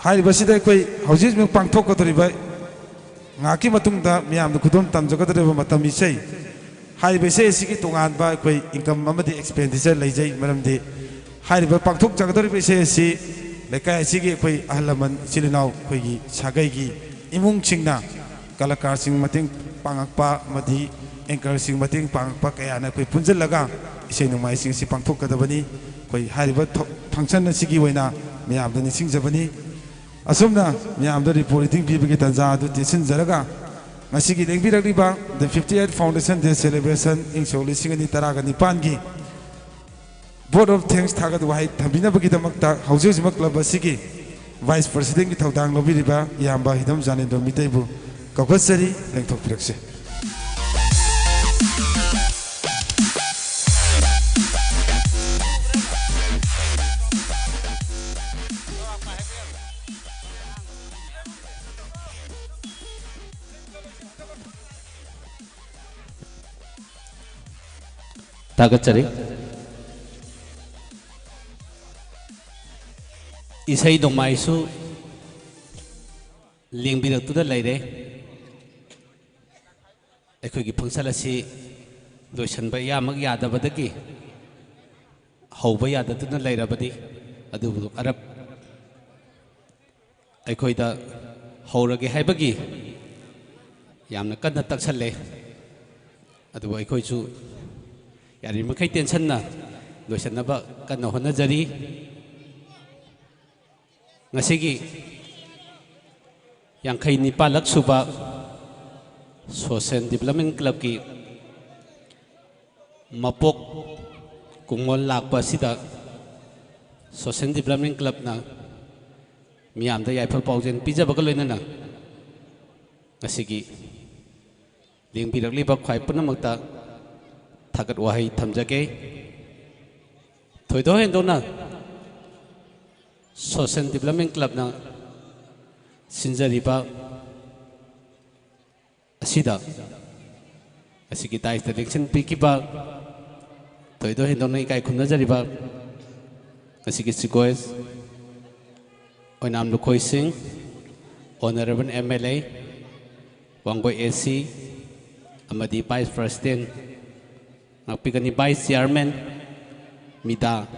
ꯍꯥꯏꯔꯤꯕꯁꯤꯗ ꯑꯩꯈꯣꯏ ꯍꯧꯖꯤꯛ ꯍꯧꯖꯤꯛ ꯄꯥꯡꯊꯣꯛꯀꯗꯧꯔꯤꯕ ꯉꯥꯏꯍꯥꯛꯀꯤ ꯃꯇꯨꯡꯗ ꯃꯤꯌꯥꯝꯗ ꯈꯨꯗꯣꯜ ꯇꯝꯖꯒꯗꯧꯔꯤꯕ ꯃꯇꯝ ꯏꯁꯩ ꯍꯥꯏꯔꯤꯕ ꯏꯁꯩ ꯑꯁꯤꯒꯤ ꯇꯣꯉꯥꯟꯕ ꯑꯩꯈꯣꯏ ꯏꯟꯀꯝ ꯑꯃꯗꯤ ꯑꯦꯛꯁꯄꯦꯟꯗꯤꯆꯔ ꯂꯩꯖꯩ꯫ ꯃꯔꯝꯗꯤ ꯍꯥꯏꯔꯤꯕ ꯄꯥꯡꯊꯣꯛꯆꯒꯗꯧꯔꯤꯕ ꯏꯁꯩ ꯑꯁꯤ ꯂꯩꯀꯥꯏ ꯑꯁꯤꯒꯤ ꯑꯩꯈꯣꯏ ꯑꯍꯜ ꯂꯃꯟ, ꯏꯆꯤꯜ ꯏꯅꯥꯎ, ꯑꯩꯈꯣꯏꯒꯤ ꯁꯥꯒꯩꯒꯤ ꯏꯃꯨꯡꯁꯤꯡꯅ ꯀꯂꯥꯀꯥꯔꯁꯤꯡ ꯃꯇꯦꯡ ꯄꯥꯡꯉꯛꯄ ꯑꯃꯗꯤ ꯑꯦꯡꯀꯔꯁꯤꯡ ꯃꯇꯦꯡ ꯄꯥꯡꯉꯛꯄ ꯀꯌꯥꯅ ꯑꯩꯈꯣꯏ ꯄꯨꯟꯁꯤꯜꯂꯒ ꯏꯁꯩ ꯅꯣꯡꯃꯥꯏꯁꯤꯡ ꯑꯁꯤ ꯄꯥꯡꯊꯣꯛꯀꯗꯕꯅꯤ꯫ ꯑꯩꯈꯣꯏ ꯍꯥꯏꯔꯤꯕ ꯊꯧ-, ꯐꯪꯁꯟ ꯑꯁꯤꯒꯤ ꯑꯣꯏꯅ ꯃꯌꯥꯝꯗ ꯅꯤꯡꯁꯤꯡꯖꯕꯅꯤ꯫ ꯑꯁꯨꯝꯅ ꯃꯌꯥꯝꯗ ꯔꯤꯄꯣꯔꯠ ꯔꯤꯗꯤꯡ ꯄꯤꯕꯒꯤ ꯇꯥꯟꯖꯥ ꯑꯗꯨ ꯇꯦꯟꯁꯤꯟꯖꯔꯒ, ꯉꯁꯤꯒꯤ ꯂꯦꯡꯕꯤꯔꯛꯂꯤꯕ The fifty eight Foundation Day Celebration ꯏꯪ ꯁꯣꯛ ꯂꯤꯁꯤꯡ ꯑꯅꯤ ꯇꯔꯥꯒ ꯅꯤꯄꯥꯟꯒꯤ Vote of Thanks ꯊꯥꯒꯠ ꯋꯥꯍꯩ ꯊꯝꯕꯤꯅꯕꯒꯤꯗꯃꯛꯇ ꯍꯧꯖꯤꯛ ꯍꯧꯖꯤꯛꯃꯛ ꯀ꯭ꯂꯕ ꯑꯁꯤꯒꯤ Vice Presidentꯀꯤ ꯊꯧꯗꯥꯡ ꯂꯧꯕꯤꯔꯤꯕ ꯏꯌꯥꯝꯕ ꯍꯤꯗꯝ ꯖꯥꯅꯦꯟꯗ꯭ꯔ ꯃꯤꯇꯩꯕꯨ ꯀꯧꯈꯠꯆꯔꯤ, ꯂꯦꯡꯊꯣꯛꯄꯤꯔꯛꯁꯤ꯫ ꯊꯥꯒꯠꯆꯔꯤ꯫ ꯏꯁꯩ ꯅꯣꯡꯃꯥꯏꯁꯨ ꯂꯦꯡꯕꯤꯔꯛꯇꯨꯅ ꯂꯩꯔꯦ꯫ ꯑꯩꯈꯣꯏꯒꯤ ꯐꯪꯁꯟ ꯑꯁꯤ ꯂꯣꯏꯁꯤꯟꯕ ꯏꯌꯥꯃꯛ ꯌꯥꯗꯕꯗꯒꯤ ꯍꯧꯕ ꯌꯥꯗꯗꯨꯅ ꯂꯩꯔꯕꯗꯤ, ꯑꯗꯨꯕꯨ ꯑꯔꯞ ꯑꯩꯈꯣꯏꯗ ꯍꯧꯔꯒꯦ ꯍꯥꯏꯕꯒꯤ ꯌꯥꯝꯅ ꯀꯟꯅ ꯇꯛꯁꯜꯂꯦ꯫ ꯑꯗꯨꯕꯨ ꯑꯩꯈꯣꯏꯁꯨ ꯌꯥꯔꯤꯃꯈꯩ ꯇꯦꯟꯁꯟꯅ ꯂꯣꯏꯁꯤꯟꯅꯕ ꯀꯟꯅ ꯍꯣꯠꯅꯖꯔꯤ꯫ ꯉꯁꯤꯒꯤ ꯌꯥꯡꯈꯩ ꯅꯤꯄꯥꯜꯂꯛ ꯁꯨꯕ ꯁꯣꯁꯦꯜ ꯗꯤꯕꯂꯞꯃꯦꯟ ꯀ꯭ꯂꯕꯀꯤ ꯃꯄꯣꯛ ꯀꯨꯡꯑꯣꯟ ꯂꯥꯛꯄ ꯑꯁꯤꯗ ꯁꯣꯁꯦꯜ ꯗꯤꯕꯂꯞꯃꯦꯟ ꯀ꯭ꯂꯕꯅ ꯃꯤꯌꯥꯝꯗ ꯌꯥꯏꯐ ꯄꯥꯎꯖꯦꯜ ꯄꯤꯖꯕꯒ ꯂꯣꯏꯅꯅ ꯉꯁꯤꯒꯤ ꯂꯦꯡꯕꯤꯔꯛꯂꯤꯕ ꯈ꯭ꯋꯥꯏ ꯄꯨꯝꯅꯃꯛꯇ ꯊꯥꯒꯠ ꯋꯥꯍꯩ ꯊꯝꯖꯒꯦ꯫ ꯊꯣꯏꯗꯣꯛ ꯍꯦꯟꯗꯣꯛꯅ ꯁꯣꯁꯦꯜ ꯗꯤꯕꯂꯞꯃꯦꯟ ꯀ꯭ꯂꯕꯅ ꯁꯤꯟꯖꯔꯤꯕ ꯑꯁꯤꯗ ꯉꯁꯤꯒꯤ ꯗꯥꯏꯁꯇ ꯂꯦꯡꯁꯤꯟ ꯄꯤꯈꯤꯕ, ꯊꯣꯏꯗꯣꯛ ꯍꯦꯟꯗꯣꯛꯅ ꯏꯀꯥꯏ ꯈꯨꯝꯅꯖꯔꯤꯕ ꯉꯁꯤꯒꯤ ꯁꯤꯀꯣꯏꯁ ꯑꯣꯏꯅꯥꯝ ꯂꯨꯈꯣꯏꯁꯤꯡ, honourable M L A, Wangoi A C ꯑꯃꯗꯤ ꯚꯥꯏꯁ ꯄ꯭ꯔꯁꯤꯗꯦꯟ, ꯉꯥꯛꯄꯤꯒꯅꯤ ꯚꯥꯏꯁ ꯆꯤꯌꯥꯔꯃꯦꯟ ꯃꯤꯗꯥ,